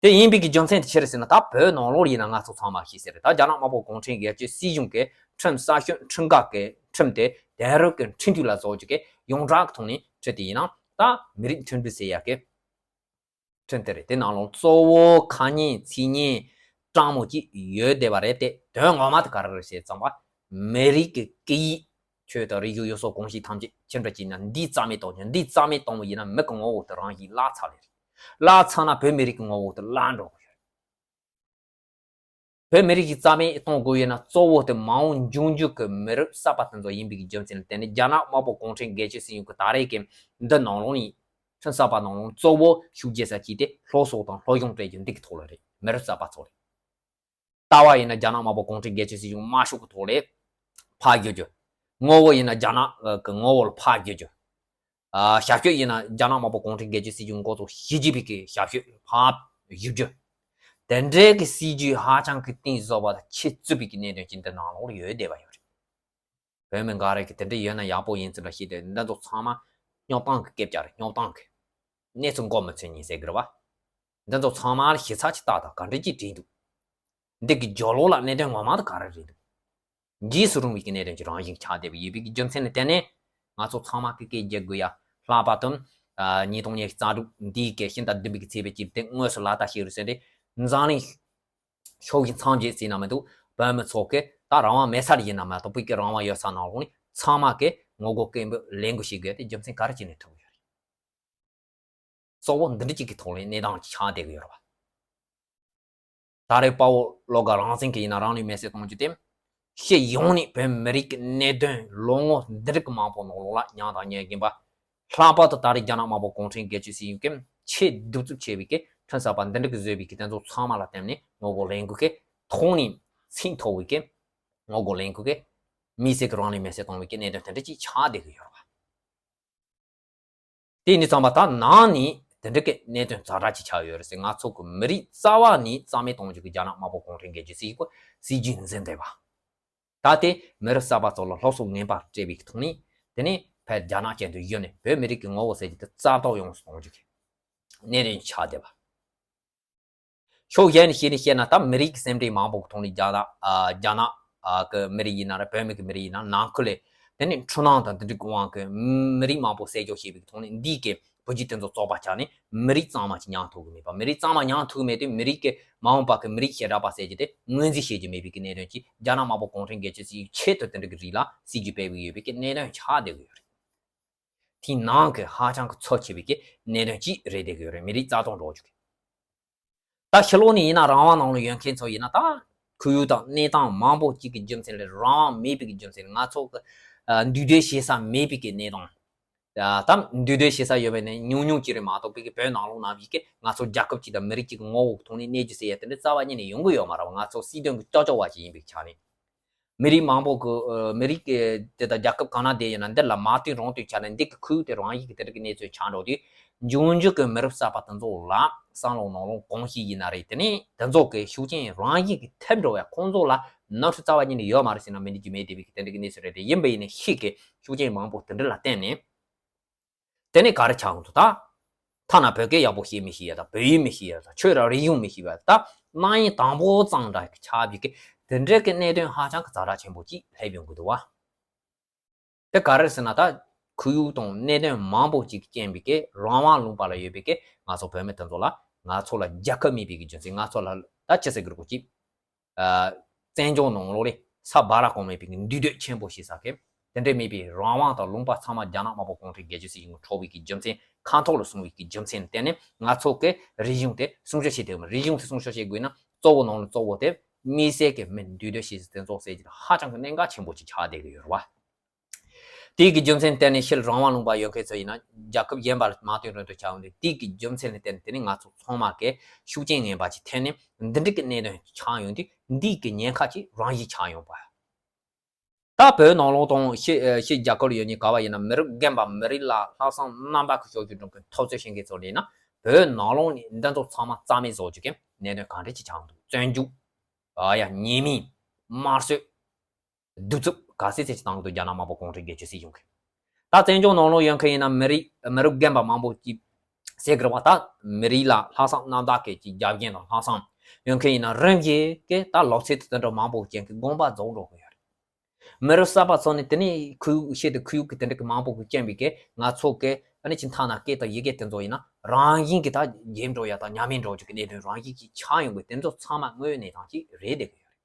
དེ་ཡིན་པའི་གི་རྒྱུ་མཚན་དེ་ཆི་རེད་ཟེར་ན། ད་བོད་ནང་ལོགས་ཡིན་ན་ང་ཚོ་ཚང་མ་ཤེས་གསལ་རེད། ད་རྒྱ་ནག་དམར་པོ་གུང་ཁྲན་སྒེར་གཅོད་སྲིད་གཞུང་གི་ཁྲིམས་གསར་ཤོས་ཁྲིམས་འགལ་གི་ཁྲིམས་དེ་དེང་རབས་ཀྱི་ཁྲིམས་དུས་ལ་བཟོ་རྒྱུ་གི་ཡོངས་གྲགས་ཀྱི་ཐོག་ནས་ཁྲིད་དེ་ཡིན་ན། ད་མི་རིགས་མཐུན་སྒྲིལ་ཟེར་ཡག་གི་ཁྲིམས་དེ་རེད། དེ་ནང་ལོགས་གཙོ་བོ་ཁ་ཉན་ཚིག་ཉན་སྤྲང་མོ་གཅིག་ཡོད་བསྡད་པ་རེད་དེ། དོན་ངོ་མ་དེ་ག་རེ་རེད་ཟེར་ཙམ་པ། མི་རིགས་ཀྱི་སྐད་ཡིག་ཆོས་དང་རིག་གཞུང་ཡུལ་སྲོལ་གོམས་གཤིས་ཐམས་ཅད་ཕྱི་འབྲེལ་བྱས་ན་འདི་རྩ་མེད་གཏོང་རྒྱུ། འདི་རྩ་མེད་གཏོང་བ་ཡིན་ན་མི་གི་ངོ་བོ་དེ་རང་བཞིན་བརླག་ཚར་ལེ་རེད། བརླག་ཚར་ན་བོད་མི་རིགས་ཀྱི་ངོ་བོ་དེ་བརླག་འགྲོ་གི་ཡོད་རེད། བོད་མི་རིགས་ཀྱི་རྩ་མེད་གཏོང་དགོས་ཡོད་ན་གཙོ་བོ་དེ་མ་འོངས་འབྱུང་འགྱུར་གྱི་མི་རབས་གསར་པ་དེ་ཚོ་ཡིན་པའི་རྒྱུ་མཚན་ལ་བརྟེན་ནས། རྒྱ་ནག་དམར་པོ་གུང་ཁྲན་སྒེར་གཅོད་སྲིད་གཞུང་གི་ད་རེས་ཀྱི་འདི་ནང་ལོགས་ནས་ཁྲིམས་གསར་པ་ནང་ལོགས་གཙོ་བོ་ཤུགས་རྒྱག་ས་གཅིག་དེ་སློབ་གསོ་དང་སློབ་སྦྱོང་སྤྲད་རྒྱུ་འདི་གི་ཐོག་ལ་རེད། མི་རབས་གསར་པ་ཚོ་རེད། ལྟ་བ་ཡིན་ན་རྒྱ་ནག་དམར་པོ་གུང་ཁྲན་སྒེར་གཅོད་སྲིད་གཞུང་དམར་ཤོག་གི་ཐོག་ལ་ཕར་བསྒྱུར་རྒྱུ། ངོ་བོ་ཡིན་ན་རྒྱ་ནག་གི་ངོ་བོ་ལ་ཕར་བསྒྱུར་རྒྱུ། ཨ། ཞབས་ཞུ་ཡིན་ན་རྒྱ་ནག་དམར་པོ་གུང་ཁྲན་སྒེར་གཅོད་སྲིད་གཞུང་འགོ་ཚུགས་ཞེ་གཅིག་པའི་གི་ཞབས་ཞུ་ཕར་བསྒྱུར་རྒྱུ། དེ་འདྲའི་གི་སྲིད་ཇུས་ཧ་ཅང་གི་གཏིང་ཟབ་པ་དང་ཆེ་བཙུགས་པའི་གི་གནད་དོན་གཅིག་འདི་ནང་ལོགས་ཡོད་བསྡད་པ་ཡོད་རེད། བོད་མི་འགའ་རེ་གིས་དེ་འདྲ་ཡོད་ན་ཡག་པོ་ཡིན་ཚུལ་ལ་བཤད་དེ། འདི་ཚོ་ཚང་མ་སྙོབ་སྟངས་ཀྱི་སྐད་ཆ་རེད། སྙོབ་སྟངས་ཀྱི། གནས་ཚུལ་མགོ་མི་ཚོས་ཉིན་ཟེར་གི་རེད་བ། འདི་ཚོ་ཚང་མ་ལ་ཞིབ་ཚགས་ཅིག་བལྟ་དང་། ག་འདྲ་ཅིག་བྲིས་འདུག་འདི་གི་སྦྱོར་ཀློག་ལ་གནད་དོན་ངོ་མ་དེ་ག་རེ་རེད་འདུག་འཇིགས་སུ་རུང་བའི་གི་གནད་དོན་གྱི་རང་བཞིན་ཆགས་བསྡད་པ་ཡོད་པའི་གི་རྒྱུ་མཚན་ལ་བརྟེན་ནས། ང་ཚོ་ཚང་མ་སྐད་སྐད་རྒྱག་དགོས་ཡ། ལྷག་པར་དུ་ཉིས་སྟོང་ཉི་ཤུ་རྩ་དྲུག་འདིའི་གི་ཤིན་ཏུ་བདུན་པའི་གི་ཚེས་པའི་དཀྱིལ་དེ་དངོས་སུ་ལག་བསྟར་བྱེད་རུ་ཟེར་ཏེ། འཛམ་གླིང་ཕྱོགས་བཞི་མཚམས་བརྒྱད་ཟེར་ན་མི་འདུག་བོད་མི་ཚོ་གི་ད་རང་དབང་མེད་ས་ལ་ཡིན་ན་མ་གཏོགས། བོད་ཀྱི་རང་དབང་ཡོད་ས་ནང་ལོགས་ནས་ཚང་མ་གི་ངོ་རྒོལ་སྐད་འབོད་ལས་འགུལ་བྱེད་དགོས་ཡ་དེ་རྒྱུ་མཚན་ག་རེ་བྱས་ནས་ཐུག་ཡོད་རེད། གཙོ་བོ་འདི་འདྲ་གཅིག་གི་ཐོག་ནས་གནས་སྟངས་ཆགས་བསྡད་ཀྱི་ཡོད་རེད་བ། ད་རེས་དཔའ་བོ་བློ་དགའ་རང་བཙན་གྱིས་ཡིན་ན་རང་ལུས་མེར་སྲེག་གཏོང་རྒྱུ་དེ། སྤྱི་ཡོངས་ནས་བོད་མི་རིགས་ཀྱི་གནད་དོན་ལོ་ངོ་འདི་འདྲ་གི་མང་པོ་ནང་ལོགས་ལ་མྱངས་དང་མྱོང་གིན་པ། ལྷག་པར་དུ་ད་རེས་རྒྱ་ནག་དམར་པོ་གུང་ཁྲན་སྒེར་གཅོད་སྲིད་གཞུང་གིས་ཆེས་གདུག་རྩུབ་ཆེ་བའི་གི་ཁྲིམས་གསར་པ་འདི་འདྲ་གི་བཟོས་པའི་གི་དེ་ཚོ་ཚང་མ་ལ་བརྟེན་ནས་ངོ་རྒོལ་ལས་འགུལ་གྱི་ཐོག་ནས་ཚད་མཐོ་བའི་གི་ངོ་རྒོལ་ལས་འགུལ་གྱི་མི་སེར་གྱི་རང་ལུས་མེར་སྲེག་གཏོང་བའི་གི་གནད་དོན་དེ་འདྲ་ཅིག་ཆགས་བསྡད་ཀྱི་ཡོད་རེད་བ། དེ་ནི་ཚང་མ་ད་ནང་ནས་དེ་འདྲ་གི་གནད་དོན་ཛ་དྲག་ཅིག་ཆགས་ཡོད་རེད་ཟེར། ང་ཚོ་གི་མི་རིགས་རྩ་བ་ནས་རྩ་མེད་གཏོང་རྒྱུ་གི་རྒྱ་ནག་དམར་པོ་གུང་ཁྲན་སྒེར་གཅོད་སྲིད་གཞུང་གི་སྲིད་ཇུས་འཛིན་བསྡད་པ། ད་དེ་མི་རབས་གསར་པ་ཚོ་ལ་སློབ་གསོ་ངན་པ་སྤྲད་པའི་ཐོག་ནས། དེ་ནས་ཕར་རྒྱ་ནག་ཅན་དུ་བསྒྱུར་ནས་བོད་མི་རིགས་ཀྱི་ངོ་བོ་ཟེར་རྒྱུ་དེ་རྩ་གཏོར་ཡོངས་སུ་གཏོང་རྒྱུ་གི་གནད་དོན་ཆགས་བསྡད་པ། ཕྱོགས་གཞན་ནས་བཤད་ནས་བཤད་ན། ད་མི་རིགས་ཀྱི་སེམས་ཁྲལ་མང་པོ་གི་ཐོག་ནས་རྒྱ་ནག་ཨ་རྒྱ་ནག་ཨ་གི་མི་རིགས་ཡིན་ན་རེད། བོད་མི་གི་མི་རིགས་ཡིན་ན། ནང་ཁུལ་ལས་དེ་ནས་འཁྲུན་སྣང་དང་དེ་འདྲའི་དབང་གིས་མི་རིགས་མང་པོ་བསད་རྒྱུ་བྱས་པའི་ཐོག་ནས། འདི་གི་བུ་རྒྱུད་དེ་ཚོ་བཙོག་པ་ཆགས་ནས་མི་རིགས་གཙང་མ་ཅིག་མྱངས་ཐུབ་ཀྱི་མེད་པ། མི་རིགས་གཙང་མ་མྱངས་ཐུབ་ཀྱི་མེད་དུས། མི་རིགས་ཀྱི་མ་འོངས་པ་གི་མི་རིགས་ཞེ་དྲག་པ་ཟེར་རྒྱུ་དེ་ངོས་འཛིན་བྱེད་རྒྱུ་མེད་པའི་གི་གནད་དོན་གྱིས། རྒྱ་ནག་དམར་པོ་གུང་ཁྲན་སྒེར་གཅོད་སྲིད་ཆེད་དུ་དེ་འདྲ་གི་རིགས་ལ་སྲིད་ཇུས་སྤེལ་གྱི་ཡོད་པའི་གི་གནད་དོན་ཆགས་བསྡད་ཀྱི་ཡོད་རེད། དེའི་ནང་གི་ཧ་ཅང་གི་ཚབས་ཆེ་བའི་གི་གནད་དོན་གཅིག་རེད་བསྡད་ཀྱི་ཡོད་རེད། མི་རིགས་རྩ་གཏོར་འགྲོ་རྒྱུ་གི། ད་ཕྱི་ལོགས་ནས་ཡིན་ན་རང་དབང་ནང་ལ་ཡོད་མཁན་ཚོ་ཡིན་ན། ད་ཁོར་ཡུག་དང་གནས་སྟངས་མང་པོ་ཅིག་གི་རྒྱུ་མཚན་ལས། རང་དབང་མེད་པའི་གི་རྒྱུ་མཚན་ལས། ང་ཚོ་གི་ཨ་འདུས་སྡོད་བྱེད་ས་མེད་པའི་གི་གནས་སྟངས། ད་འདུས་སྡོད་བྱེད་ས་ཡོད་པ་ནི་ཉུང་ཉུང་ཅིག་རེད་མ་གཏོགས། བོད་ཀྱི་བོད་ནང་ལོགས་ན་བཞིན་གི་ང་ཚོ་རྒྱལ་ཁབ་ཅིག་དང་མི་རིགས་ཅིག་གི་ངོ་བོ་ཐོག་ནས་གནས་རྒྱུ་ཟེར་ཡ་དེ་འདྲ་རྩ་བ་ཉིད་ནས་ཡོང་གི་ཡོད་མ་རེད་བ། ང་ཚོ་སྲིད་དོན་གྱི་ལྕགས་ཀྱོག་པ་ཞིག་ཡིན་པའི་ཆ་ནས། མི་རིགས་མང་པོ་གི་ཨ་མི་རིགས་ཀྱི་དེ་དང་རྒྱལ་ཁབ་གང་ན་བསྡད་ཡོད་ན། འདི་ལ་མ་བསྟུན་རང་བསྟུན་ཆགས་ནས། འདི་གི་ཁོར་ཡུག་དེ་རང་བཞིན་གྱིས་དེ་འདྲ་གི་གནས་ཚུལ་ཆགས་འགྲོ་དུས། འབྱུང་འགྱུར་གྱི་མི་རབས་གསར་པ་དེ་ཚོ་ལ་བསམ་བློ་ནང་ལོགས་གང་ཞིག་ཡིན་ན་རེད། དེ་ནས་དེ་ཚོ་གི་ཤུགས་རྐྱེན་རང་བཞིན་གྱིས་ཐེབས་འགྲོ་བས། ཁོང་ཚོ་ལ་ནོར་འཁྲུལ་རྩ་བ་ཉིད་ནས་ཡོད་མ་རེད་ཟེར་ན་མི་འགྲིག་རྒྱུ་མེད་བསྡད་པའི་གི་དེ་འདྲ་གི་གནས་ཚུལ་རེད་དེ། ཡིན་པ་ཡིན་ནའི་ཤུགས་ཀྱིས་ཤུགས་རྐྱེན་མང་པོ་དེ་འདྲ་ལ་བརྟེན་ནས། དེ་ནས་ག་རེ་ཆགས་འདུག་ད་ཐ་ན་བོད་སྐད་ཡག་པོ་བཤད་མི་ཤེས་ཡ་དང་། བོད་ཡིག་མི་ཤེས་ཡ་དང་། ཆོས་ར་རིག་གཞུང་མི་ཤེས་པ། ད་སྣང་བརྙན་དང་པོ་ཙམ་འདྲ་ཆགས་པའི་གི་དེ་འདྲའི་གི་གནད་དོན་ཧ་ཅང་གི་ཛ་དྲག་ཆེན་པོ་ཅིག་སླེབས་ཡོང་གི་འདུག་བ། དེ་ག་རེ་ཟེར་ན། ད་ཁོར་ཡུག་དང་གནད་དོན་མང་པོ་ཅིག་རྐྱེན་པས་གི་རང་དབང་ལུང་པ་ལ་ཡོད་པའི་གི་ང་ཚོ་བོད་མི་དེ་ཚོ་ལ། ང་ཚོ་ལ་རྒྱལ་ཁབ་མེད་པའི་གི་རྒྱུ་མཚན། ང་ཚོ་ལ་ད་ཅི་ཟེར་དགོས་རེད་གོ་ཅིག་ཨ་བཙན་བྱོལ་ནང་ལོགས་ལ་ས་བ་ར་གང་མེད་པའི་གི་འདུས་སྡོད་ཆེན་པོ་བྱེད་ས་གི་དེ་འདྲ་མེད་པའི་རང་དབང་དང་ལུང་པ་ཚང་མ་རྒྱ་ནག་དམར་པོ་གུང་ཁྲན་སྒེར་གཅོད་སྲིད་གཞུང་གིས་འཕྲོག་པའི་གི་རྒྱུ་མཚན། ཁ་ཐོག་ལ་སོང་བའི་གི་རྒྱུ་མཚན་ལ་བརྟེན་ནས་ང་ཚོ་གི་རིག་གཞུང་དེ་སྲུང་སྐྱོབ་བྱེད་ཐུབ་མ། རིག་གཞུང་དེ་སྲུང་སྐྱོབ་བྱེད་དགོས་ན་གཙོ་བོ་ནང་ལ་གཙོ་བོ་དེ་མི་སེར་གི་མི་འདུས་སྡོད་བྱེད་ས་དེ་ཚོ་ཟེར་རྒྱུ་ཧ་ཅང་གི་གནད་འགག་ཆེན་པོ་ཅིག་ཆགས་བསྡད་ཀྱི་ཡོད་རེད་བ། དེའི་གི་རྒྱུ་མཚན་ལ་བརྟེན་ནས་ཕྱིར་རང་དབང་ལུང་པ་ཡོད་མཁན་ཚོ་ཡིན་ན། རྒྱལ་ཁབ་གཞན་པ་ལ་མ་བསྟུན་རུང་དུ་ཆགས་འོང་དུས། དེའི་གི་རྒྱུ་མཚན་ལ་བརྟེན་ནས་དེ་ནས་ང་ཚོ་ཚང་མ་གི་ཤུགས་རྐྱེན་ངན་པ་ཅིག་ཐེབས་ནས་འདི་འདྲའི་གི་གནད་དོན་ཆགས་ཡོང་དུས། འདིའི་གི་ཉེན་ཁ་ཅིག་རང་བཞིན་ཆགས་ཡོང་པ། ད་བོད་ནང་ལོགས་དང་ཕྱི་ཕྱི་རྒྱལ་ཁབ་ལ་ཡོད་མཁན་ག་བ་ཡིན་ན། མི་རབས་རྒན་པ་མི་རིགས་ལ་ལྷག་བསམ་རྣམ་པ་གི་ཕྱོགས་ཀྱི་འགྲོ་མཁན་འཐབ་རྩོད་བྱེད་མཁན་ཚོ་ལ་ཡིན་ན། བོད་ནང་ལོགས་ནས་འདི་ཚོ་ཚང་མ་རྩ་མེད་བཟོ་རྒྱུ་གི་གནད་དོན་ག་འདྲ་ཅིག་ཆགས་འདུག་བཙོན་འཇུག་ཨ་ཡ་ཉེས་མིང་དམར་གསོད། གདུག་རྩུབ་ག་ཚད་ཚད་ཅིག་བཏང་འདུག་རྒྱ་ནག་དམར་པོ་གུང་ཁྲན་སྒེར་གཅོད་སྲིད་གཞུང་གིས། ད་བཙན་བྱོལ་ནང་ལོགས་ཡོད་མཁན་ཡིན་ན་མི་རིགས་མི་རིགས་རྒན་པ་མང་པོ་ཅིག་ཟེར་གི་རེད་བ། ད་མི་རིགས་ལ་ལྷག་བསམ་རྣམ་དག་གི་ཅིག་རྒྱབ་རྒྱན་དང་ལྷག་བསམ་ཡོད་མཁན་ཡིན་ན་རིམ་བཞིན་གྱི་ད་ལོ་ཚད་དེ་འདྲ་མང་པོ་ཅན་གྱི་དགོངས་པ་རྫོགས་འགྲོ་གི་ཡོད་རེད། མི་རབས་གསར་པ་ཚོ་ནི་དེ་ནས་ཁོར་ཡུག་ཆེད་དུ་ཁོར་ཡུག་གི་དེ་འདྲ་གི་མང་པོ་གི་རྐྱེན་པས་གི་ང་ཚོ་གི་ཨ་ནི་ཅིག་མཐའ་ན་སྐད་དང་ཡི་གེ་དེ་ཚོ་ཡིན་ན་རང་བཞིན་གྱི་ད་རྒྱས་འགྲོ་ཡ་དང་ཉམས་མེད་འགྲོ་རྒྱུ་གི་གནད་དོན་རང་བཞིན་གྱིས་ཆགས་ཡོང་གི་དེ་ཚོ་ཚང་མ་དངོས་ཡོད་གནས་སྟངས་ཅིག་རེད་བསྡད་གི་ཡོད་རེད།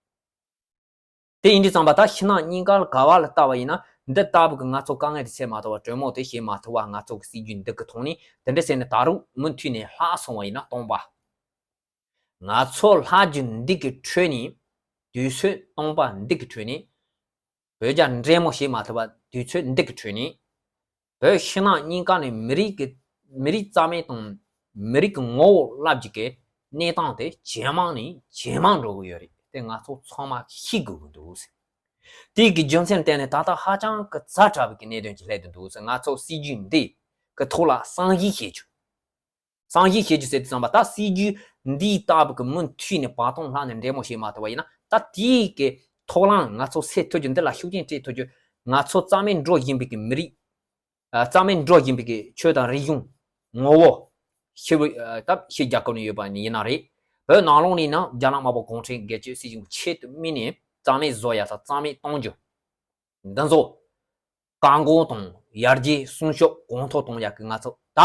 དེ་ཡིན་དུས་ཙམ་པ་ད་ཕྱི་ནང་གཉིས་ཀ་ལ་ག་བ་ལ་ལྟ་བ་ཡིན་ན་འདི་ལྟ་བུ་གི་ང་ཚོ་དཀའ་ངལ་དེ་སེལ་མ་ཐུབ་པ་གྲོས་མོལ་དེ་བྱེད་མ་ཐུབ་པ་ང་ཚོ་གི་སྲིད་ཇུས་འདི་གི་ཐོག་ནས་དེ་འདྲ་ཟེར་ནས་ད་རུང་མུ་མཐུད་ནས་ལྷག་སོང་བ་ཡིན་ན་སྟོང་པ། ང་ཚོ་ལྷག་རྒྱུ་འདི་གི་ཁྲོད་ནས་དུས་ཚོད་སྟོང་པ་འདི་གི་ཁྲོད་ནས་བོད་རྒྱ་འབྲེལ་མོལ་བྱེད་མ་ཐུབ་པ་དུས་ཚོད་འདི་གི་ཁྲོད་ནས་བོད་ཕྱི་ནང་གཉིས་ཀ་ནས་མི་རིགས་ཀྱི་མི་རིགས་རྩ་མེད་དང་མི་རིགས་ཀྱི་ངོ་བོ་བསླབ་རྒྱུ་གི་གནས་སྟངས་དེ་ཇེ་མང་ནས་ཇེ་མང་འགྲོ་གི་ཡོད་རེད། དེ་ང་ཚོ་ཚང་མ་ཤེས་དགོས་ཀྱི་འདུག་ཟེར། དེ་གི་རྒྱུ་མཚན་བརྟེན་ནས་ད་ལྟ་ཧ་ཅང་གི་ཛ་དྲག་པའི་གི་གནད་དོན་ཅིག་སླེབས་བསྡད་འདུག་ཟེར། ང་ཚོ་སྲིད་ཇུས་འདི་གི་ཐོག་ལ་བསམ་གཞིག་བྱེད་རྒྱུ། བསམ་གཞིག་བྱེད་རྒྱུ་ཟེར་དུས་ཙམ་པ་ད་སྲིད་ཇུས་འདིའི་སྟབས་ཀྱིས་མུ་མཐུད་ནས་བར་སྟོང་ལྷག་ནས་འབྲེལ་མོལ་བྱེད་མ་ཐུབ་པ་ཡིན་ན་ད་དེའི་གི་ཐོག་ལའང་ང་ཚོ་སེལ་ཐུབ་རྒྱུ་འདི་ལ་ཤུགས་རྐྱེན་སྤྲད་ཐུབ་རྒྱུ། ང་ཚོ་རྩ་མེད་འགྲོ་བཞིན་པའི་གི་མི་རིགས་ཨ་རྩ་མེད་འགྲོ་བཞིན་པའི་གི་ཆོས་དང་རིག་གཞུང་ངོ་བོ་ཕྱི་བོད་ཨ་ད་ཕྱི་རྒྱལ་ཁབ་ནས་ཡོད་པ་ཡིན་ན་རེད། བོད་ནང་ལོགས་ནས་ན་རྒྱ་ནག་དམར་པོ་གུང་ཁྲན་སྒེར་གཅོད་སྲིད་གཞུང་ཆེད་དུ་དམིགས་ནས་རྩ་མེད་བཟོ་ཡ་དང་རྩ་མེད་གཏོང་རྒྱུ། འདི་ཚོ་བཀག་འགོག་དང་ཡར་རྒྱས་སྲུང་སྐྱོབ་གོང་མཐོར་གཏོང་ཡག་གི་ང་ཚོ་ད་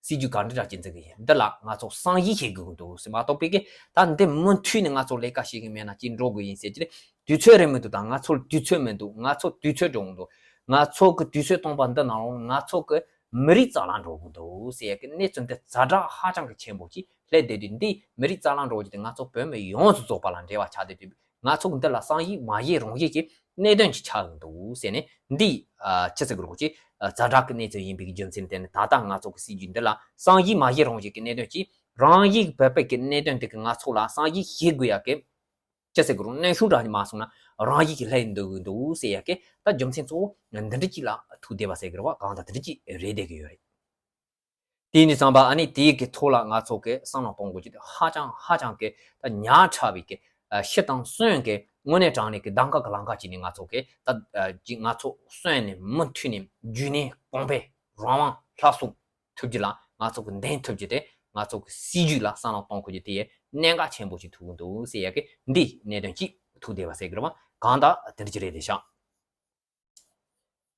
སྲིད་ཇུས་ག་འདྲ་འདྲ་ཅིག་འཛིན་གི་ཡིན། འདི་ལ་ང་ཚོ་བསམ་གཞིག་བྱེད་དགོས་ཀྱི་འདུག་ཟེར་མ་གཏོགས་པའི་གི་ད་འདི་མུ་མཐུད་ནས་ང་ཚོ་ལས་ཀ་བྱེད་གི་མེད་ན་ཅིག་འགྲོ་དགོས་ཡིན་ཟེར་གྱི་རེད། དུས་ཚོད་རེད་མི་འདུག་ད་ང་ཚོར་དུས་ཚོད་མི་འདུག་ང་ཚོ་དུས་ཚོད་འགྲོ་གི་འདུག་ང་ཚོ་གི་དུས་ཚོད་སྟོང་པ་འདི་ནང་ལོགས་ང་ཚོ་གི་མི་རིགས་རྩ་བརླག་འགྲོ་གི་འདུག་ཟེར་ཡག་གི་གནས་ཚུལ་འདི་ཛ་དྲག་ཧ་ཅང་གི་ཆེན་པོ་ཅིག་སླེབས་བསྡད་དུས་འདི་མི་རིགས་རྩ་བརླག་འགྲོ་རྒྱུ་དེ་ང་ཚོ་བོད་མི་ཡོངས་སུ་རྫོགས་པ་ལ་འབྲེལ་བ་ཆགས་བསྡད་དུས། ང་ཚོ་གི་འདི་ལ་བསམ་གཞིག་མ་བྱས་རང་བྱས་ཀྱི་གནད་དོན་ཅིག་ཆགས་ཀྱི་འདུག་ཟེར་ནས་འདི་ཨ་ཅི་ཟེར་དགོས་རེད་ཅེ་ཛ་དྲག་གི་གནས་ཚུལ་ཡིན་པའི་རྒྱུ་མཚན་བརྟེན་ནས་ད་ལྟ་ང་ཚོ་གི་སྲིད་ཇུས་འདི་ལ་བསམ་གཞིག་མ་བྱས་རང་བྱས་ཀྱི་གནད་དོན་གྱིས་རང་ཡིག་བོད་པའི་གི་གནད་དོན་དེ་གི་ང་ཚོ་ལ་བསམ་གཞིག་བྱེད་དགོས་ཡ་གི་ཅི་ཟེར་དགོས་རེད། གནོན་ཤུགས་འདྲ་མ་སོང་ན་རང་ཡིག་གི་ལྷད་འདུག་གི་འདུག་ཟེར་ཡ་གི་ད་རྒྱུ་མཚན་གཙོ་བོ་འདི་འདྲ་ཅིག་ལ་ཐུག་བསྡད་པ་ཟེར་གི་རེད་བ། གང་ལྟར་འདི་འདྲ་ཅིག་རེད་བསྡད་གི་ཡོད་རེད། དེ་ནས་བསམ་པ་ཨ་ནི་དེའི་གི་ཐོག་ལ་ང་ཚོ་གི་བསམ་བློ་གཏོང་དགོས་ཀྱི་དེ་ཧ་ཅང་ཧ་ཅང་གི་ད་ཉག་ཕྲ་བའི་གི་ཨ་ཤི་དང་གསོན་གི་དངོས་གནས་དྲང་གནས་ཀྱི་གདམ་ག་གི་ལམ་ཁ་ཅིག་ནས་ང་ཚོ་གི་ད་ཨ་ཅིག་ང་ཚོ་གསོན་ནས་མུ་མཐུད་ནས་རྒྱུན་གནས་གོང་འཕེལ་རང་དབང་ལྷ་སྲུང་ཐུབ་རྒྱུ་ལ་ང་ཚོ་གི་འདེང་ཐུབ་རྒྱུ་དེ་ང་ཚོ་གི་སྲིད་ཇུས་ལ་བསམ་བློ་གཏོང་དགོས་ཀྱི་དེ་གནད་འགག་ཆེན་པོ་ཅིག་ཐུག་གི་འདུག་ཟེར་ཡ་གི་འདི་གནད་དོན་ཅིག་ཐུག་བསྡད་པ་ཟེར་གི་རེད་བ། གང་ལྟར་དེ་འདྲ་ཅིག་རེད་དེ་ཤག་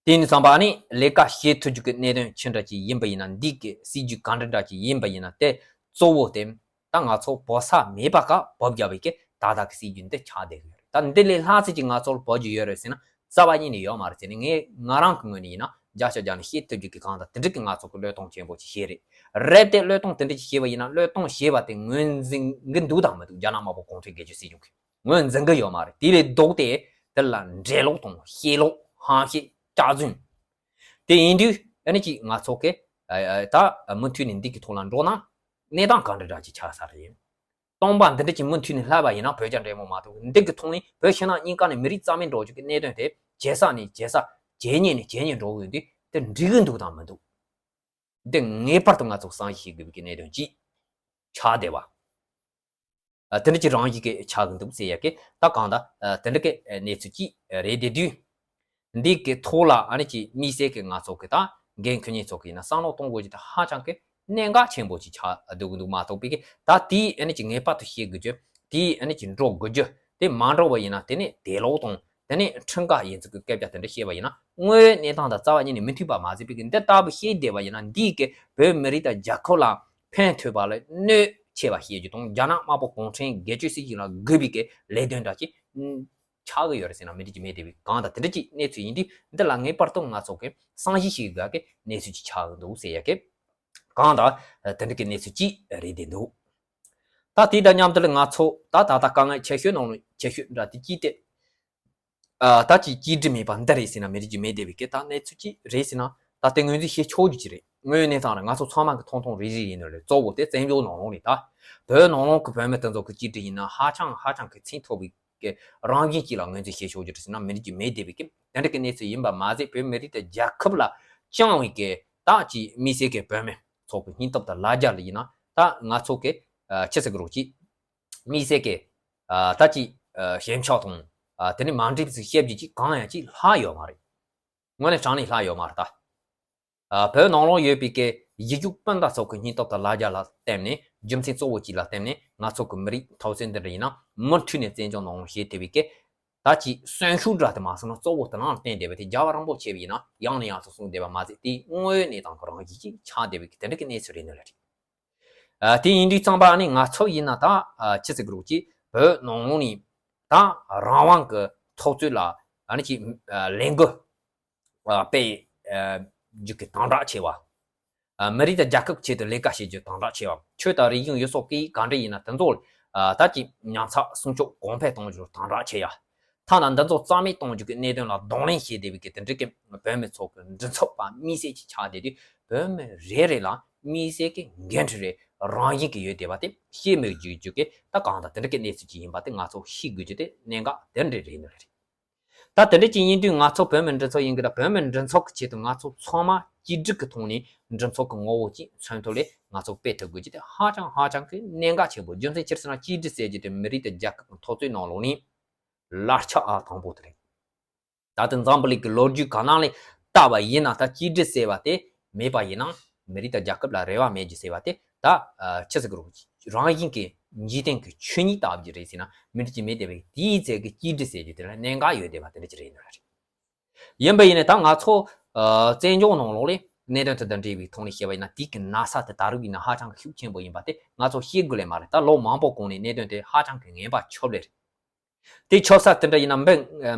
དེ་ནས་བསམ་པ་ནི་ལས་ཀ་བྱེད་ཐུབ་རྒྱུ་གི་གནད་དོན་ཅི་འདྲ་ཅིག་ཡིན་པ་ཡིན་ན། འདི་གི་སྲིད་ཇུས་ག་འདྲ་འདྲ་ཅིག་ཡིན་པ་ཡིན་ན། དེ་གཙོ་བོ་དེ་ད་ང་ཚོ་བོད་ས་མེད་པ་ག་བོད་རྒྱ་བའི་གི་ད་ལྟ་གི་སྲིད་ཇུས་འདི་ཆགས་བསྡད་ཀྱི་ཡོད་རེད། ད་འདི་ལས་ལྷག་ཙམ་ཅིག་ང་ཚོར་བོད་རྒྱུ་ཡོད་རེད་ཟེར་ན་རྩ་བ་ཉིད་ནས་ཡོད་མ་རེད་ཟེར་ནས་ངས་ང་རང་གི་ངོས་ནས་ཡིན་ན་བརྒྱ་ཆ་བརྒྱ་ནས་བཤད་ཐུབ་རྒྱུ་གི་གང་ལྟར་དེ་འདྲ་གི་ང་ཚོ་གི་བློས་གཏོང་ཆེན་པོ་ཅིག་བྱས་རེད། རེད་དེ་བློས་གཏོང་དེ་འདྲ་ཅིག་བྱས་པ་ཡིན་ན་བློས་གཏོང་བྱས་པ་དེ་ངོས་འཛིན་གི་འདུག་དང་མི་འདུག་རྒྱ་ནག་དམར་པོ་གུང་ཁྲན་སྒེར་གཅོད་སྲིད་གཞུང་གི་ངོས་འཛིན་གི་ཡོད་མ་རེད། དེ་ལས་ལྡོག་སྟེ་དེ་ལ་འགྲེལ་ལོག་དང་བཤད་ལོག་ཧམ་བཤད་སྐྱག་རྫུན། དེ་ཡིན་དུས་ཨ་ནི་ཅིག་ང་ཚོ་གི་ཨ་ཨ་ད་མུ་མཐུད་ནས་འདི་གི་ཐོག་ལ་འགྲོ་ན་གནས་སྟངས་ག་འདྲ་འདྲ་ཅིག་ཆགས་ས་རེད། སྟོང་པ་འདི་འདྲ་ཅིག་མུ་མཐུད་ནས་ལྷག་པ་ཡིན་ན་བོད་རྒྱ་འབྲེལ་མོལ་མ་ཐུབ། འདི་གི་ཐོག་ནས་བོད་ཕྱི་ནང་གཉིས་ཀ་ནས་མི་རིགས་རྩ་མེད་འགྲོ་རྒྱུ་གི་གནད་དོན་དེ་ཇེ་ས་ནས་ཇེ་ས་ཇེ་ཉེ་ནས་ཇེ་ཉེ་འགྲོ་གི་ཡོད་དུས་དེ་འགྲིག་གི་འདུག་དང་མི་འདུག་འདི་ངེས་པར་དུ་ང་ཚོ་བསམ་གཞིག་བྱེད་དགོས་པའི་གནད་དོན་ཅིག་ཆགས་བསྡད་པ། ཨ་དེ་འདྲ་ཅིག་རང་བཞིན་གྱིས་ཆགས་ཀྱི་འདུག་ཟེར་ཡ་གི་ད་གང་ལྟར་ཨ་དེ་འདྲ་གི་གནས་ཚུལ་ཅིག་རེད་དེ་དུས། འདི་གི་ཐོག་ལ་ཨ་ནི་ཅིག་དམིགས་བསལ་གྱི་ང་ཚོ་གི་ད་འགན་འཁུར་མཁན་ཚོ་གི་ཡིན་ན་བསམ་བློ་གཏོང་དགོས་ཀྱི་ད་ཧ་ཅང་གི་གནད་འགག་ཆེན་པོ་ཅིག་ཆགས་བསྡད་ཀྱི་འདུག་མ་གཏོགས་པའི་གི་ད་དེའི་ཨ་ནི་ཅིག་ངེས་པར་དུ་བཤད་དགོས་རྒྱུ། དེའི་ཨ་ནི་ཅིག་འགྲོ་དགོས་རྒྱུ། དེ་མ་འགྲོ་བ་ཡིན་ན་དེ་ནས་དེ་ལོག་དང་དེ་ནས་ཁྲིམས་འགལ་ཡིན་ཚུལ་གྱི་སྐད་ཆ་དེ་འདྲ་བཤད་པ་ཡིན་ན་དངོས་ཡོད་གནས་སྟངས་དང་རྩ་བ་ཉིད་ནས་མི་མཐུན་པ་མ་ཟད་པའི་གི་འདི་ལྟ་བུ་བཤད་བསྡད་པ་ཡིན་ན་འདིས་གི་བོད་མི་རིགས་དང་རྒྱལ་ཁབ་ལ་ཕན་ཐོགས་པ་ལས་གནོད་ཆེ་བ་བཤད་རྒྱུ་དང་རྒྱ་ནག་དམར་པོ་གུང་ཁྲན་སྒེར་གཅོད་སྲིད་གཞུང་ལ་དགོས་པའི་གི་ལས་དོན་འདྲ་ཅིག་ཆགས་ཀྱི་ཡོད་རེད་ཟེར་ན་མི་འགྲིག་གི་མེད་དེ་བའི་གང་དང་དེ་འདྲ་ཅིག་གནས་ཚུལ་ཡིན་དུས་འདི་ལ་ངེས་པར་དུ་ང་ཚོ་གི་བསམ་གཞིག་བྱེད་དགོས་གི་གནས་ཚུལ་ཅིག་ཆགས་ཀྱི་འདུག་ཟེར་ཡ་གི་གང་དང་དེ་འདྲ་གི་གནས་ཚུལ་ཅིག་རེད་བསྡད་འདུག་ད་དེ་དང་མཉམ་དུ་ལ་ང་ཚོ་ད་ད་ལྟ་དཀའ་ངལ་ཆེ་ཤོས་ནང་ནས་ཆེ་ཤོས་འདྲ་དེ་ཅིག་སྟེ། ཨ་ད་ཅིག་གཅིག་སྒྲིལ་མེད་པ་འདི་རེད་ཟེར་ན་མི་རིགས་ཀྱི་མེད་བསྡད་པའི་སྐད་ད་གནས་ཚུལ་ཅིག་རེད་ཟེར་ན་ད་ལྟ་ངོས་འཛིན་བྱེད་ཆོག་རྒྱུ་ཅིག་རེད། དངོས་ཡོད་གནས་སྟངས་རེད། ང་ཚོ་ཚང་མ་གི་ཐུང་ཐུང་རེ་རེ་ཡིན་ནི་རེད། གཙོ་བོ་དེ་བཙན་བྱོལ་ནང་ལོགས་ནས་ད་བོད་ནང་ལོགས་ཀྱི་བོད་མི་དེ་ཚོ་གི་གཅིག་སྒྲིལ་ཡིན་ན་ཧ་ཅང་ཧ་ཅང་གི་ཚད་མཐོ་བའི་གི་རང་བཞིན་ཅིག་ལ་ངོས་འཛིན་བྱེད་ཆོག་རྒྱུ་རེད་ཟེར་ན་མི་རིགས་ཀྱི་མེད་བསྡད་པའི་སྐད་དེ་འདྲ་གི་གནས་ཚུལ་ཡིན་པ་མ་ཟད་བོད་མི་རིགས་དེ་རྒྱལ་ཁབ་ལ་བཅངས་བའི་གི་ད་ཅིག་དམིགས་བསལ་གི་བོད་མི་ཚོ་གི་སྙིང་སྟོབས་དང་ལ་རྒྱ་ལ་ཡིན་ན་ད་ང་ཚོ་གི་ཨ་ཆི་ཟེར་གི་རོགས་ཅིག་དམིགས་བསལ་གི་ཨ་ད་ཅིག་ཨ་ཞེན་ཆགས་དང་ ཨ་དེ་ནི་མ་འགྲིག་ཟིག་བཤད་རྒྱུ་ཅིག་གང་ཡང་ཅིག་ལྷག་ཡོད་མ་རེད། དངོས་གནས་དྲང་གནས་ལྷག་ཡོད་མ་རེད་ད། ཨ་བོད་ནང་ལོགས་ཡོད་པའི་གི་ཡིག་རྒྱུགས་སྤུན་ཟླ་ཚོ་གི་སྙིང་སྟོབས་དང་ལ་རྒྱ་ལ་བརྟེན་ནས། རྒྱུ་མཚན་གཙོ་བོ་གཅིག་ལ་བརྟེན་ནས་ང་ཚོ་གི་མི་རིགས་འཐབ་རྩོད་འདི་འདྲ་ཡིན་ན་མུ་མཐུད་ནས་བཙན་བྱོལ་ནང་ལོགས་བྱེད་ཐུབ་པའི་གི་ད་ཅིག་གསོན་ཤུགས་འདྲ་དེ་མ་སོང་ན་གཙོ་བོ་དེ་ནང་ལ་བརྟེན་བསྡད་པ་དེ། རྒྱལ་བ་རིན་པོ་ཆེ་བ་ཡིན་ན་ཡང་ནས་ཡང་དུ་གསུངས་བསྡད་པ་མ་ཟད། དེའི་དངོས་ཡོད་གནས་སྟངས་ཀྱི་རང་བཞིན་ཅིག་ཆགས་བསྡད་པའི་གི་དེ་འདྲ་གི་གནས་ཚུལ་རེད་ནི་ལ་རེད། ཨ་དེ་ཡིན་དུས་ཙམ་པ་ནི་ང་ཚོ་ཡིན་ན་ད་ཨ་ཅི་ཟེར་གི་རེད་ཅིག་བོད་ནང་ལོགས་ནས་ད་རང་དབང་གི་འཐབ་རྩོད་ལ་ཨ་ནི་ཅིག་ཨ་ལས་འགུལ་ཨ་སྤེལ་ཨ་རྒྱུ་གི་དམ་དྲག་ཆེ་བ། ཨ་མི་རིགས་དང་རྒྱལ་ཁབ་ཆེད་དུ་ལས་ཀ་བྱེད་རྒྱུ་དམ་དྲག་ཆེ་བ། ཆོས་དང་རིག་གཞུང་ཡུལ་སོགས་ཀྱི་ག་འདྲ་ཡིན་ན་དེ་ཚོ་ཨ་ད་ཀྱི་ཉམས་ཚགས་སྲུང་སྐྱོབ་གོང་འཕེལ་གཏོང་རྒྱུར་དམ་དྲག་ཆེ་ཡ། ཐ་ན་འདི་ཚོ་རྩ་མེད་གཏོང་རྒྱུ་གི་གནད་དོན་ལ་གདོང་ལེན་བྱེད་བསྡད་པའི་གི་དེ་འདྲ་གི་བོད་མི་ཚོ་གི་མགྲིན་ཚབ་པ་དམིགས་བསལ་གྱི་ཆགས་བསྡད་དུས། བོད་མི་རེ་རེ་ལ་དམིགས་བསལ་གྱི་འགན་འཁྲི་རེ་རང་བཞིན་གྱི་ཡོད་བསྡད་པ་དེ་ཤེས་མི་དགོས་རྒྱུ་གི་ད་གང་ལྟར་དེ་འདྲ་གི་གནས་ཚུལ་ཅིག་ཡིན་པ་དེ་ང་ཚོ་ཤེས་དགོས་རྒྱུ་དེ་གནད་འགག་དེ་འདྲ་རེད་ནི་རེད། ད་དེ་འདྲ་ཅིག་ཡིན་དུས་ང་ཚོ་བོད་མི་མགྲིན་ཚབ་ཡིན་གི་ད་བོད་མི་མགྲིན་ཚབ་ཀྱི་ཆེད་དུ་ང་ཚོ་ཚང་མ་གཅིག་སྒྲིལ་གྱི་ཐོག་ནས་མགྲིན་ཚབ་ཀྱི་ངོ་བོ་ཅིག་མཚོན་ཐབས་ལ་ང་ཚོ་སྤེལ་ཐུབ་དགོས་རྒྱུ་དེ་ཧ་ཅང་ཧ་ཅང་གི་གནད་འགག་ཆེན་པོ། རྒྱུ་མཚན་ཅི་ཟེར་ན་གཅིག་སྒྲིལ་ཟེར་རྒྱུ་དེ་མི་རིགས་དང་རྒྱལ་ཁབ་ཀྱི་འཐབ་རྩོད་ནང་ལོགས་ནས་ལར་ཆ་ཨ་དང་པོ་དེ་རེད། ད་ལྟ་འཛམ་བུ་གླིང་གི་ལོ་རྒྱུས་གང་ནང་ལ་བལྟས་པ་ཡིན་ན་ད་གཅིག་སྒྲིལ་ཟེར་བ་དེ་མེད་པ་ཡིན་ན་མི་རིགས་དང་རྒྱལ་ཁབ་ལ་རེ་བ་མེད་རྒྱུ་ཟེར་བ་དེ་ད་ཨ་ཆི་ཟེར་གི་རེད། རང་བཞིན་གྱི་འཇིག་རྟེན་གྱི་ཆོས་ཉིད་ལྟ་བུ་ཅིག་རེད་ཟེར་ན་མི་འགྲིག་གི་མེད་དེ། བས་དེའི་ཚད་ཀྱི་གཅིག་སྒྲིལ་ཟེར་རྒྱུ་དེ་ལ་གནད་འགག་ཡོད་བསྡད་པ་དེ་འདྲ་ཅིག་རེད་ནི་རེད། ཡིན་པ་ཡིན་ནའི་ད་ང་ཚོ་ཨ་བཙན་བྱོལ་ནང་ལོགས་ལ་གནད་དོན་དེ་དང་འབྲེལ་བའི་ཐོག་ནས་བཤད་པ་ཡིན་ན་དེའི་གི་ན་ཚ་དེ་ད་རུང་ཡིན་ན་ཧ་ཅང་གི་ཤུགས་ཆེན་པོ་ཡིན་པ་དེ་ང་ཚོ་ཤེས་དགོས་ལེ་མ་རེད། ད་ལོ་མང་པོ་གོང་ནས་གནད་དོན་དེ་ཧ་ཅང་གི་ངན་པ་ཆགས་ལེ་རེད། དེ་ཆགས་ས་དེ་འདྲ་ཡིན་ན་མི་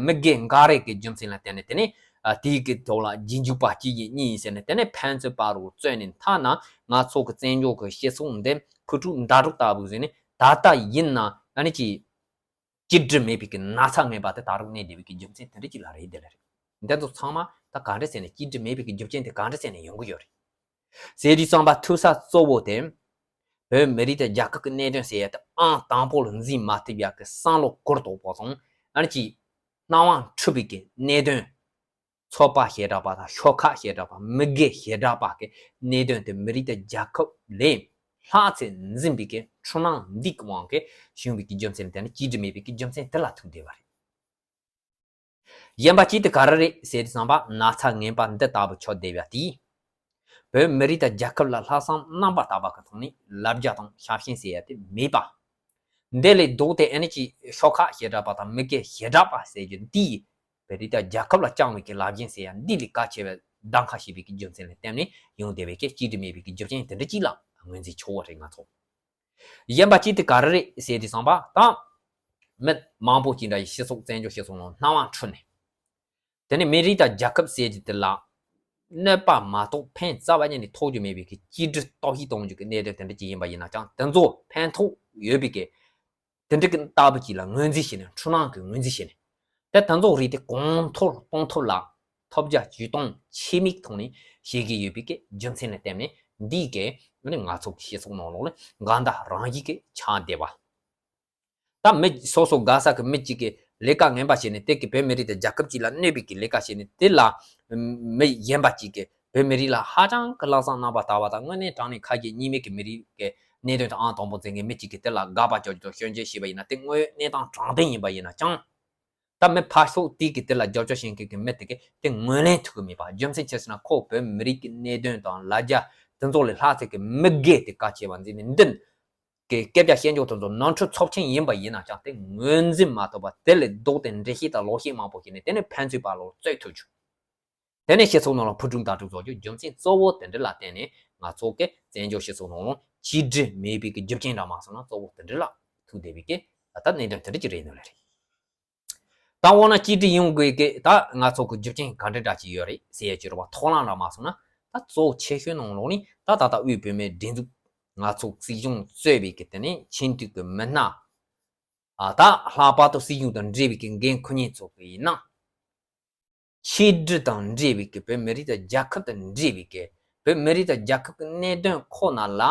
མི་དགེ་འགའ་རེ་གི་རྒྱུ་མཚན་ལ་བརྟེན་ནས་དེ་ནས་ཨ་དེའི་གི་ཐོག་ལ་རྗེས་འཇུག་པ་གཅིག་ཡིན་གཉིས་ཡིན་ཟེར་ནས་དེ་ནས་ཕན་ཚུན་བར་རུ་རྩོད་ནས། ཐ་ན་ང་ཚོ་གི་བཙན་བྱོལ་གི་སྤྱི་ཚོགས་འདི་ཕུ་དཀྲུག་མདའ་དཀྲུག་ལྟ་བུ་ཟེར་ནས་ད་ལྟ་ཡིན་ན་ཨ་ནི་ཅིག་གཅིག་སྒྲིལ་མེད་པའི་གི་ན་ཚ་ངན་པ་དེ་ད་རུང་གནས་བསྡད་པའི་གི་རྒྱུ་མཚན་དེ་འདྲ་ཅིག་ལ་རེད་དེ་ལ་རེད། འདི་ཚོ་ཚང་མ་ད་ག་འདྲ་ཟེར་ནས་གཅིག་སྒྲིལ་མེད་པའི་གི་རྒྱུ་རྐྱེན་དེ་ག་འདྲ་ཟེར་ནས་ཡོང་གི་ཡོད་རེད། ཟེར་དུས་ཙམ་པ་ཐུག་ས་གཙོ་བོ་དེ། བོད་མི་རིགས་དང་རྒྱལ་ཁབ་ཀྱི་གནད་དོན་ཟེར་ཡ་དེ་ཨང་དང་པོ་ལ་འཛིན་མ་ཐུབ་ཡ་གི་བསམ་བློ་གུ་དོག་པོ་དང་ཨ་ནི་ཅིག་སྣང་བ་འཁྲུལ་བའི་གི་གནད་དོན། ཚོགས་པ་བྱེ་བྲག་པ་དང་ཤོག་ཁག་བྱེ་བྲག་པ་མི་སྒེར་བྱེ་བྲག་པ་གི་གནད་དོན་དེ་མི་རིགས་དང་རྒྱལ་ཁབ་ལས་ལྷག་ཚེ་འཛིན་པའི་གི་འཁྲུལ་སྣང་འདི་གི་དབང་གིས་བྱུང་བའི་གི་རྒྱུ་མཚན་དེ་ནི་གཅིག་སྒྲིལ་མེད་པའི་གི་རྒྱུ་མཚན་དེ་ལ་ཐུག་བསྡད་པ་རེད། གཞན་པ་གཅིག་དེ་ག་རེ་རེད་ཟེར་དུས་ཙམ་པ་ན་ཚ་ངན་པ་འདི་ལྟ་བུ་ཆགས་བསྡད་པ་དེས། བོད་མི་རིགས་དང་རྒྱལ་ཁབ་ལ་ལྷག་བསམ་རྣམ་པ་དག་པ་གི་ཐོག་ནས་ལབ་རྒྱ་དང་ཞབས་ཞུ་ཟེར་ཡ་དེ་མེད་པ། འདི་ལས་ལྡོག་སྟེ་ཨ་ནི་ཅིག་ཤོག་ཁག་བྱེ་བྲག་པ་དང་མི་སྒེར་བྱེ་བྲག་པ་ཟེར་རྒྱུ་འདིས་བོད་རིགས་དང་རྒྱལ་ཁབ་ལ་བཅངས་པའི་གི་ལབ་རྒྱུ་ཟེར་ཡ་འདི་ལས་གལ་ཆེ་བའི་གདམ་ཁ་བྱས་པའི་གི་རྒྱུ་མཚན་ལ་བརྟེན་ནས་ཡོང་བསྡད་པའི་གི་གཅིག་སྒྲིལ་མེད་པའི་གི་རྒྱུ་རྐྱེན་དེ་འདྲ་གཅིག་ལ་ངོས་འཛིན་ཆོག་པ་རེད་ང་ཚོ། གཞན་པ་གཅིག་དེ་ག་རེ་རེད་ཟེར་དུས་ཙམ་པ་དང་། མི་མང་པོ་ཅིག་འདྲ་ཡི་སྤྱི་ཚོགས་བཙན་བྱོལ་སྤྱི་ཚོགས་ནང་སྣང་བ་འཁྲུལ་ནས། དེ་ནས་མི་རིགས་དང་རྒྱལ་ཁབ་ཟེར་རྒྱུ་དེ་ལ་གནོད་པ་མ་གཏོགས་ཕན་རྩ་བ་ཉིད་ནས་ཐོགས་རྒྱུ་མེད་པའི་གི་གཅིག་སྒྲིལ་གཏོར་བཤིག་གཏོང་རྒྱུ་གི་གནད་དོན་དེ་འདྲ་ཅིག་ཡིན་པ་ཡིན་ན་ཀྱང་དེ་ཚོ་ཕན་ཐོགས་ཡོད་པའི་གི་དེ་འདྲ་གི་ལྟ་བུ་ཅིག་ལ་ངོས་འཛིན་བྱས་ནས་འཁྲུལ་སྣང་གི་ངོས་འཛིན་བྱས་ནས། དེ་དེ་ཚོ་རིགས་དེ་གོང་མཐོར་གཏོང་ཐབས་ལ་ཐོབ་རྒྱ་ཇུས་གཏོང་ཆེད་དམིགས་ཐོག་ནས་བྱེད་ཀྱི་ཡོད་པའི་གི་རྒྱུ་མཚན་ལ་བརྟེན་ནས་འདིའི་གི་ང་ཚོ་གི་སྤྱི་ཚོགས་ནང་ལོགས་ལ་འགལ་ཟླ་རང་བཞིན་གྱི་ཆགས་བསྡད་པ། ད་མི་སོ་སོ་དགའ་ས་གི་མི་གཅིག་གིས་ལས་ཀ་ངན་པ་བྱས་ནས་དེ་གིས་བོད་མི་རིགས་དང་རྒྱལ་ཁབ་ཅིག་ལ་གནོད་པའི་གི་ལས་ཀ་བྱས་ནས་དེ་ལ་མི་གཞན་པ་གཅིག་གིས་བོད་མི་རིགས་ལ་ཧ་ཅང་གི་ལྷག་བསམ་རྣམ་པ་དག་པ་དང་དངོས་གནས་དྲང་གནས་ཁ་ཞེ་གཉིས་མེད་ཀྱི་མི་རིགས་ཀྱི་གནད་དོན་དེ་ཨང་དང་པོ་འཛིན་མཁན་མི་གཅིག་གིས་དེ་ལ་དགག་པ་རྒྱག་རྒྱུ་དང་སྐྱོན་བརྗོད་བྱས་པ་ཡིན་ན་དེ་དངོས་ཡོད་གནས་སྟངས་དྲང་བདེན་ཡིན་པ་ཡིན་ན་ཀྱང་། ད་མི་ཕར་ཕྱོགས་དེ་གིས་དེ་ལ་རྒྱབ་སྐྱོར་བྱེད་མཁན་གྱི་མི་དེ་གིས་དེ་ངོས་ལེན་ཐུབ་ཀྱི་མེད་པ། རྒྱུ་མཚན་ཅི་ཟེར་ན་ཁོ་བོད་མི་རིགས་ཀྱི་གནད་དོན་དང་ལ་རྒྱ་དེ་ཚོ་ལས་ལྷག་ཚད་ཀྱི་མི་སྒེར་དེ་གལ་ཆེ་བ་འཛིན་ནས་འདི། གི་སྐད་ཆ་བཤད་འཇོག་དེ་ཚོ་ནོར་འཁྲུལ་ཚབས་ཆེན་ཡིན་པ་ཡིན་ན་ཀྱང་དེ་ངོས་འཛིན་མ་ཐུབ་པ་དེ་ལས་ལྡོག་སྟེ་འགྲེལ་བཤད་དང་ལོག་བཤད་མང་པོ་བྱས་ནས་དེ་ནས་ཕན་ཚུན་བར་ལ་རྩོད་ཐུབ་རྒྱུ། དེ་ནས་སྤྱི་ཚོགས་ནང་ལ་ཕུ་དཀྲུག་མདའ་དཀྲུག་བཟོ་རྒྱུ་རྒྱུ་མཚན་གཙོ་བོ་དེ་འདྲ་ལ་བརྟེན་ནས་ང་ཚོ་གི་བཙན་བྱོལ་སྤྱི་ཚོགས་ནང་ལ་གཅིག་སྒྲིལ་མེད་པའི་གི་རྒྱུ་རྐྱེན་འདྲ་མ་སོང་ན་གཙོ་བོ་དེ་འདྲ་ལ་ཐུག་བསྡད་པའི་གི་ད་གནད་དོན་དེ་འདྲ་ཅིག་རེད་ནི་ལ་རེད། ད་འོ་ན་གཅིག་སྒྲིལ་ཡོང་དགོས་གི་ད་ང་ཚོ་གི་རྒྱུ་རྐྱེན་ག་འདྲ་འདྲ་ཅིག་ཡོད་རེད་ཟེར་ཡ་ཅིག་རེད་བ། ཐོག་ལམ་འདྲ་མ་སོང་ན་ད་གཙོ་བོ་ཆེ་ཤོས་ནང་ལོགས་ནི་ད་ད་ལྟ་དབུས་བོད་མིའི་སྒྲིག་འཛུགས་ང་ཚོ་སྲིད་གཞུང་གཙོས་པའི་གི་དེ་ནས་ཆེས་མཐོའི་གི་མི་སྣ། ཨ་ད་ལྷག་པར་དུ་སྲིད་གཞུང་དང་འབྲེལ་བའི་གི་འགན་འཁུར་མཁན་ཚོ་གི་ཡིན་ན། ཆིག་སྒྲིལ་དང་འབྲེལ་བའི་གི་བོད་མི་རིགས་དང་རྒྱལ་ཁབ་དང་འབྲེལ་བའི་གི་བོད་མི་རིགས་དང་རྒྱལ་ཁབ་ཀྱི་གནད་དོན་ཁོ་ན་ལ་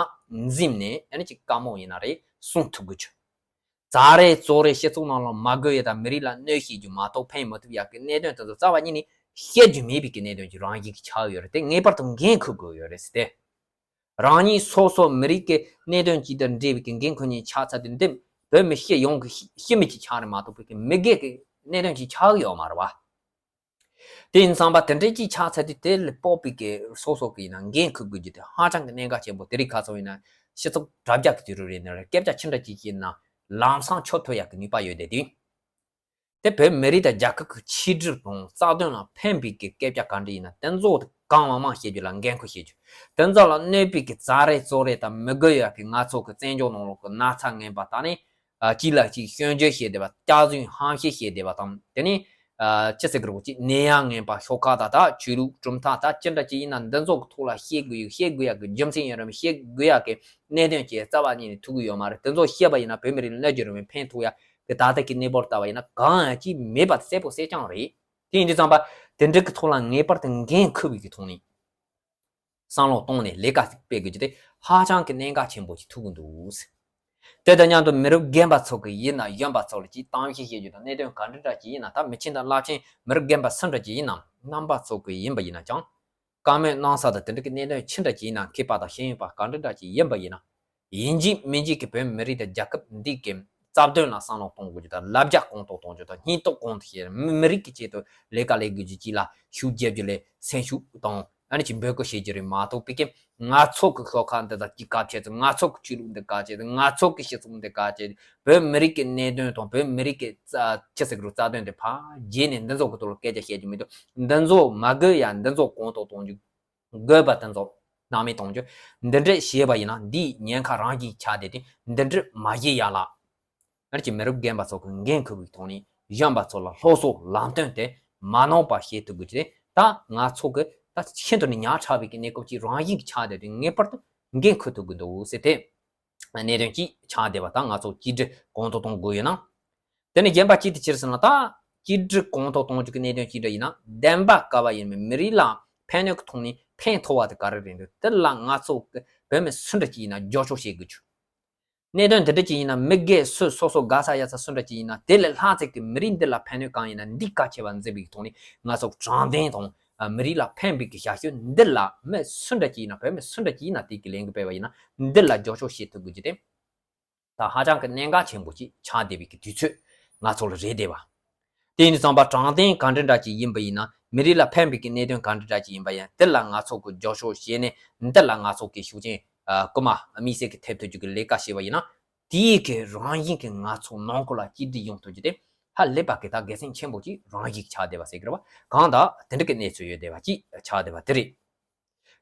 འཛེམས་ནས་ཨ་ནི་ཅིག་བཀའ་མོལ་ཡིན་ན་རེད་གསུང་ཐུབ་དགོས་ཆུ། ཙག་རེ་ཙོག་རེ་སྤྱི་ཚོགས་ནང་ལ་མ་དགོས་ཡ་དང་མི་རིགས་ལ་གནོད་བྱེད་རྒྱུ་མ་གཏོགས་ཕན་མི་ཐོགས་ཡ་གི་གནད་དོན་དེ་ཚོ་རྩ་བ་ཉིད་ནས་བཤད་རྒྱུ་མེད་པའི་གི་གནད་དོན་གྱི་རང་བཞིན་གྱི་ཆགས་ཡོད་རེད་དེ་ངེས་པར་དུ་འགན་འཁུར་དགོས་ཡོད་རེད་ཟེར་ཏེ། རང་ཉིད་སོ་སོ་མི་རིགས་ཀྱི་གནད་དོན་གཅིག་དང་འབྲེལ་བའི་གི་འགན་འཁུར་མཁན་ཆགས་ཚར་དུས་འདི་བོད་མི་སྤྱི་ཡོངས་ཀྱི་སྤྱི་མི་གཅིག་ཆགས་རེད་མ་གཏོགས་བོད་ཀྱི་མི་སྒེར་གྱི་ གནད་དོན་ཅིག་ཆགས་ཀྱི་ཡོད་མ་རེད་བ། དེ་ཡིན་ཙང་པ་དེ་འདྲའི་ཅིག་ཆགས་ཚར་དུས་དེ་ལ་དཔོག་པའི་གི་སོ་སོ་གི་ཡིན་ན་འགན་འཁུར་དགོས་རྒྱུ་དེ་ཧ་ཅང་གི་གནད་འགག་ཆེན་པོ། དེ་རིང་ཁ་སང་ཡིན་ན་སྤྱི་ཚོགས་དྲ་རྒྱ་གི་དུས་རབས་རེད་ནི་རེད། སྐད་ཆ་ཅི་འདྲ་ཅིག་ཡིན་ན་ལམ་སང་ཆོད་ཐུབ་ཡག་གི་ནུས་པ་ཡོད་དེ་དུས། དེ་བོད་མི་རིགས་དང་རྒྱལ་ཁབ་ཀྱི་ཆིག་སྒྲིལ་དང་རྩ་དོན་ལ་ཕན་པའི་གི་སྐད་ཆ་ག་འདྲ་ཡིན་ན་དེ་ཚོ་གང་མང་མང་བཤད་རྒྱུ་ལ་འགན་འཁུར་བྱེད་རྒྱུ། དེ་ཚོ་ལ་གནོད་པའི་གི་ཙག་རེ་ཙོག་རེ་དང་མི་དགོས་ཡག་གི་ང་ཚོ་གི་བཙན་བྱོལ་ནང་ལོགས་གི་ན་ཚ་ངན་པ་དང་ནི། ཨ། གཅིག་ལ་གཅིག་སྐྱོན་བརྗོད་བྱེད་བསྡད་པ། སྐྱག་རྫུན་ཧམ་བཤད་བྱེད་བསྡད་པ་དང་། དེ་ནི། ཨ། ཅི་ཟེར་གི་རེད། གཅིག་ནད་ཡམས་ངན་པ་ཤོག་ཁག་དང་ད་ཆོས་ལུགས་གྲུབ་མཐའ་ད་ཅི་འདྲ་ཅིག་ཡིན་ན་འདི་ཚོ་གི་ཐོག་ལ་བཤད་དགོས་ཡོད། བཤད་དགོས་ཡག་གི་རྒྱུ་མཚན་ཡིན་རམ། བཤད་དགོས་ཡག་གི་གནད་དོན་ཅིག་རྩ་བ་ཉིད་ནས་ཐུག་གི་ཡོད་མ་རེད། དེ་ཚོ་བཤད་པ་ཡིན་ན་བོད་མི་རིགས་ལ་གནོད་རྒྱུ་རེད་མེད། ཕན་ཐོགས་ཡག་གི་ད་ལྟ་གི་གནས་བབ་ལྟ་བ་ཡིན་ན་གང་ཡང་ཅིག་མེད་པ་དེ་གསལ་པོ་གསལ་རྐྱང་རེད། དེ་ཡིན་དུས་ཙམ་པ་དེ་འདྲ་གི་ཐོག་ལ་ངེས་པར་དུ་འགན་འཁུར་བའི་གི་ཐོག་ནས། བསམ་བློ་བཏང་ནས་ལས་ཀ་སྤེལ་དགོས་རྒྱུ་དེ་ཧ་ཅང་གི་གནད་འགག་ཆེན་པོ་ཞིག་ཐུག་གི་འདུག། དེ་དང་མཉམ་དུ་མི་རབས་རྒན་པ་ཚོ་གི་ཡིན་ན་གཞོན་པ་ཚོ་ལ་ཅིག་གཏམ་བཤད་བཤད་རྒྱུ་དང་གནད་དོན་ག་འདྲ་འདྲ་ཅིག་ཡིན་ན། ད་མི་ཆེན་དང་བླ་ཆེན་མི་རབས་རྒན་པ་སུ་འདྲ་ཅིག་ཡིན་ན། རྣམ་པ་ཚོ་གི་ཡིན་པ་ཡིན་ན་ཀྱང་བཀའ་མོལ་གནང་ས་དང་དེ་འདྲ་གི་གནད་དོན་ཆི་འདྲ་ཅིག་ཡིན་ན། མཁས་པ་དང་ཤེས་ཡོན་པ་ག་འདྲ་འདྲ་ཅིག་ཡིན་པ་ཡིན་ན། ཡིན་གཅིག་མིན་གཅིག་གི་བོད་མི་རིགས་དང་རྒྱལ་ཁབ་འདི་གི་རྩ་དོན་ལ་བསམ་བློ་གཏོང་དགོས་རྒྱུ་དང་། ལབ་རྒྱ་གོང་དུ་གཏོང་རྒྱུ་དང་། སྙིང་སྟོབས་གོང་དུ་བྱས། མི་མི་རིགས་ཀྱི་ཆེད་དུ་ལས་ཀ་ལས་དགོས་རྒྱུ་ཅིག་ལ་ཤུགས་རྒྱབ་རྒྱུ་ལས་སེམས་ཤུགས་དང་ཨ་ནི་ཅིག་འབོད་སྐུལ་བྱེད་རྒྱུ་རེད་མ་གཏོགས། པའི་ཀྱི་ང་ཚོ་གི་ཤོག་ཁག་འདི་དག་གི་སྐབས་ཆེད་དུ། ང་ཚོ་གི་ཆོས་ལུགས་འདི་སྐབས་ཆེད་དུ། ང་ཚོ་གི་སྤྱི་ཚོགས་འདི་སྐབས་ཆེད་དུ། བོད་མི་རིགས་ཀྱི་གནད་དོན་དང་བོད་མི་རིགས་ཀྱི་རྩ་ཆི་ཟེར་གི་རུ་རྩ་དོན་དེ་ཕར་བརྗེད་ནས་འདི་ཚོ་གི་ཐོག་ལ་སྐད་ཆ་བཤད་རྒྱུ་མི་འདུག། འདི་ཚོ་མ་དགོས་ཡ་འདི་ཚོ་གོང་དུ་གཏོང་རྒྱུ། དགོས་པ་དེ་ཚོ་སྣང་མེད་གཏོང་རྒྱུ། འདི་འདྲས་བྱས་པ་ཡིན་ན་འདིའི་ཉེན་ཁ་རང་བཞིན་ཆགས་བསྡད་དེ། འདི་འདྲས་མ་བྱེད་ཡ་ལ། ཨ་ནི་ཅིག་མི་རབས་རྒན་པ་ཚོ་གི་འགན་འཁུར་བའི་ཐོག་ནས་གཞོན་པ་ཚོ་ལ་སློབ་གསོ་ལམ་སྟོན་དེ་མ་ནོར་བ་བྱེད་ཐུབ་དགོས་ཀྱི་རེད། ད་ང་ཚོ་གི་ད་ཤིན་ཏུ་ནས་ཉག་ཕྲ་བའི་གི་གནས་སྐབས་ཅིག་རང་བཞིན་གྱི་ཆགས་བསྡད་དེ། ངེས་པར་དུ་འགན་འཁུར་ཐུབ་དགོས་འདུག་ཟེར་ཏེ། གནད་དོན་གཅིག་ཆགས་བསྡད་པ་དང་། ང་ཚོ་གཅིག་སྒྲིལ་གོང་དུ་གཏོང་དགོས་ཡོད་ན། དེ་ནས་གཞན་པ་གཅིག་དེ་ཅི་རེད་ཟེར་ན། ད་གཅིག་སྒྲིལ་གོང་དུ་གཏོང་རྒྱུ་གི་གནད་དོན་གཅིག་འདྲ་ཡིན་ན། བདེན་པ་ག་བ་ཡིན་མིན་མི་རིགས་ལ་ཕན་གནོད་ཀྱི་ཐོག་ནས་ཕན་ཐོགས་པ་དེ་ག་རེ་རེད་འདུག། དེ་ལ་ང་ཚོ་གི་བོད་མི་སུ་འདྲ་ཅིག་ཡིན་ན་རྒྱབ་སྐྱོར་བྱེད་དགོས་རྒྱུ། གནད་དོན་དེ་འདྲ་ཅིག་ཡིན་ན་མི་སྒེར་སུ་སོ་སོ་དགའ་ས་ཡ་ས་སུ་འདྲ་ཅིག་ཡིན་ན། དེ་ལས་ལྷག་ཙམ་གྱི་མི་རིགས་འདི་ལ་ཕན་གནོད་གང་ཡིན་ན་འདི་གལ་ཆེ་བ་འཛིན་པའི་ཐོག་ནས་ང་ཚོ་དྲང་བདེན་དང་མི་རིགས་ལ་ཕན་པའི་གི་བྱ་སྤྱོད་འདི་ལ་མི་སུ་འདྲ་ཅིག་ཡིན་ན། བོད་མི་སུ་འདྲ་ཅིག་ཡིན་ན་དེ་གི་ལས་འགུལ་སྤེལ་བ་ཡིན་ན་འདི་ལ་རྒྱབ་སྐྱོར་བྱེད་ཐུབ་དགོས་རྒྱུ་དེ། ད་ཧ་ཅང་གི་གནད་འགག་ཆེན་པོ་ཅིག་ཆགས་བསྡད་པའི་གི་དུས་ཚོད་ང་ཚོ་ལ་རེད་བསྡད་པ། དེ་ཡིན་དུས་ཙམ་པ་དྲང་བདེན་ག་འདྲ་འདྲ་ཅིག་ཡིན་པ་ཡིན་ན། མི་རིགས་ལ་ཕན་པའི་གི་གནད་དོན་ག་འདྲ་འདྲ་ཅིག་ཡིན་པ་ཡིན་ན། དེ་ལ་ང་ཚོ་གི་རྒྱབ་སྐྱོར་བྱས་ནས་འདི་ལ་ང་ཚོ་གི་ཤུགས་རྐྱེན་ཨ་རྐུ་མ་དམིགས་བསལ་གྱི་ཐེབས་ཐུབ་རྒྱུ་གི་ལས་ཀ་བྱས་པ་ཡིན་ན། དེའི་གི་རང་བཞིན་གྱི་ང་ཚོ་ནང་ཁུལ་ལ་གཅིག་སྒྲིལ་ཡོང་ཐུབ་རྒྱུ་དེ་ཧ་ལས་པ་གི་ད་དགེ་མཚན་ཆེན་པོ་ཅིག་རང་བཞིན་ཆགས་བསྡད་པ་ཟེར་གི་རེད་བ། གང་ལྟར་དེ་འདྲ་གི་གནས་ཚུལ་ཡོད་བསྡད་པ་ཅིག་ཆགས་བསྡད་པ་དེ་རེད།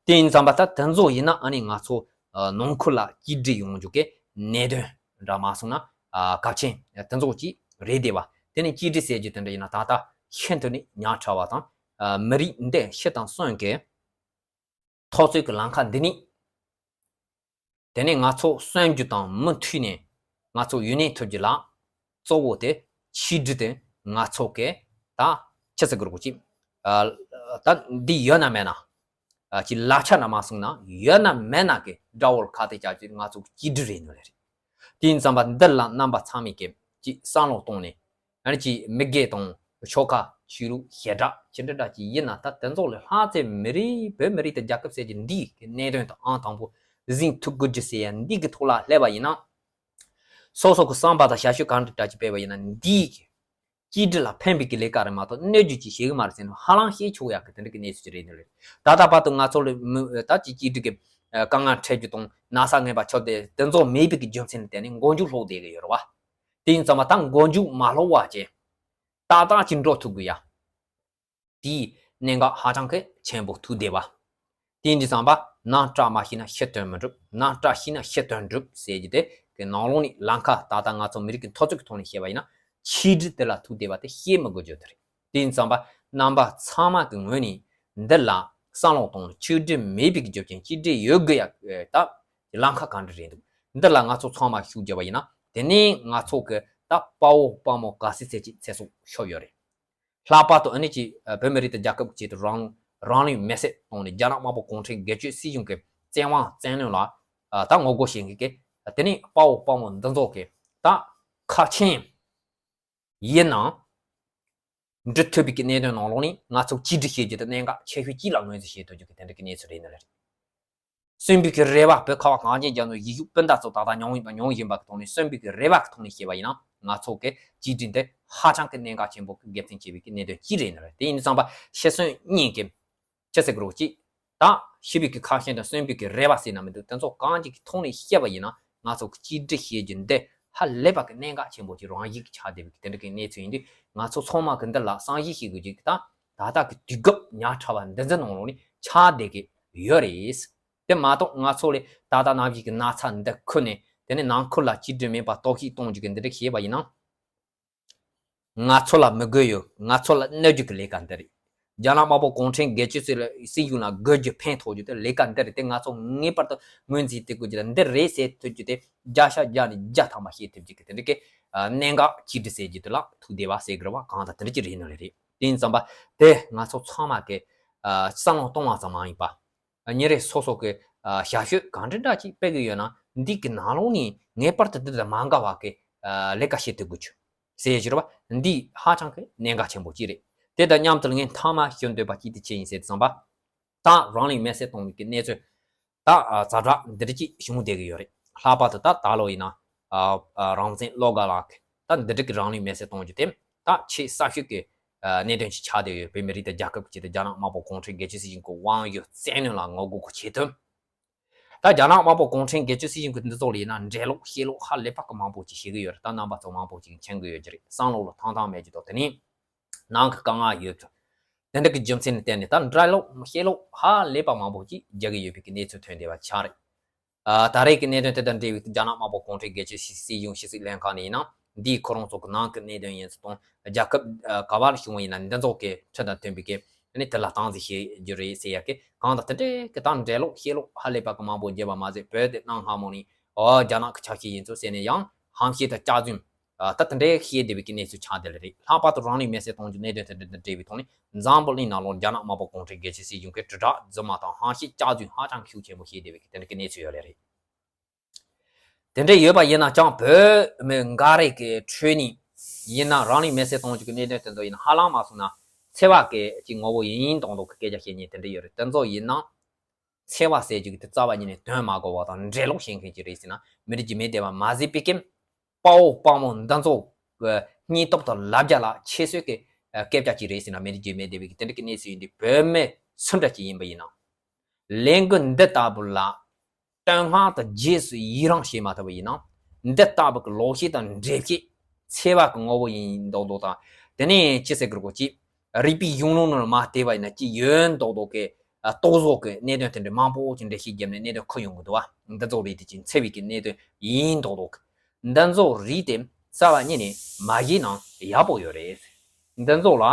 དེ་ཡིན་ཙམ་པ་ད་དེ་ཚོ་ཡིན་ན་ཨ་ནི་ང་ཚོ་ཨ་ནང་ཁུལ་ལ་གཅིག་སྒྲིལ་ཡོང་རྒྱུ་གི་གནད་དོན་འདྲ་མ་སོང་ན་ཨ་གལ་ཆེན་དེ་ཚོ་ཅིག་རེད་བསྡད་པ། དེ་ནས་གཅིག་སྒྲིལ་ཟེར་རྒྱུ་དེ་འདྲ་ཡིན་ན་ད་ལྟ་ཤིན་ཏུ་ནས་ཉག་ཕྲ་བ་དང་། ཨ་མི་རིགས་འདི་སྤྱི་དང་གསུམ་གི་འཐབ་རྩོད་ཀྱི་ལམ་ཁ་འདི་ནི། དེ་ནས་ང་ཚོ་གསོན་རྒྱུ་དང་མུ་མཐུད་ནས་ང་ཚོ་ཡུན་གནས་ཐུབ་རྒྱུ་ལ་གཙོ་བོ་དེ་ཆིག་སྒྲིལ་དེ་ང་ཚོ་གི་ད་ཆི་ཟེར་དགོས་རེད་གོ་ཅིག། ཨ་ད་འདི་ཡོད་ན་མེད་ན། ཨ་ཅིག་ལག་ཆ་ན་མ་སོང་ན་ཡོད་ན་མེད་ན་གི་དགྲ་བོར་ཁ་གཏད་བཅག་རྒྱུ་ང་ཚོ་གི་གཅིག་སྒྲིལ་རེད་ནོ་ལེ་རེད། དེ་ཡིན་ཙམ་པ་འདི་ལ་རྣམ་པ་ཚང་མས་གི་ཅིག་བསམ་བློ་གཏོང་ནས། ཨ་ནི་ཅིག་མི་སྒེར་དང་ཆོལ་ཁ་ཆོས་ལུགས་ཞེ་དྲག་ཅི་འདྲ་འདྲ་ཅིག་ཡིན་ན། ད་དེ་ཚོ་ལས་ལྷག་ཙམ་མི་རིགས་བོད་མི་རིགས་དང་རྒྱལ་ཁབ་ཟེར་གྱི་འདི་གི་གནད་དོན་དང་ཨང་དང་པོ་ཟིན་ཐུབ་དགོས་རྒྱུ་ཟེར་ཡ་འདི་གི་ཐོག་ལ་སླེབས་པ་ཡིན་ན། སོ་སོ་གི་བསམ་པ་དང་བྱ་སྤྱོད་གང་འདྲ་འདྲ་ཅིག་སྤེལ་བ་ཡིན་ན་འདི་གི་གཅིག་སྒྲིལ་ལ་ཕན་པའི་གི་ལས་ཀ་རེད་མ་གཏོགས་གནོད་རྒྱུ་ཅིག་བྱེད་གི་མ་རེད་ཟེར་ནས་ཧ་ལམ་ཤེས་ཆོག་ཡག་གི་དེ་འདྲ་གི་གནས་ཚུལ་ཅིག་རེད་ནི་རེད། ད་ལྟ་བར་དུ་ང་ཚོ་ལ་མི་ད་ཅིག་གཅིག་སྒྲིལ་གི་དཀའ་ངལ་འཕྲད་རྒྱུ་དང་ན་ཚ་ངན་པ་ཁྱབ་སྟེ་དེ་ཚོ་མེད་པའི་གི་རྒྱུ་མཚན་ལ་བརྟེན་ནས་མགོ་མཇུག་སློག་བསྡད་གི་ཡོད་རེད་བ། དེ་ཡིན་ཙང་མ་ད་མགོ་མཇུག་མ་སློག་པ་བྱས། ཏག་ཏག་ཅིག་འགྲོ་ཐུབ་དགོས་ཡ། དེའི་གནད་འགག་ཧ་ཅང་གི་ཆེན་པོ་ཐུག་བསྡད་པ། དེ་ཡིན་དུས་ཙམ་པ་ནང་སྐྲག་མ་ཤེས་ན་ཕྱི་དོན་མི་འགྲུབ། ནང་སྐྲག་ཤེས་ན་ཕྱི་དོན་འགྲུབ་ཟེར་རྒྱུ་དེ་གི་ནང་ལོགས་ནས་ལམ་ཁ་ད་ལྟ་ང་ཚོ་མི་རིགས་ཀྱི་འཐབ་རྩོད་ཀྱི་ཐོག་ནས་བཤད་པ་ཡིན་ན་ཆིག་སྒྲིལ་དེ་ལ་ཐུག་བསྡད་པ་དེ་བཤད་མི་དགོས་རྒྱུ་དེ་རེད། དེ་ཡིན་ཙམ་པ་རྣམ་པ་ཚང་མ་གི་ངོས་ནས་འདི་ལ་བསམ་བློ་གཏོང་ཆིག་སྒྲིལ་མེད་པའི་གི་རྒྱུ་རྐྱེན་གཅིག་སྒྲིལ་ཡོད་དགོས་ཡ་ད་ལམ་ཁ་གང་འདྲ་རེད་འདུག། འདི་ལ་ང་ཚོ་ཚང་མ་ཤུགས་རྒྱབ་པ་ཡིན་ན་དེ་ནས་ང་ཚོ་གི་ད་དཔའ་བོ་དཔའ་མོ་ག་ཚད་ཚད་ཅིག་ཚེ་སྲོག་ཤོར་ཡོད་རེད། ལྷག་པར་དུ་ཨ་ནི་ཅིག་བོད་མི་རིགས་དང་རྒྱལ་ཁབ་ཀྱི་ཆེད་དུ་རང་རང་ལུས་མེ་སྲེག་བཏང་ནས་རྒྱ་ནག་དམར་པོ་གུང་ཁྲན་སྒེར་གཅོད་སྲིད་གཞུང་གི་བཙན་དབང་བཙན་གནོན་ལ་ད་ངོ་རྒོལ་བྱེད་མཁན་གྱི་དེ་ནས་དཔའ་བོ་དཔའ་མོ་འདི་ཚོ་གི་ད་ཁ་ཆེམས་ཡིན་ནའང་འགྲུབ་ཐུབ་པའི་གི་གནད་དོན་ནང་ལོགས་ནས་ང་ཚོ་གཅིག་སྒྲིལ་བྱེད་རྒྱུ་དེ་གནད་འགག་ཆེ་ཤོས་གཅིག་ལ་ངོས་འཛིན་བྱེད་ཐུབ་རྒྱུ་གི་དེ་འདྲ་གི་གནས་ཚུལ་རེད་ནི་རེད། གསོན་པོའི་གི་རེ་བ། བོད་ཁ་བ་གངས་ཅན་རྒྱ་མཚོའི་ཡིག་གཟུགས་སྤུན་ཟླ་ཚོ་ད་ལྟ་མྱོང་ཡིན་པ་མྱོང་བཞིན་པ་གི་ཐོག་ནས་གསོན་པོའི་གི་རེ་བ་གི་ཐོག་ནས་བཤད་པ་ཡིན་ན་ ང་ཚོ་གི་གཅིག་སྒྲིལ་འདི་ཧ་ཅང་གི་གནད་འགག་ཆེན་པོ་གི་དགེ་མཚན་ཆེ་བའི་གི་གནད་དོན་གཅིག་རེད་ནི་རེད། དེ་ཡིན་ཙང་པ་ཤི་གསོན་གཉིས་ཀྱི་ཅི་ཟེར་དགོས་རེད་གཅིག་ད་ཤི་བའི་གི་ཁ་ཞེ་དང་གསོན་པའི་གི་རེ་བ་ཟེར་ན་མི་འདུག་དེ་ཚོ་གང་ཅིག་གི་ཐོག་ནས་བཤད་པ་ཡིན་ན་ང་ཚོ་གི་གཅིག་སྒྲིལ་བྱེད་རྒྱུ་འདི་ཧ་ལས་པ་གི་གནད་འགག་ཆེན་པོ་ཅིག་རང་བཞིན་གྱི་ཆགས་བསྡད་པའི་གི་དེ་འདྲ་གི་གནས་ཚུལ་ཡིན་དུས་ང་ཚོ་ཚང་མ་གི་འདི་ལ་བསམ་གཞིག་བྱེད་དགོས་ཀྱི་ད་ད་ལྟ་གི་དུས་སྐབས་ཉག་ཕྲ་བ་འདི་ཚོ་ནང་ལོགས་ནས་ཆགས་བསྡད་ཀྱི་ཡོད་རེད། དེ་མ་གཏོགས་ང་ཚོ་ལས་ད་ལྟ་ནམ་ཞིག་གི་ན་ཚ་འདི་ཁུར་ནས་དེ་ནས་ནང་ཁུལ་ལ་གཅིག་སྒྲིལ་མེད་པ་གཏོར་བཤིག་གཏོང་རྒྱུ་གི་འདི་འདྲ་བྱས་པ་ཡིན་ན། ང་ཚོ་ལ་མི་དགོས་ཡོད། ང་ཚོ་ལ་གནོད་རྒྱུ་གི་ལས་ཀ་འདི་རེད། རྒྱ་ནག་དམར་པོ་གུང་ཁྲན་སྒེར་གཅོད་སྲིད་སྲིད་གཞུང་ལ་དགོས་རྒྱུ་ཕན་ཐོགས་རྒྱུ་དེ་ལས་ཀ་འདི་རེད་དེ་ང་ཚོ་ངེས་པར་དུ་ངོས་འཛིན་བྱེད་དགོས་རྒྱུ་དང་འདི་རེད་ཟེར་ཐུབ་རྒྱུ་དེ་བརྒྱ་ཆ་བརྒྱ་ནས་བརྒྱ་ཐམ་པ་ཤེས་ཐུབ་རྒྱུ་གི་དེ་འདྲ་གི་གནད་འགག་གཅིག་སྒྲིལ་ཟེར་རྒྱུ་དེ་ལ་ཐུག་བསྡད་པ་ཟེར་དགོས་རེད་བ། གང་ལྟར་དེ་འདྲ་ཅིག་རེད་ནི་རེད། དེ་ཡིན་ཙང་པ་དེ་ང་ཚོ་ཚང་མ་གི་བསམ་བློ་གཏོང་བ་ཙམ་མ་ཡིན་པ། ཉིན་རེ་སོ་སོ་གི་ཞབས་ཞུ་གང་འདྲ་འདྲ་ཅིག་སྤེལ་གི་ཡོད་ན་འདི་གི་ནང་ལོགས་ནས་ངེས་པར་དུ་འདི་དང་མ་འགལ་བ་གི་ལས་ཀ་བྱེད་ཐུབ་དགོས་ཆུ་ཟེར་ཞུ་ར་བ་འདི་ཧ་ཅང་གི་གནད་འགག་ཆེན་པོ་ཅིག་རེད། དེ་དང་མཉམ་དུ་ངས་མཐའ་མ་ཞུ་འདོད་པ་ཅིག་དེ་ཅི་ཡིན་ཟེར་དུས་ཙམ་པ་ད་རང་ལུས་མེར་སྲེག་གཏོང་བའི་གི་གནས་ཚུལ་ད་ཛ་དྲག་འདི་འདྲ་ཅིག་བྱུང་བསྡད་གི་ཡོད་རེད། ལྷག་པར་དུ་ད་ད་ལོ་ཡིན་ན་རང་བཙན་བློ་དགའ་ལགས་ད་འདི་འདྲ་གི་རང་ལུས་མེར་སྲེག་གཏོང་རྒྱུ་དེ་ད་ཆེས་གསར་ཤོས་ཀྱི་གནད་དོན་ཞིག་ཆགས་བསྡད་ཡོད། བོད་མི་རིགས་དང་རྒྱལ་ཁབ་ཀྱི་ཆེད་དུ་རྒྱ་ནག་དམར་པོ་གུང་ཁྲན་སྒེར་གཅོད་སྲིད་གཞུང་གི་དབང་ཡོད་བཙན་གནོན་ལ་ངོ་རྒོལ་གྱི་ཆེད་དུ། ད་རྒྱ་ནག་དམར་པོ་གུང་ཁྲན་སྒེར་གཅོད་སྲིད་གཞུང་གི་འདི་ཚོ་ལ་ཡིན་ན་འགྲེལ་ལོག་བཤད་ལོག་ཧ་ལས་པ་གི་མང་པོ་ཅིག་བྱེད་ཀྱི་ཡོད་རེད། ད་རྣམ་པ་ཚོ་མང་པོ་ཅིག་མཁྱེན་གྱི་ཡོད་ཀྱི་རེད། བསམ་བློ་ལ་ཐང་ཐང་མེད་ཀྱི་འདུག་དེ་ནི་ནང་གི་དཀའ་ངལ་ཡོད་ཀྱི་དེ་འདྲ་གི་རྒྱུ་མཚན་ལ་བརྟེན་ནས་ད་འགྲེལ་ལོག་བཤད་ལོག་ཧ་ལས་པ་མང་པོ་ཅིག་རྒྱག་གི་ཡོད་པའི་གི་གནས་ཚུལ་ཐོན་བསྡད་པ་ཆགས་རེད། ཨ། ད་རེས་ཀྱི་གནད་དོན་དེ་དང་འབྲེལ་བའི་རྒྱ་ནག་དམར་པོ་གུང་ཁྲན་སྒེར་གཅོད་སྲིད་སྲིད་གཞུང་ཕྱི་སྲིད་ལྷན་ཁང་ནས་ཡིན་ན་འདིའི་ཁོ་རང་ཚོ་གི་ནང་གི་གནད་དོན་ཡིན་ཚུལ་དང་རྒྱལ་ཁབ་ཨ་ག་བ་ལ་བྱུང་བ་ཡིན་ན་འདི་ཚོ་གི་ཁྲིམས་དང་མཐུན་པའི་གི་ནི་དེ་ལ་སྟངས་འཛིན་བྱེད་རྒྱུ་རེད་ཟེར་ཡ་གི་གང་དང་དེ་འདྲའི་གི་ད་འགྲེལ་ལོག་བཤད་ལོག་ཧ་ལས་པ་གི་མང་པོ་བརྒྱབ་པ་མ་ཟད་བོད་དེ་གནའ་སྔ་མོ་ནས་ཨོ་རྒྱ་ནག་གི་ཆ་ཤས་ཡིན་ཚུལ་ཟེར་ནས་ཡང་ཧམ་བཤད་དང་སྐྱག་རྫུན་ད་དེ་འདྲའི་བཤད་བསྡད་པའི་གི་གནས་ཚུལ་ཆགས་བསྡད་ལེ་རེད། ལྷག་པར་དུ་རང་ལུས་མེར་སྲེག་གཏོང་རྒྱུ་གནད་དོན་དེ་འདྲ་དང་འབྲེལ་བའི་ཐོག་ནས་འཛམ་བུ་གླིང་ནང་ལོགས་རྒྱ་ནག་དམར་པོ་གུང་ཁྲན་སྒེར་གཅོད་སྲིད་གཞུང་གིས་དྲིལ་བསྒྲགས་རྫུན་མ་དང་ཧམ་བཤད་སྐྱག་རྫུན་ཧ་ཅང་ཤུགས་ཆེན་པོ་བཤད་བསྡད་པའི་གི་དེ་འདྲ་གི་གནས་ཚུལ་ཡོད་ལེ་རེད། དེ་འདྲ་ཡོད་པ་ཡིན་ན་ཀྱང་བོད་མི་འགའ་རེ་གི་ཁྲོད་ནས་ཡིན་ན་རང་ལུས་མེར་སྲེག་གཏོང་རྒྱུ་གི་གནད་དོན་དེ་ཚོ་ཡིན་ན་ཧ་ལམ་མ་སོང་ན་འཚེ་བ་གི་ཅིག་ངོ་བོ་ཡིན་མདོག་མདོག་གི་སྐད་ཆ་བཤད་མཁན་དེ་འདྲ་ཡོད་རེད། དེ་ཚོ་ཡིན་ན། འཚེ་བ་ཟེར་རྒྱུ་གི་དེ་རྩ་བ་ཉིད་ནས་དོན་མ་གོ་བ་དང་འགྲེལ་ལོག་བྱེད་མཁན་ཅིག་རེད་ཟེར་ན་མི་འགྲིག་རྒྱུ་མེད་བསྡད་པ་མ་ཟད་པའི་ཀྱི་དཔའ་བོ་དཔའ་མོ་འདི་ཚོ་གི་སྙིང་སྟོབས་དང་ལབ་རྒྱ་ལ་ཁྱད་གསོད་ཀྱི་སྐད་ཆ་ཅིག་རེད་ཟེར་ན་མི་འགྲིག་རྒྱུ་མེད་བསྡད་པའི་ཀྱི་དེ་འདྲ་གི་གནས་ཚུལ་ཡིན་དུས་བོད་མི་སུ་འདྲ་ཅིག་ཡིན་པ་ཡིན་ན་ལས་འགུལ་འདི་ལྟ་བུ་ལ་བསྟོད་བསྔགས་དང་རྗེས་སུ་ཡི་རང་བྱེད་མ་ཐུབ་པ་ཡིན་ན་འདི་ལྟ་བུ་གི་ལོག་བཤད་དང་འགྲེལ་བཤད་འཚེ་བ་གི་ངོ་བོ་ཡིན་མདོག་མདོག་དང་དེ་ནས་ཅི་ཟེར་དགོས་རེད་གོ་ཅི། རིག་པའི་གཞུང་ལུགས་ནང་ལ་མ་བལྟས་པ་ཡིན་ན་ཅི་ཡོད་མདོག་མདོག་གི་རྟོག་བཟོ་གི་གནད་དོན་དེ་འདྲ་མང་པོ་ཅིག་འགྲེལ་བཤད་བརྒྱབ་ནས་གནད་དོན་ཁུར་ཡོང་གི་འདུག་བ། འདི་ཚོ་རིགས་དེ་ཅིག་འཚེ་བའི་གི་གནད་དོན་ཡིན་མདོག་མདོག་གི་འདི་ཚོ་རིགས་དེ་རྩ་བ་ཉིད་ནས་མ་བྱས་ན་ཡག་པོ་ཡོད་རེད། འདི་ཚོ་ལ་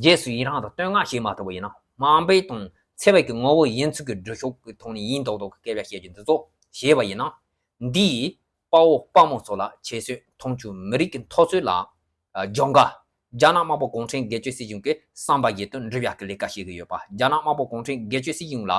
རྗེས་སུ་ཡི་རང་དང་བསྟོད་བསྔགས་བྱེད་མ་ཐུབ་པ་ཡིན་ན་དམའ་འབེབས་དང་འཚེ་བའི་གི་ངོ་བོ་ཡིན་ཚུལ་གི་སྒྲུབ་ཕྱོགས་ཀྱི་ཐོག་ནས་ཡིན་མདོག་མདོག་གི་སྐད་ཆ་བཤད་རྒྱུ་འདི་ཚོ་བྱས་པ་ཡིན་ན་འདིས་དཔའ་བོ་དཔའ་མོ་ཚོ་ལ་ཁྱད་གསོད་མཐོང་ཆུང་མི་རིགས་ཀྱི་འཐབ་རྩོད་ལ་སྦྱོང་དགའ། རྒྱ་ནག་དམར་པོ་གུང་ཁྲན་སྒེར་གཅོད་སྲིད་གཞུང་གི་བསམ་པ་བཞིན་དུ་འགྲུབ་ཡག་གི་ལས་ཀ་བྱེད་ཀྱི་ཡོད་པ། རྒྱ་ནག་དམར་པོ་གུང་ཁྲན་སྒེར་གཅོད་སྲིད་གཞུང་ལ་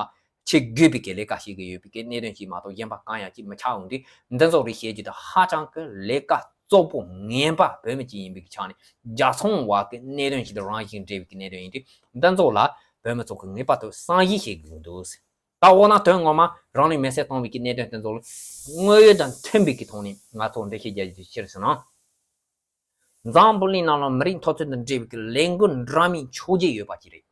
བྱེད་དགོས་པའི་གི་ལས་ཀ་བྱེད་ཀྱི་ཡོད་པའི་གི་གནད་དོན་ཞིག་མ་གཏོགས་གཞན་པ་གང་ཡང་ཅིག་མི་ཆགས་འོང་དུས་འདི་ཚོ་རིགས་བཤད་རྒྱུ་དེ་ཧ་ཅང་གི་ལས་ཀ་གཙོ་བོ་ངན་པ་བོད་མི་གཅིག་ཡིན་པའི་གི་ཆ་ནས་རྒྱལ་ཚོང་བ་གི་གནད་དོན་ཞིག་དང་རང་བཞིན་འབྲེལ་བའི་གི་གནད་དོན་ཡིན་དུས་འདི་ཚོ་ལ་བོད་མི་ཚོ་གི་ངེས་པར་དུ་བསམ་གཞིག་བྱེད་དགོས་འདུག་ད་འོ་ན་དོན་ངོ་མ་རང་ལུས་མེར་སྲེག་གཏོང་བའི་གི་གནད་དོན་དེ་ཚོ་ལ་དངོས་ཡོད་དང་མཐུན་པའི་གི་ཐོག་ནས་ང་ཚོ་འགྲེལ་བཤད་རྒྱག་རྒྱུ་ཅི་རེད་ཟེར་ན། འཛམ་བུ་གླིང་ནང་ལ་མི་རིགས་འཐབ་རྩོད་དང་འབྲེལ་བའི་གི་ལས་འགུལ་འདྲ་མིན་ཆོག་རྒྱུ་ཡོད་པ་ཅིག་རེད།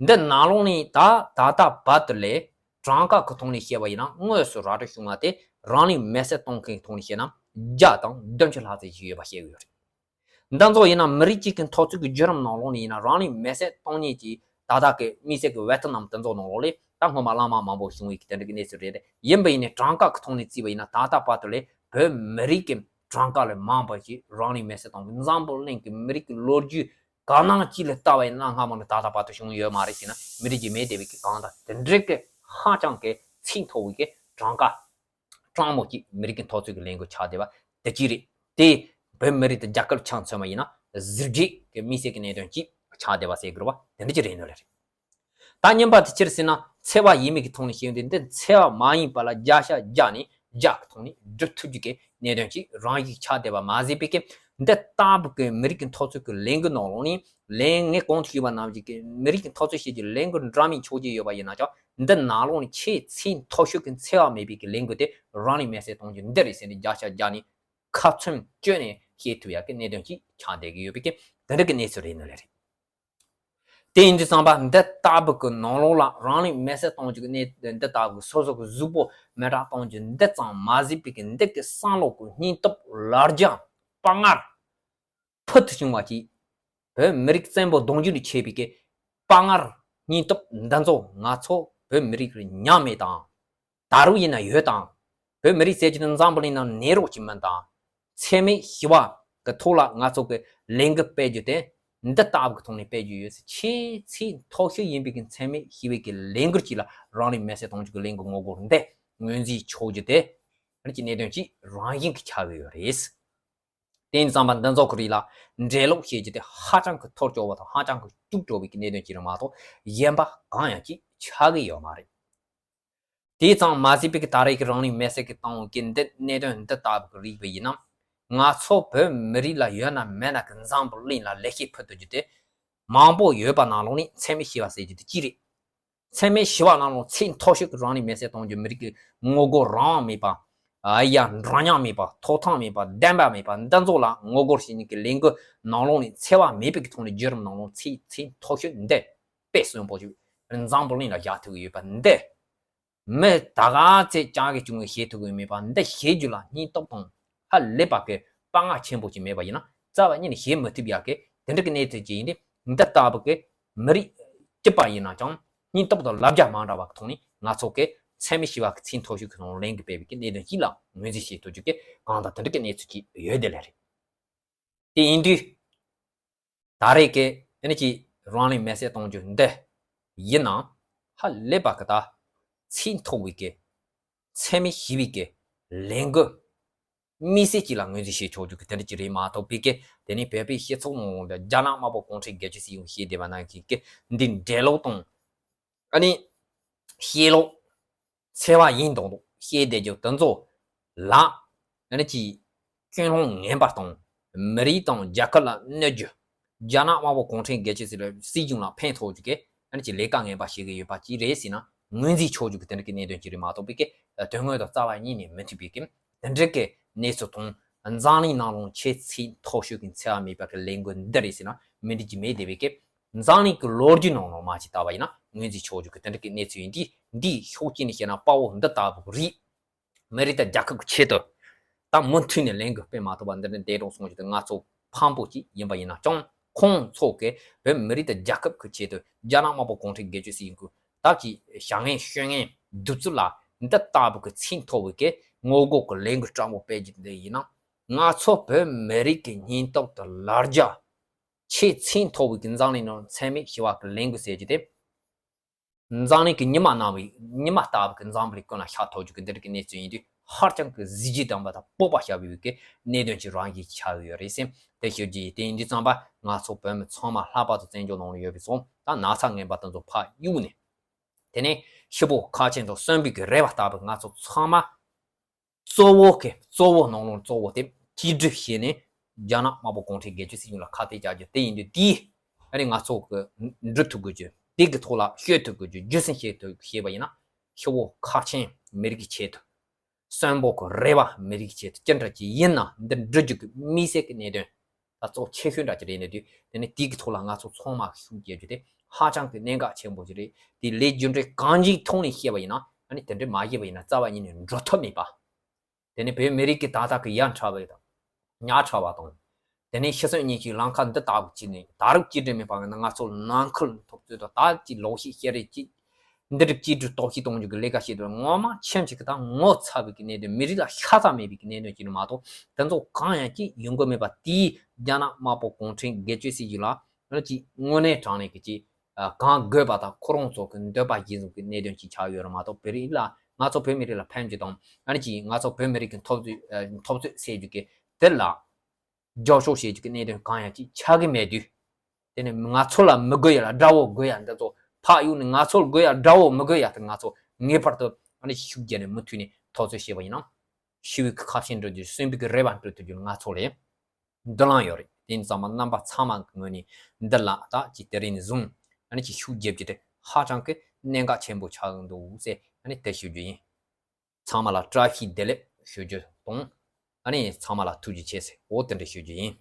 འདི་ནང་ལོགས་ནས་ད་ད་ལྟ་བར་དུ་ལས་གྲངས་ཀ་གི་ཐོག་ནས་བཤད་པ་ཡིན་ན་དངོས་སུ་ར་སྤྲོད་བྱུང་བ་དེ་རང་ལུས་མེར་སྲེག་གཏོང་མཁན་ཐོག་ནས་བཤད་ན་བརྒྱ་དང་བདུན་ཅུ་ལྷག་ཙམ་ཞིག་ཡོད་པ་བཤད་ཀྱི་ཡོད་རེད། འདི་ཚོ་ཡིན་ན་མི་རིགས་གཅིག་གི་འཐབ་རྩོད་ཀྱི་བརྒྱུད་རིམ་ནང་ལོགས་ནས་ཡིན་ན་རང་ལུས་མེར་སྲེག་གཏོང་མཁན་གྱི་ད་ལྟ་གི་དམིགས་བསལ་གྱི་ཝེ་ཐི་ནམ་དེ་ཚོ་ནང་ལོགས་ལས་ད་སྔོན་མ་བླ་མ་མང་པོ་བྱུང་བའི་གི་དེ་འདྲ་གི་གནས་ཚུལ་རེད། ཡིན་པ་ཡིན་ནའི་གྲངས་ཀ་གི་ཐོག་ནས་བརྩིས་པ་ཡིན་ན་ད་ལྟ་བར་དུ་ལས་བོད་མི་རིགས་ཀྱི་གྲངས་ཀ་ལས་མང་བ་ཞིག་རང་ལུས་མེར་སྲེག་གཏོང་གི་འཛམ་བུ་གླིང་གི་མི་རིགས་ཀྱི་ལོ་རྒྱུས་གང་ནང་གཅིག་ལ་བལྟ་བ་ཡིན་ན་སྔ་མོ་ནས་ད་ལྟ་བར་དུ་བྱུང་ཡོད་མ་རེད་ཟེར་ན་མི་འགྲིག་རྒྱུ་མེད་བསྡད་པའི་གི་གང་དང་དེ་འདྲའི་གི་ཧ་ཅང་གི་ཚད་མཐོ་བའི་གི་གྲངས་ཀ་སྤྲང་མོ་གཅིག་མི་རིགས་ཀྱི་འཐབ་རྩོད་ཀྱི་ལས་འགུལ་ཆགས་བསྡད་པ་དེ་གཅིག་རེད། དེ་བོད་མི་རིགས་དང་རྒྱལ་ཁབ་ཆ་མཚོན་པ་ཡིན་ན་གཟི་བརྗིད་ཀྱི་དམིགས་བསལ་གྱི་གནད་དོན་གཅིག་ཆགས་བསྡད་པ་ཟེར་དགོས་པ་དེ་འདྲ་ཅིག་རེད་འདོད་ལེ་རེད། ད་གཉིས་པ་དེ་ཅི་རེད་ཟེར་ན་འཚེ་བ་ཡིན་མིན་གྱི་ཐོག་ནས་བཤད་ཡོང་དུས་འདི་འཚེ་བ་མ་ཡིན་པ་ལ་བརྒྱ་ཆ་བརྒྱ་ནས་བརྒྱ་གི་ཐོག་ནས་སྒྲུབ་ཐུབ་རྒྱུ་གི་གནད་དོན་ཅིག་རང་བཞིན་ཆགས་བསྡད་པ་མ་ཟད་པའི་གི་འདི་ལྟ་བུ་གི་མི་རིགས་ཀྱི་འཐབ་རྩོད་ཀྱི་ལས་འགུལ་ནང་ལོགས་ནས་ལས་ངས་གོང་དུ་ཞུས་པ་ནང་བཞིན་གྱི་མི་རིགས་ཀྱི་འཐབ་རྩོད་བྱེད་རྒྱུ་ལས་འགུལ་འདྲ་མིན་ཆོག་རྒྱུ་ཡོད་པ་ཡིན་ན་ཀྱང་འདི་ནང་ལོགས་ནས་ཆེས་ཚད་མཐོ་ཤོས་ཀྱི་འཚེ་བ་མེད་པའི་གི་ལས་འགུལ་དེ་རང་ལུས་མེར་སྲེག་གཏོང་རྒྱུ་འདི་རེད་ཟེར་ནས་བརྒྱ་ཆ་བརྒྱ་ནས་ ཁ་ཚོན་གཅོད་ནས་བཤད་ཐུབ་ཡག་གི་གནད་དོན་ཅིག་ཆགས་བསྡད་ཀྱི་ཡོད་པའི་གི་དེ་འདྲ་གི་གནས་ཚུལ་རེད་ནི་ལས་རེད། དེ་ཡིན་དུས་ཙམ་པ་འདི་ལྟ་བུ་གི་ནང་ལོགས་ལ་རང་ལུས་མེར་སྲེག་གཏོང་རྒྱུ་གི་གནད་དོན་འདི་ལྟ་བུ་གི་སོ་སོ་གི་གཟུགས་པོ་མེ་སྲེག་གཏོང་རྒྱུ་འདི་ཙམ་མ་ཟད་པའི་གི་འདི་གི་བསམ་བློ་གི་སྙིང་སྟོབས་ལར་རྒྱ་དཔའ་ངར་ཕུལ་དུ་བྱུང་བ་ཅིག་བོད་མི་རིགས་བཙན་པོ་གདུང་རྒྱུད་ནས་མཆེད་པའི་གི་དཔའ་ངར་སྙིང་སྟོབས་འདི་ཚོ་ང་ཚོ་བོད་མི་རིགས་ལ་ཉམས་མེད་དང་། ད་རུང་ཡིན་ན་ཡོད་དང་། བོད་མི་རིགས་ཟེར་གྱི་འདི་འཛམ་བུ་གླིང་ནང་གནས་རོགས་ཀྱི་མིན་དང་། འཚེ་མེད་ཞི་བ་གི་ཐོག་ལ་ང་ཚོ་གི་ལས་འགུལ་སྤེལ་རྒྱུ་དེ་འདི་ལྟ་བུ་གི་ཐོག་ནས་སྤེལ་རྒྱུ་ཡོད་ཟེར། ཆེས་ཆེས་མཐོ་ཤོས་ཡིན་པའི་གི་འཚེ་མེད་ཞི་བའི་གི་ལས་འགུལ་གཅིག་ལ་རང་ལུས་མེར་སྲེག་གཏོང་རྒྱུ་གི་ལས་འགུལ་ངོ་རྒོལ་འདི་ངོས་འཛིན་ཆོག་རྒྱུ་དེ་ཨ་ནི་གི་གནད་དོན་གཅིག་རང་བཞིན་གྱི་ཆགས་ཀྱི་ཡོད་རེད། དེ་ཡིན་ཙང་པ་འདི་ཚོ་གི་རིགས་ལ་འགྲེལ་ལོག་བྱེད་རྒྱུ་དེ་ཧ་ཅང་གི་ཐོར་ཅོག་པ་དང་ཧ་ཅང་གི་སྐྱུག་བྲོ་བའི་གི་གནད་དོན་གཅིག་རེད་མ་གཏོགས་གཞན་པ་གང་ཡང་གཅིག་ཆགས་ཀྱི་ཡོད་མ་རེད། དེ་ཙམ་མ་ཟད་པའི་གི་ད་རེས་ཀྱི་རང་ལུས་མེར་སྲེག་གི་བཏང་བའི་གི་འདི་གནད་དོན་འདི་ལྟ་བུ་གི་རིགས་པ་ཡིན་ན། ང་ཚོ་བོད་མི་རིགས་ལ་ཡོད་ན་མེད་ན་གི་འཛམ་བུ་གླིང་ལ་ལེགས་སྐྱེས་ཕུལ་ཐུབ་རྒྱུ་དེ་མང་པོ་ཡོད་པ་ནང་ལོགས་ནས་འཚེ་མེད་ཞི་བ་ཟེར་རྒྱུ་དེ་གཅིག་རེད། འཚེ་མེད་ཞི་བ་ནང་ལོགས་ཚད་མཐོ་ཤོས་ཀྱི་རང་ལུས་མེར་སྲེག་གཏོང་རྒྱུ་མི་རིགས་ཀྱི་ངོ་རྒོལ་རང་དབང་མེད་པ། ཨ་ཡ་འདྲ་མཉམ་མེད་པ། ཐོབ་ཐང་མེད་པ། བདེན་པ་མེད་པ། འདི་ཚོ་ལ་ངོ་རྒོལ་བྱེད་མཁན་གྱི་ལས་འགུལ་ནང་ལོགས་ནས་འཚེ་བ་མེད་པའི་གི་ཐོག་ནས་བརྒྱུད་རིམ་ནང་ལོགས་ཚད་ཚད་མཐོ་ཤོས་འདི་དཔེ་གསོན་པོ་ཞིག་འཛམ་བུ་གླིང་ལ་བཞག་ཐུབ་ཀྱི་ཡོད་པ་འདི། མི་ད་ག་ཚད་ཅག་གི་བྱུང་བའི་བྱེད་ཐུབ་ཀྱི་མེད་པ་འདི་བྱེད་རྒྱུ་ལ་སྙིང་སྟོབས་དང་ཧ་ལས་པ་གི་དཔའ་ངར་ཆེན་པོ་ཞིག་མེད་པ་ཡིན་ན་རྩ་བ་ཉིད་ནས་བྱེད་མི་ཐུབ་ཡག་གི་དེ་འདྲ་གི་གནས་ཚུལ་ཅིག་ཡིན་ཏེ། འདི་ལྟ་བུ་གི་མི་རིགས་སྐྱིད་པ་ཡིན་ན་ཅང་སྙིང་སྟོབས་དང་ལབ་རྒྱ་མ་འདྲ་བ་གི་ཐོག་ནས་ང་ཚོ་གི་འཚེ་མེད་ཞི་བ་གི་ཚད་མཐོ་ཤོས་ཀྱི་ནང་ལེན་གི་སྤེལ་བའི་གི་གནད་དོན་ཅིག་ལ་ངོས་འཛིན་བྱེད་ཐུབ་རྒྱུ་གི་གང་དང་དེ་འདྲ་གི་གནས་ཚུལ་ཅིག་ཡོད་དེ་ལས་རེད། དེ་ཡིན་དུས། ད་རེས་ཀྱི་ཨ་ནི་ཀྱི་རང་ལུས་མེར་སྲེག་གཏོང་རྒྱུ་འདི་ཡིན་ན་ཧ་ལས་པ་གི་ད་ཚད་མཐོ་བའི་གི་འཚེ་མེད་ཞི་བའི་གི་ལས་འགུལ་དམིགས་བསལ་ཅིག་ལ་ངོས་འཛིན་བྱེད་ཆོག་རྒྱུ་གི་དེ་འདྲ་ཅིག་རེད་མ་གཏོགས་པའི་གི་དེ་ནི་བོད་པའི་སྤྱི་ཚོགས་ནང་ལ་རྒྱ་ནག་དམར་པོ་གུང་ཁྲན་སྒེར་གཅོད་སྲིད་གཞུང་བཤད་བསྡད་པ་ནང་བཞིན་གི་འདི་འགྲེལ་ལོག་དང་ཨ་ནི་བཤད་ལོག་འཚེ་བ་ཡིན་མདོག་མདོག་བཤད་བསྡད་རྒྱུ་དེ་ཚོ་ལ་ཨ་ནི་ཀྱི་ཀུན་སློང་ངན་པ་དང་མི་རིགས་དང་རྒྱལ་ཁབ་ལ་གནོད་རྒྱུ། རྒྱ་ནག་དམར་པོ་གུང་ཁྲན་སྒེར་གཅོད་སྲིད་སྲིད་གཞུང་ལ་ཕན་ཐོགས་རྒྱུ་གི་ཨ་ནི་ཀྱི་ལས་ཀ་ངན་པ་བྱེད་ཀྱི་ཡོད་པ་ཅིག་རེད་ཟེར་ན་ངོས་འཛིན་ཆོག་རྒྱུ་གི་དེ་འདྲ་གི་གནད་དོན་ཅིག་རེད་མ་གཏོགས་པའི་གི་དོན་དངོས་དང་རྩ་བ་ཉིད་ནས་མི་མཐུན་པའི་གི་དེ་འདྲ་གི་གནས་ཚུལ་དང་འཛམ་གླིང་ནང་ལོགས་ཆེས་ཚད་མཐོ་ཤོས་ཀྱི་འཚེ་བ་མེད་པ་གི་ལས་འགུལ་འདི་རེད་ཟེར་ན་མི་འགྲིག་གི་མེད་བསྡད་པའི་གི་འཛམ་གླིང་གི་ལོ་རྒྱུས་ནང་ལོགས་མ་ཅིག་ལྟ་བ་ཡིན་ན་ངོས་འཛིན་ཆོག་རྒྱུ་གི་དེ་འདྲ་གི་གནས་ཚུལ་ཡིན་དུས་འདིའི་ཕྱོགས་གཅིག་ནས་བཤད་ན་དཔའ་བོ་འདི་ལྟ་བུ་རིགས། མི་རིགས་དང་རྒྱལ་ཁབ་ཀྱི་ཆེད་དུ་ད་མུ་མཐུད་ནས་ལས་འགུལ་སྤེལ་མ་ཐུབ་པ་འདི་འདྲ་འདས་གྲོངས་སོང་རྒྱུ་དེ་ང་ཚོ་ཕངས་པོ་ཅིག་ཡིན་པ་ཡིན་ན་ཀྱང་ཁོང་ཚོ་གིས་བོད་མི་རིགས་དང་རྒྱལ་ཁབ་ཀྱི་ཆེད་དུ་རྒྱ་ནག་དམར་པོ་གུང་ཁྲན་སྒེར་གཅོད་སྲིད་གཞུང་གི་ད་ཀྱི་བྱ་ངན་སྤྱོད་ངན་གདུག་རྩུབ་ལ་འདི་ལྟ་བུ་གི་ཚད་མཐོ་བའི་གི་ངོ་རྒོལ་གི་ལས་འགུལ་སྤྲང་པོ་སྤེལ་རྒྱུ་འདི་ཡིན་ན་ང་ཚོ་བོད་མི་རིགས་ཀྱི་སྙིང་སྟོབས་དང་ལར་རྒྱ་ཆེས་ཚད་མཐོ་བའི་གི་འཛམ་གླིང་ནང་འཚེ་མེད་ཞི་བ་གི་ལས་འགུལ་ཟེར་རྒྱུ་དེ། འཛམ་གླིང་གི་ཉི་མ་ནང་བའི་ཉི་མ་ལྟ་བུ་གི་འཛམ་བུ་གླིང་ཀུན་ལ་ཤར་ཐོབ་རྒྱུ་གི་འདི་རིགས་ཀྱི་གནས་ཚུལ་ཡིན་དུས་ཧ་ཅང་གི་གཟི་བརྗིད་ལྡན་པ་དང་སྤོབས་པ་བྱ་བའི་གི་གནད་དོན་ཅིག་རང་བཞིན་ཆགས་ཡོད་རེད་ཟེར་དེ་ཞུ་རྒྱུ་ཡིན། དེ་ཡིན་དུས་ཙམ་པ་ང་ཚོ་བོད་མི་ཚང་མ་ལྷག་པར་དུ་བཙན་བྱོལ་ནང་ལ་ཡོད་པའི་ཚོ་ད་ན་ཚ་ངན་པ་དེ་ཚོ་ཕར་གཡུག་ནས་དེ་ནས་ཤི་བོ་ཁ་ཆེན་དང་གསོན་པོའི་གི་རེ་བ་ལྟ་བུ་ང་ཚོ་ཚང་མ། གཙོ་བོ་གི་གཙོ་བོ་ནང་ལོགས་གཙོ་བོ་དེ་གཅིག་སྒྲིལ་བྱས་ནས་རྒྱ་ནག་དམར་པོ་གུང་ཁྲན་སྒེར་གཅོད་སྲིད་གཞུང་ལ་ཁ་གཏད་བཅག་རྒྱུ་དེ་ཡིན་དུས་དེའི་ཨ་ནི་ང་ཚོ་གི་འགྲུབ་ཐུབ་དགོས་རྒྱུ་དེ་གི་ཐོག་ལ་བཤད་ཐུབ་དགོས་རྒྱུ་རྒྱུ་མཚན་བཤད་ཐུབ་བཤད་པ་ཡིན་ན་ཤི་བོ་ཁ་ཆེན་མི་རིགས་ཀྱི་ཆེད་དུ་གསོན་པོ་གི་རེ་བ་མི་རིགས་ཀྱི་ཆེད་དུ་ཅི་འདྲ་ཅིག་ཡིན་ན་འདི་འགྲུབ་རྒྱུ་གི་དམིགས་བསལ་གི་གནད་དོན། ད་གཙོ་ཆེ་ཤོས་འདྲ་ཅིག་རེད་ནས་དུས་དེ་ནི་དེའི་གི་ཐོག་ལ་ང་ཚོ་ཚང་མ་ཤུགས་རྒྱབ་རྒྱུ་དེ་ཧ་ཅང་གི་གནད་འགག་ཆེན་པོ་ཞིག་རེད། དེ་ལས་རྒྱུ་འབྲས་གང་ཅིའི་ཐོག་ནས་བཤད་པ་ཡིན་ན་ཨ་ནི་དེ་འདྲས་མ་བཤད་པ་ཡིན་ན་རྩ་བ་ཉིད་ནས་འགྲོ་ཐབས་མེད་པ། དེ་ནི་བོད་མི་རིགས་ཀྱི་ད་ལྟ་གི་ཡ་ཕྲ་བ་དང་ཉ་ཕྲ་བ་དང་། དེ་ནི་ཤི་གསོན་གཉིས་ཀྱི་ལམ་ཁ་འདི་ལྟ་བུ་ཅིག་ནས་ད་རུང་གཅིག་སྒྲིལ་མེད་པ་ཡིན་ན་ང་ཚོ་ནང་ཁུལ་འཐབ་རྩོད་དང་ད་ཅིག་ལོག་ཤིག་བཤད་རེས་ཅིག་འདི་རིགས་གཅིག་སྒྲིལ་གཏོར་བཤིག་གཏོང་རྒྱུ་གི་ལས་ཀ་བྱེད་དུས་ངོ་མ་ཁྱིམ་གཅིག་གི་དང་ངོ་ཚ་བའི་གི་གནད་དོན་མི་རིགས་ལ་ཤ་ཚ་མེད་པའི་གི་གནད་དོན་གཅིག་རེད་མ་གཏོགས་དེ་ཚོ་གང་ཡང་གཅིག་ཡོང་གི་མེད་པ། དེའི་རྒྱ་ནག་དམར་པོ་གུང་ཁྲན་སྒེར་གཅོད་སྲིད་གཞུང་ལ་ཨ་ནི་གཅིག་དངོས་གནས་དྲང་གནས་གི་གཅིག་གང་དགོས་པ་དང་ཁོ་རང་ཚོ་གི་འདོད་པ་གཞིར་བཟུང་གི་གནད་དོན་གཅིག་ཆགས་ཡོད་རེད་མ་གཏོགས་བོད་རིགས་ལ་ང་ཚོ་བོད་མི་རིགས་ལ་ཕན་རྒྱུ་དང་ཨ་ནི་གཅིག་ང་ཚོ་བོད་མི་རིགས་ཀྱི་འཐབ་རྩོད་འཐབ་རྩོད་སེལ་རྒྱུ་གི་དེ་ལ། རྒྱབ་སྐྱོར་བྱེད་རྒྱུ་གི་གནད་དོན་གང་ཡང་ཅིག་ཆགས་ཀྱི་མེད་དུས། དེ་ནི་ང་ཚོ་ལ་མི་དགོས་ཡ་ལ་དགྲ་བོ་དགོས་ཡ་འདི་ཚོ་ཕར་གཡུག་ནས་ང་ཚོ་ལ་དགོས་ཡ་དགྲ་བོ་མི་དགོས་ཡ་དེ་ང་ཚོ་ངེས་པར་དུ་ཨ་ནི་ཤུགས་རྒྱབ་ནས་མུ་མཐུད་ནས་འཐབ་རྩོད་བྱས་པ་ཡིན་ན། ཤི་བོའི་གི་ཁ་ཆེན་འགྲོ་རྒྱུ་གསོན་པོའི་གི་རེ་བ་འགྲུབ་ཐུབ་རྒྱུ་ང་ཚོ་ལ་མདུན་ལམ་ཡོད་རེད། དེ་ཡིན་ཙང་མ་རྣམ་པ་ཚང་མ་གི་ངོས་ནས་འདི་ལ་ད་ཅིག་དེ་རིང་ནས་བཟུང་ཨ་ནི་ཅིག་ཤུགས་རྒྱབ་རྒྱུ་དེ་ཧ་ཅང་གི་གནད་འགག་ཆེན་པོ་ཆགས་འདུག་ཟེར་ཨ་ནི་དེ་ཞུ་རྒྱུ་ཡིན། ཚང་མ་ལ་བཀྲ་ཤིས་བདེ་ལེགས་ཞུ་རྒྱུ་དང་། ཨ་ནི་ཚང་མ་ལ་ཐུགས་རྗེ་ཆེ་ཟེར། འོ་དེ་འདྲ་ཞུ་རྒྱུ་ཡིན།